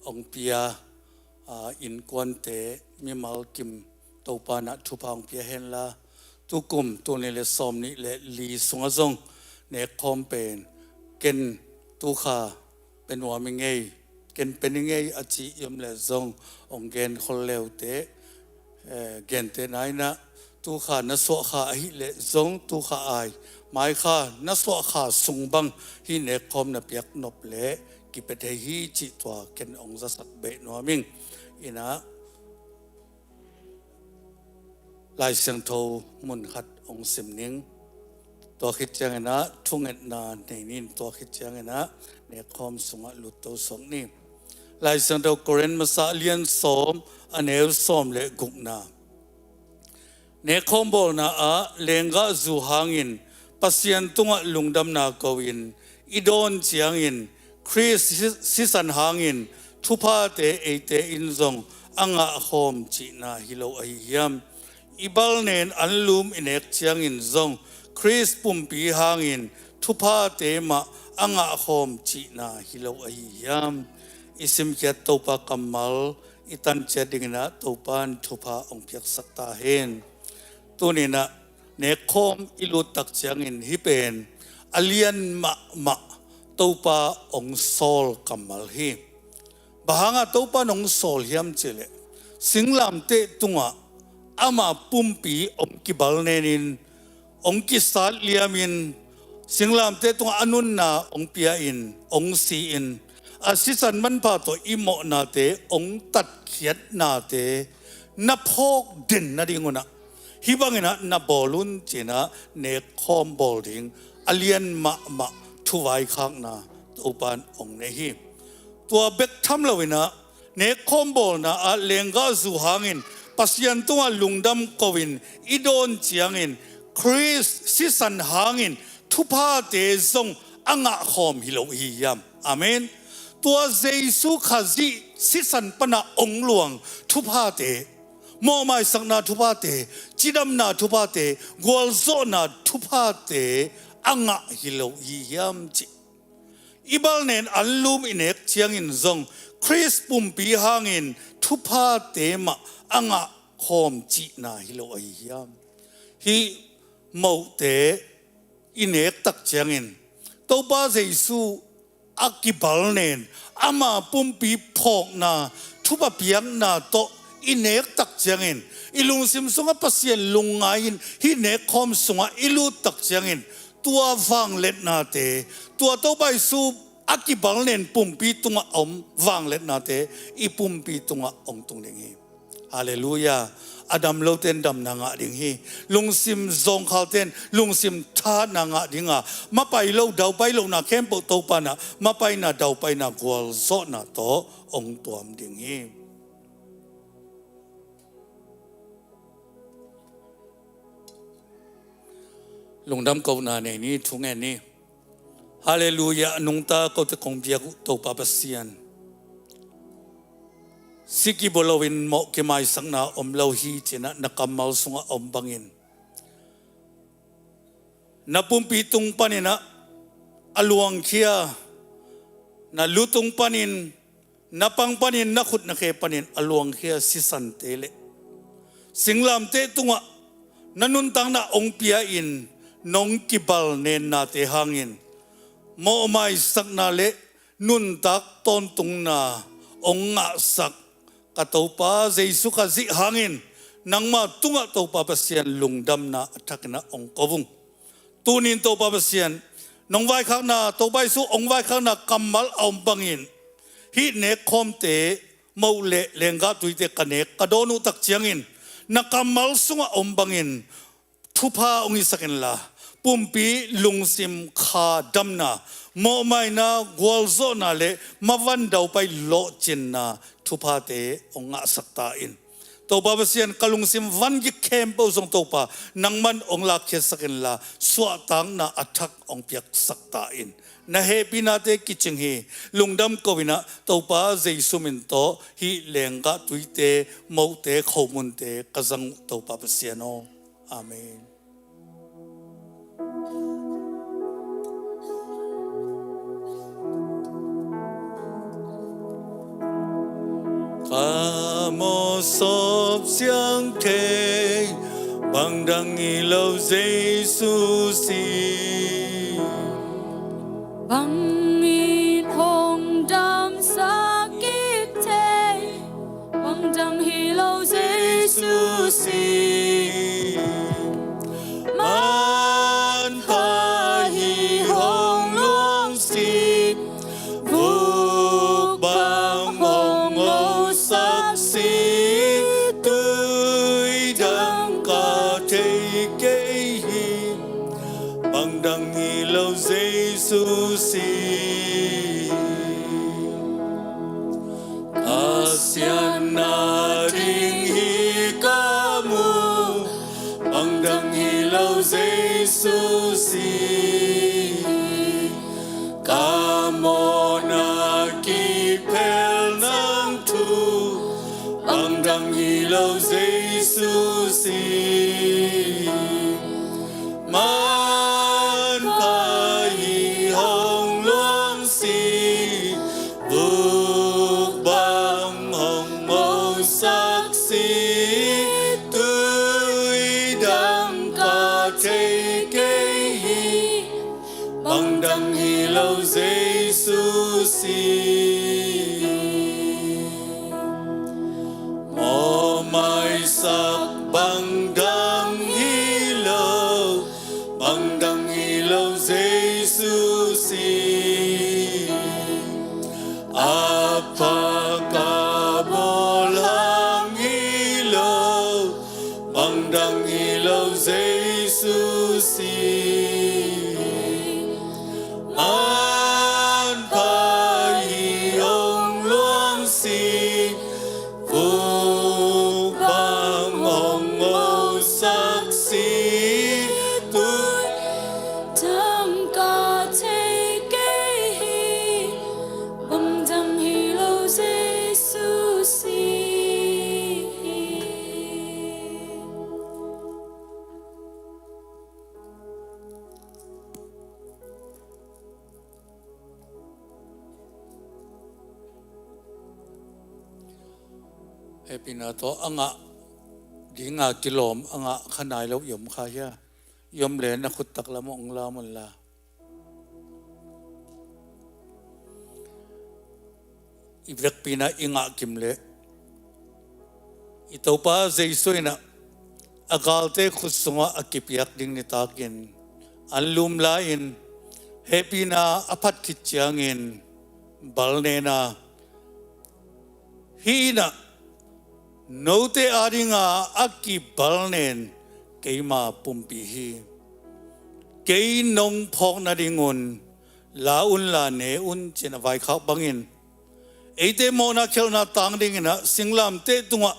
hong pia, aa, innkuante mimal kim Topa in ah thupha hong pia henla, tukum tul nih le sawm nih le li sungah zong nekkhawm pen ken tukha pe nuam ing ei, ken pe ning ei a ci i om leh zong hong genkhol le uh teh, eh, gentehna in ah tukha na suahkha ahih leh zong tukha ai, maikha na suahkha sung bang hih nekkhawm na piak nop leh kipia thei hi cih tua ken hong zasak beh nuam ing. In ah Lai Siangtho mun khat hong sim ning. Tua khit ciangin ah thungetna nei ni in, tua khit ciangin ah nekkhawm sungah lut to suak ni. Lai Siangtho Korin masa a lian sawm, a neu sawm le gukna. Nekkhawm bawlna ah lenggahzu hangin Pasian tungah lungdamna ko-in i dawn ciangin Khrist si-, sisan hangin thuphate eite in zong a ngahkhawm cihna hi lo ahi hiam? I balnen anlum i nek ciangin zong Khrist pumpi hangin thuphate mah a ngahkhawm cihna hi lo ahi hiam? I simkhiat Topa kammal i tan ciat dingin ah Topa in thupha hong piaksak ta hen. Tuni in ah nekkhawm i lut tak ciangin hih pen a lian mahmah Topa hong sawl kammal hi. Bang hangah Topa in hong sawl hiam cih leh, singlamteh tungah ama pumpi hong kibalnen in, hong kisat liamin, singlamteh tungah a nunna hong pia-in, hong si-in, a sisan manpha tawh i mawhnate hong tatkhiatnate na phawk den nadingun ah hih bangin ah na bawl un ci-in ah nekkhawm bawl ding a lian mahmah thuvaikhakna Topa in hong nei hi. Tua bek tham loin ah nekkhawm bawlna ah lenggahzu hangin Pasian tungah lungdam ko-in i dawn ciangin Khrist sisan hangin thuphate zong a ngahkhawm hi lo ahi hiam? Amen. Tua Jesu Khazih sisan panah hong luang thuphate, mawhmaisakna thuphate, cidamna thuphate, gualzawhna thuphate a ngah hi lo ahi hiam cih i balnen anlum i nek ciangin zong Khrist pumpi hangin thuphate mah a ngahkhawm cihna hi lo ahi hiam? Hih mohte i nek tak ciangin Topa Jesu a kibalnen ama pumpi phawkna thupha piakna tawh i nek tak ciangin i lungsim sungah Pasian lungngai-in hih nekkhawm sungah i lut tak ciangin tua vangliatnate, tua Topa Jesu a kibalnen pumpi tungah a om vangliatnate i pumpi tungah hong tung ding hi. Halleluiah. A dam lote in damna ngah ding hi. Lungsim zawngkhalte in lungsim thahatna ngah ding a, mapai lo daupai lohna khempeuh Topa in ah mapaina daupaina gualzawhna tawh hong tuam ding hi. Lungdam kohna nei ni, thu ngen ni. Halleluiah. Nungta kote kong biak uh Topa Pasian, si kibawl loin mawh kimaisakna om lo hi ci-in ah na kammal sungah a om bangin, na pumpi tung panin ah a luangkhia, na lu tung panin, na pang panin, na khut na khe panin a luangkhia sisante le singlamteh tungah na nuntakna hong pia-in nong kibalnennate hangin mawhmaisakna le nuntak tawntungna hong ngahsak ka Topa Jesu Khazih hangin nangma tungah Topa Pasian lungdamna a thakin ah hong ko ung. Tunin Topa Pasian, nong vaikhakna, Topa Jesu hong vaikhakna kammal a om bangin hih nekkhawmte, moh le lenggah tuite ka nek ka dawn uh tak ciangin na kammal sungah a om bangin thupha hong hisak inla, pumpi lungsim kha damna, mawhmaina, gualzawhna le mavan daupai lawhcinna thuphate hong ngahsak ta in. Topa Pasian, ka lungsim vangik khempeuh zong Topa nangman hong lakkhiatsak inla, suahtakna a thak hong piaksak ta in. Na hehpihnate kicing hi. Lungdam ko in ah Topa Jesu min tawh hih lenggah tuite, mote, khomunte ka zang uh Topa Pasian aw. Amen. Ka mawhsawp siang kei, bangdang hi lo Jesu si. Bangin hong damsak kik thei, bangdang hi lo Jesu si. Manpha hi hong luang si, vuk bang hong ngosak si, tui dang ka thei kei hi, bangdang hi lo Jesu si. Ka siatna ding hi ka mu, bangdang hi lo Jesu si. Ka mawhna kiphel nang thu, bangdang hi lo Jesu si. Manpha hi hong luang si, vuk bang hong ngosak si, tui dang ka thei kei hi, bangdang hi lo Jesu si. Mawhmaisak bangdang hi lo, bangdang hi lo Jesu si. A phak a bawl hang hi lo, bangdang hi lo Jesu si. Manpha hi hong luang si, vuk bang hong ngosak si, tui dang ka thei kei hi, bangdang hi lo Jesu si. Hehpihna tawh a ngah dinga kilawm a ngah kha nai lo i om kha hia? I om le na khut taklam ah hong lam un la. I vekpi in ah i ngah kim leh i Topa Jesu in ah a galte khut sungah a kipiak ding nitakin an lum lai-in, hehpihna a phat khit ciangin balnena, hih in ah note adinga a kibalnen keima pumpi hi. Kei nong phawk nadingun la un la ne un, ci-in a vaikhak bangin, eite mawhna khialhna tang dingin ah singlamteh tungah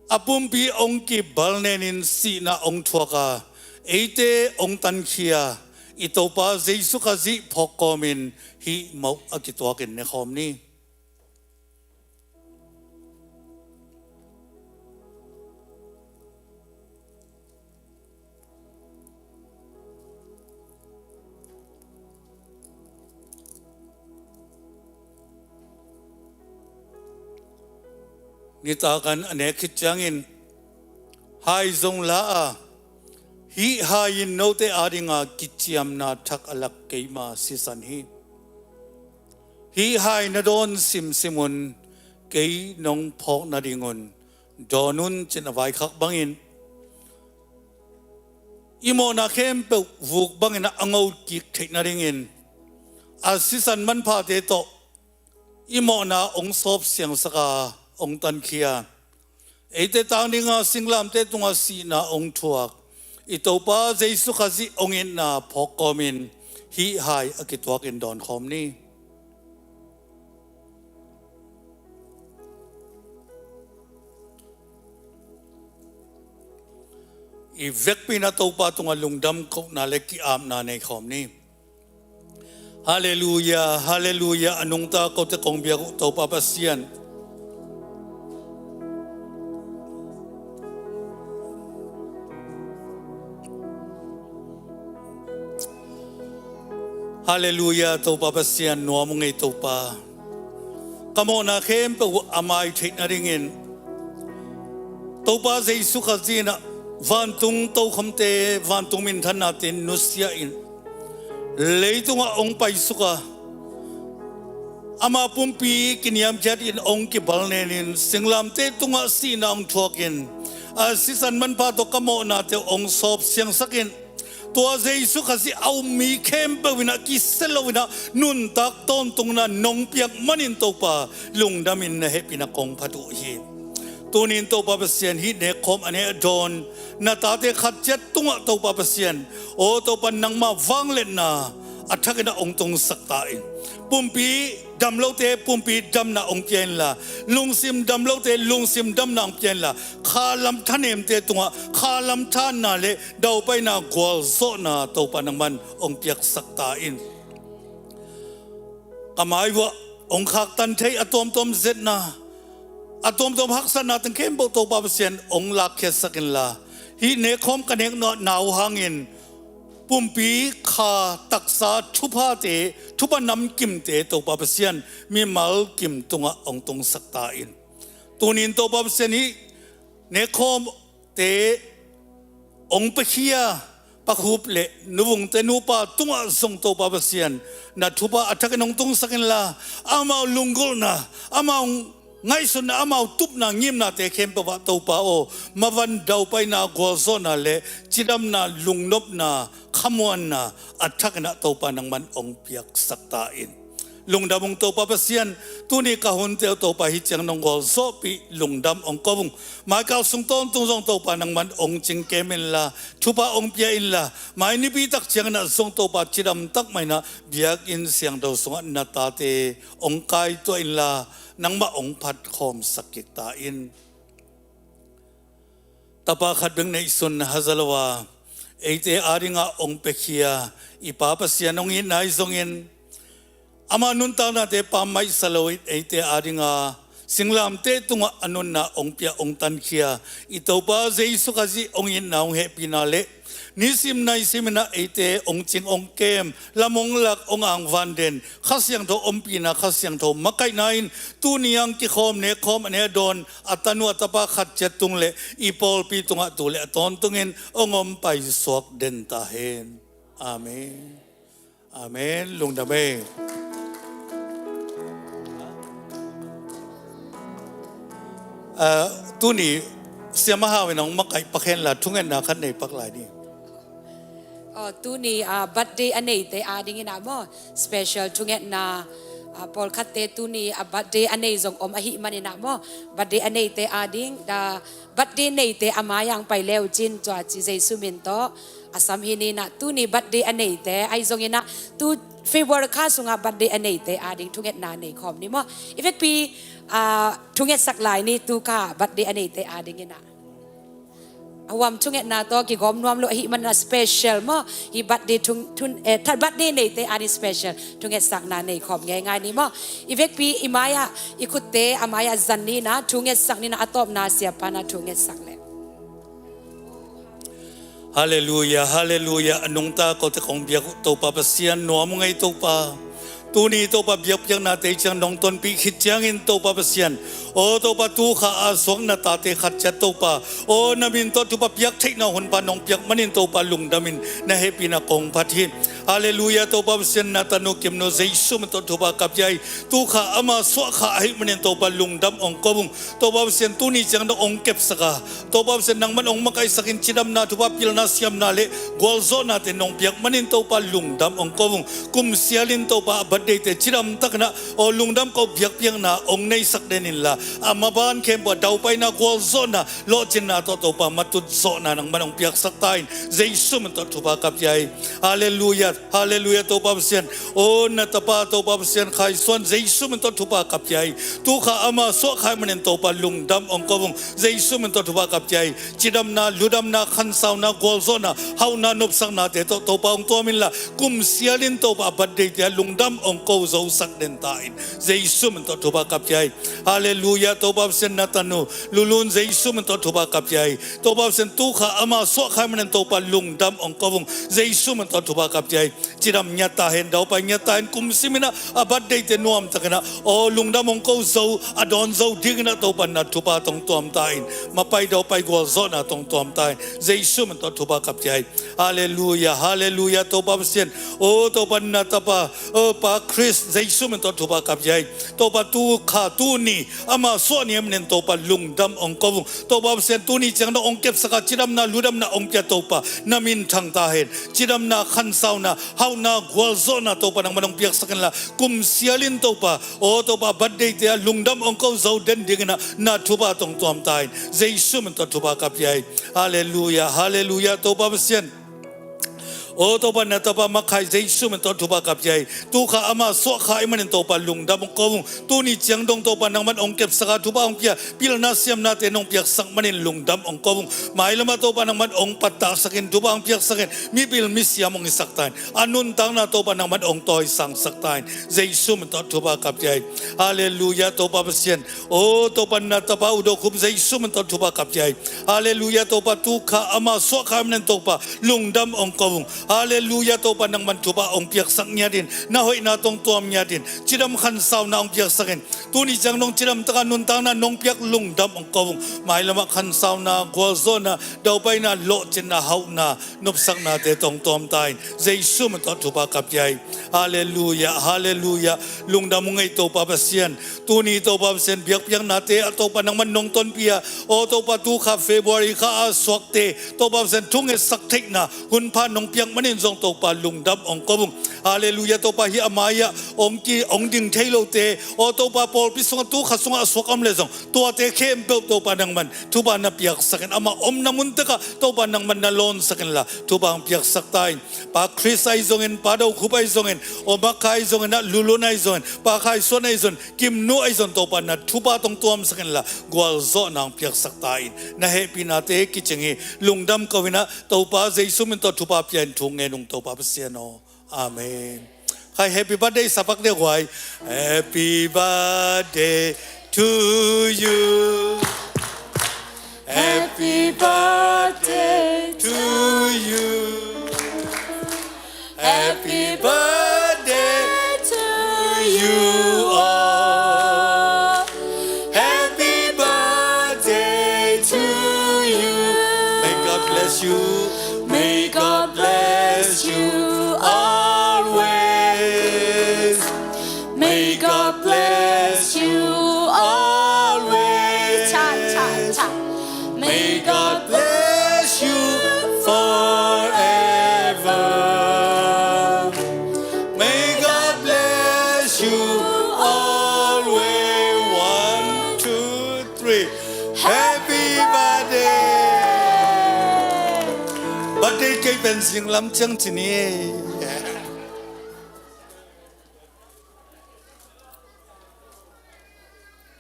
a pumpi hong kibalnenin sihna hong thuak a, eite hong tankhia i Topa Jesu Khazih phawk kawmin hih moh a kituakin nekhawm ni. Nitakin a nek khit ciangin hai zong la a, hih hai in note adinga kiciamna thak a lak keima sisan hi. Hih hai na dawn simsim un, kei nong phawk nadingun dawn un, ci-in a vaikhak bangin, i mawhna khempeuh vuk bangin a ngokik theih nadingin a sisan manphate tawh i mawhna hong sawp siangsak a, hong tankhia, eite tang dinga singlamteh tungah sihna hong thuak i Topa Jesu Khazih hong itna phawk kawmin hih hai a kituakin dawnkhawm ni. I vekpi in a Topa tungah lungdam kohna le ki-apna nei khawm ni. Halleluia, halleluia, a nungta kote kong biak uh Topa Pasian. Halleluia, Topa Pasian, nuam ung ei Topa. Ka mawhna khempeuh uh a mai theih nadingin Topa Jesu Khazih in ah vantung tokhomte, vantung minthannate nusia in leitungah hong paisuk a, ama pumpi kiniamkhiat in hong kibalnen in singlamteh tungah sihna hong thuak in a sisan manpha tawh ka mawhnate hong sawp siangsak in, tua Jesu Khazih a um mi khempeuh in ah kisia lo in ah nuntak tawntungna nong piak manin Topa lungdam in na hehpihna kong phat uh hi. Tunin Topa Pasian, hih nekkhawm a neh a dawn na tate khat ciat tungah Topa Pasian, aw Topa, nangmah vangliatna a thak in ah hong tungsak ta in. Pumpi dam lote pumpi damna hong pia inla, lungsim dam lote lungsim damna hong pia inla, khalam thanemte tungah khalam thanna le daupaina gualzawhna Topa nangman hong piaksak ta in. Ka mai uah hong khaktan thei a tuamtuam zetna, a tuamtuam haksatna teng khempeuh Topa Pasian hong lakkhiatsak inla, hih nekkhawm ka nek nawh nau hangin pumpi kha taksa thuphate, thupha namkimte Topa Pasian mimal kim tungah hong tungsak ta in. Tunin Topa Pasian, hih nekkhawmte hong piakhia Pa Khup le Nu Vungte nupa tungah zong Topa Pasian, na thupha a thakin hong tungsak inla, amau lunggulhna, amau ngaihsutna, amau tupna ngimnate khempeuh ah Topa aw, mavan daupaina gualzawhna le cidamna lungnopna khamuanna a thakin ah Topa nangman hong piaksak ta in. Lungdam ung Topa Pasian, tuni ka hunte uh Topa hih ciang nong gualzawhpih lungdam hong ko ung. Maikal sung tawntung zong Topa nangman hong cingkem inla, thupha hong pia inla, mai nipi tak ciangin ah zong Topa cidam tak mah in ah biakinn siangtho sungah na tate hong kaituah inla, nangmah hong phatkhawmsak kik ta in. Tapa khat bek neihsun haza lo a, eite adingah hong piakhia i Pa Pasian hong itna ahi zongin, ama nuntaknate pammaihsa lo in eite adinga singlamteh tungah a nunna hong pia hong tankhia i Topa Jesu Khazih hong itna hong hehpihna le nisim naisim in ah eite hong cing hong kem, lam hong lak, hong angvan den Kha Siangtho ompihna, Kha Siangtho makaihna in tuni ang kikhawm nekkhawm a neh a dawn a tanu a tapa khat ciat tung le i pawlpi tungah tu le a tawntungin hong om paisuak den ta hen. Amen. Amen. Lungdam ei. Ah, tuni Siama Hau in hong makaih pak henla thungetna khat nei pak lai ni. Aw, tuni, ah, birthday a neite adingin ah maw, special thungetna, ah, pawlkhatte tuni a birthday a nei zong om ahih manin ah maw, birthday a neite ading, da birthday neite a mai-ah pai le uh cin, tua ci Jesu min tawh a sam hi ni in ah, tuni birthday a neite ahi zongin ah, tu February kha sungah birthday a neite ading thungetna nei khawm ni maw. I vekpi, ah, thungetsak lai ni, tu kha birthday a neite adingin ah. A huam thungetna tawh kigawm nuam lo ahih manin ah special maw. Hih birthday thung, thun, eh, tha-, birthday neite ading special thungetsakna nei khawm ngeingai ni maw. I vekpi i mai-ah, i khutte a mai-ah zan ni in ah, thungetsak ni in ah, a tawpna siapa in ah thungetsak leh. Halleluia, halleluia. A nungta kote kong biak uh Topa Pasian, nuam ung ei Topa. Tuni Topa biakpiaknate ciang nong tonpih khit ciangin Topa Pasian, aw Topa, tu kha a suak na tate khat ciat Topa, aw na min tawh thupha piak theihna hunpha nong piak manin Topa lungdam in na hehpihna kong phat hi. Halleluia, Topa Pasian, na tanu Kimnu Jesu min tawh thupha ka pia hi. Tu kha ama suah kha ahih manin Topa lungdam hong ko ung. Topa Pasian, tuni ciang nong hong kepsak a, Topa Pasian, nangman hong makaihsak in cidamna, thupha pilna, siamna le gualzawhnate nong piak manin Topa lungdam hong ko ung. Kum sialin Topa a birthday-te cidam takin ah, aw lungdam ko biakpiakna hong neisak den inla, a maban khempeuh ah daupaina, gualzawhna, lawhcinna tawh Topa matut zawhna nangman hong piaksak ta in. Jesu min tawh thupha ka pia hi. Halleluia. Halleluiah, Topa Pasian. O na tapa Topa Pasian Khai Suan, Jesu min tawh thupha ka pia hi. Tukha ama suah kha ahih manin Topa lungdam hong ko ung. Jesu min tawh thupha ka pia hi. Cidamna, ludamna, khansauna, gualzawhna, hauhna, nopsaknate tawh Topa hong tuam inla, kum sialin Topa a birthday-te ah lungdam hong ko zosak den ta in. Jesu min tawh thupha ka pia hi. Halleluiah, Topa Pasian, na tanu Lulun, Jesu min tawh thupha ka pia hi. Topa Pasian, tukha ama suah kha ahih manin Topa lungdam hong ko ung. Jesu min tawh thupha ka pia hi. Cidam ngiat ta hen, daupai ngiat ta hen, kum simin ah a birthday-te nuamtakin ah, aw, lungdam hong ko zo, a dawn zo dingin ah Topa na thupha tawh hong tuam ta in. Mapai daupai gualzawhna tawh hong tuam ta in. Jesu min tawh thupha ka pia hi. Halleluiah, halleluiah, Topa Pasian. O Topa, na tapa, o Pa Chris, Jesu min tawh thupha ka pia hi. Topa tukha tuni ama suah ni ahih manin Topa lungdam hong ko ung. Topa Pasian, tuni ciang dong hong kepsak a, cidamna ludamna hong pia Topa, na min thang ta hen. Cidamna, khansauna, hauhna, gualzawhna Topa nangman hong piaksak inla, kum sialin Topa, aw Topa, birthday-te ah lungdam hong ko zo den dingin ah na thupha tawh hong tuam ta in. Jesu min tawh thupha ka pia hi. Halleluiah, halleluiah, Topa Pasian. O Topa, na tapa Makhai, Jesu min tawh thupha ka pia hi. Tukha ama suah kha ahih manin Topa lungdam hong ko ung. Tuni ciang dong Topa nangman hong kepsak a, thupha hong pia, pilna siamnate nong piaksak manin lungdam hong ko ung. Mailam ah Topa nangman hong pattahsak in, thupha hong piaksak in, mipil misiam hong hisak ta in. A nuntakna Topa nangman hong tawisangsak ta in. Jesu min tawh thupha ka pia hi. Halleluiah, Topa Pasian. O Topa, na tapa U Do Khup, Jesu min tawh thupha ka pia hi. Halleluiah, Topa tukha ama suah kha ahih manin Topa lungdam hong ko ung. Halleluiah, Topa nangman thupha hong piaksak ngiat in, na hoihna tawh hong tuam ngiat in, cidam khansauna hong piaksak in, tuni ciang dong cidam taka nuntakna nong piak lungdam hong ko ung. Mailam ah khansauna, gualzawhna, daupaina, lawhcinna, hauhna, nopsaknate tawh hong tuam ta in. Jesu min tawh thupha ka pia hi. Halleluiah, halleluiah. Lungdam ung ei Topa Pasian. Tuni Topa Pasian, biakpiaknate ah Topa nangman nong tonpih a, aw Topa tukha February kha a suakte Topa Pasian, thungetsak theihna hunpha nong piak manin zong Topa lungdam hong ko ung. Halleluiah, Topa hih a mai-ah hong ki, hong ding thei lote, aw Topa pawlpi sungah tukha sungah a suak a om leh zong tuate khempeuh Topa nangman thupha na piaksak in, amah omna mun tek ah Topa nangman na lawnsak inla thupha hong piaksak ta in. Pa Chris ahi zongin, Pa Do Khup ahi zongin, aw Makhai ahi zongin ah, Lulun ahi zongin, Pa Khai Suan ahi zongin, Kimnu ahi zongin Topa na thupha tawh hong tuamsak inla gualzawhna hong piaksak ta in. Na hehpihnate kicing hi. Lungdam ko in ah Topa Jesu min tawh thupha pia in thu ngen ung Topa Pasian aw. Amen. Khai, happy birthday sa pak deuh guai. Happy birthday to you. Happy birthday to you. Happy birthday to you all. Happy birthday to you. May God bless you. May God bless you always. May God bless you always. Cha, cha, cha. May God bless you forever. May God bless you always. One, two, three. Happy birthday. Birthday cake pen zinglam ciang ci ni.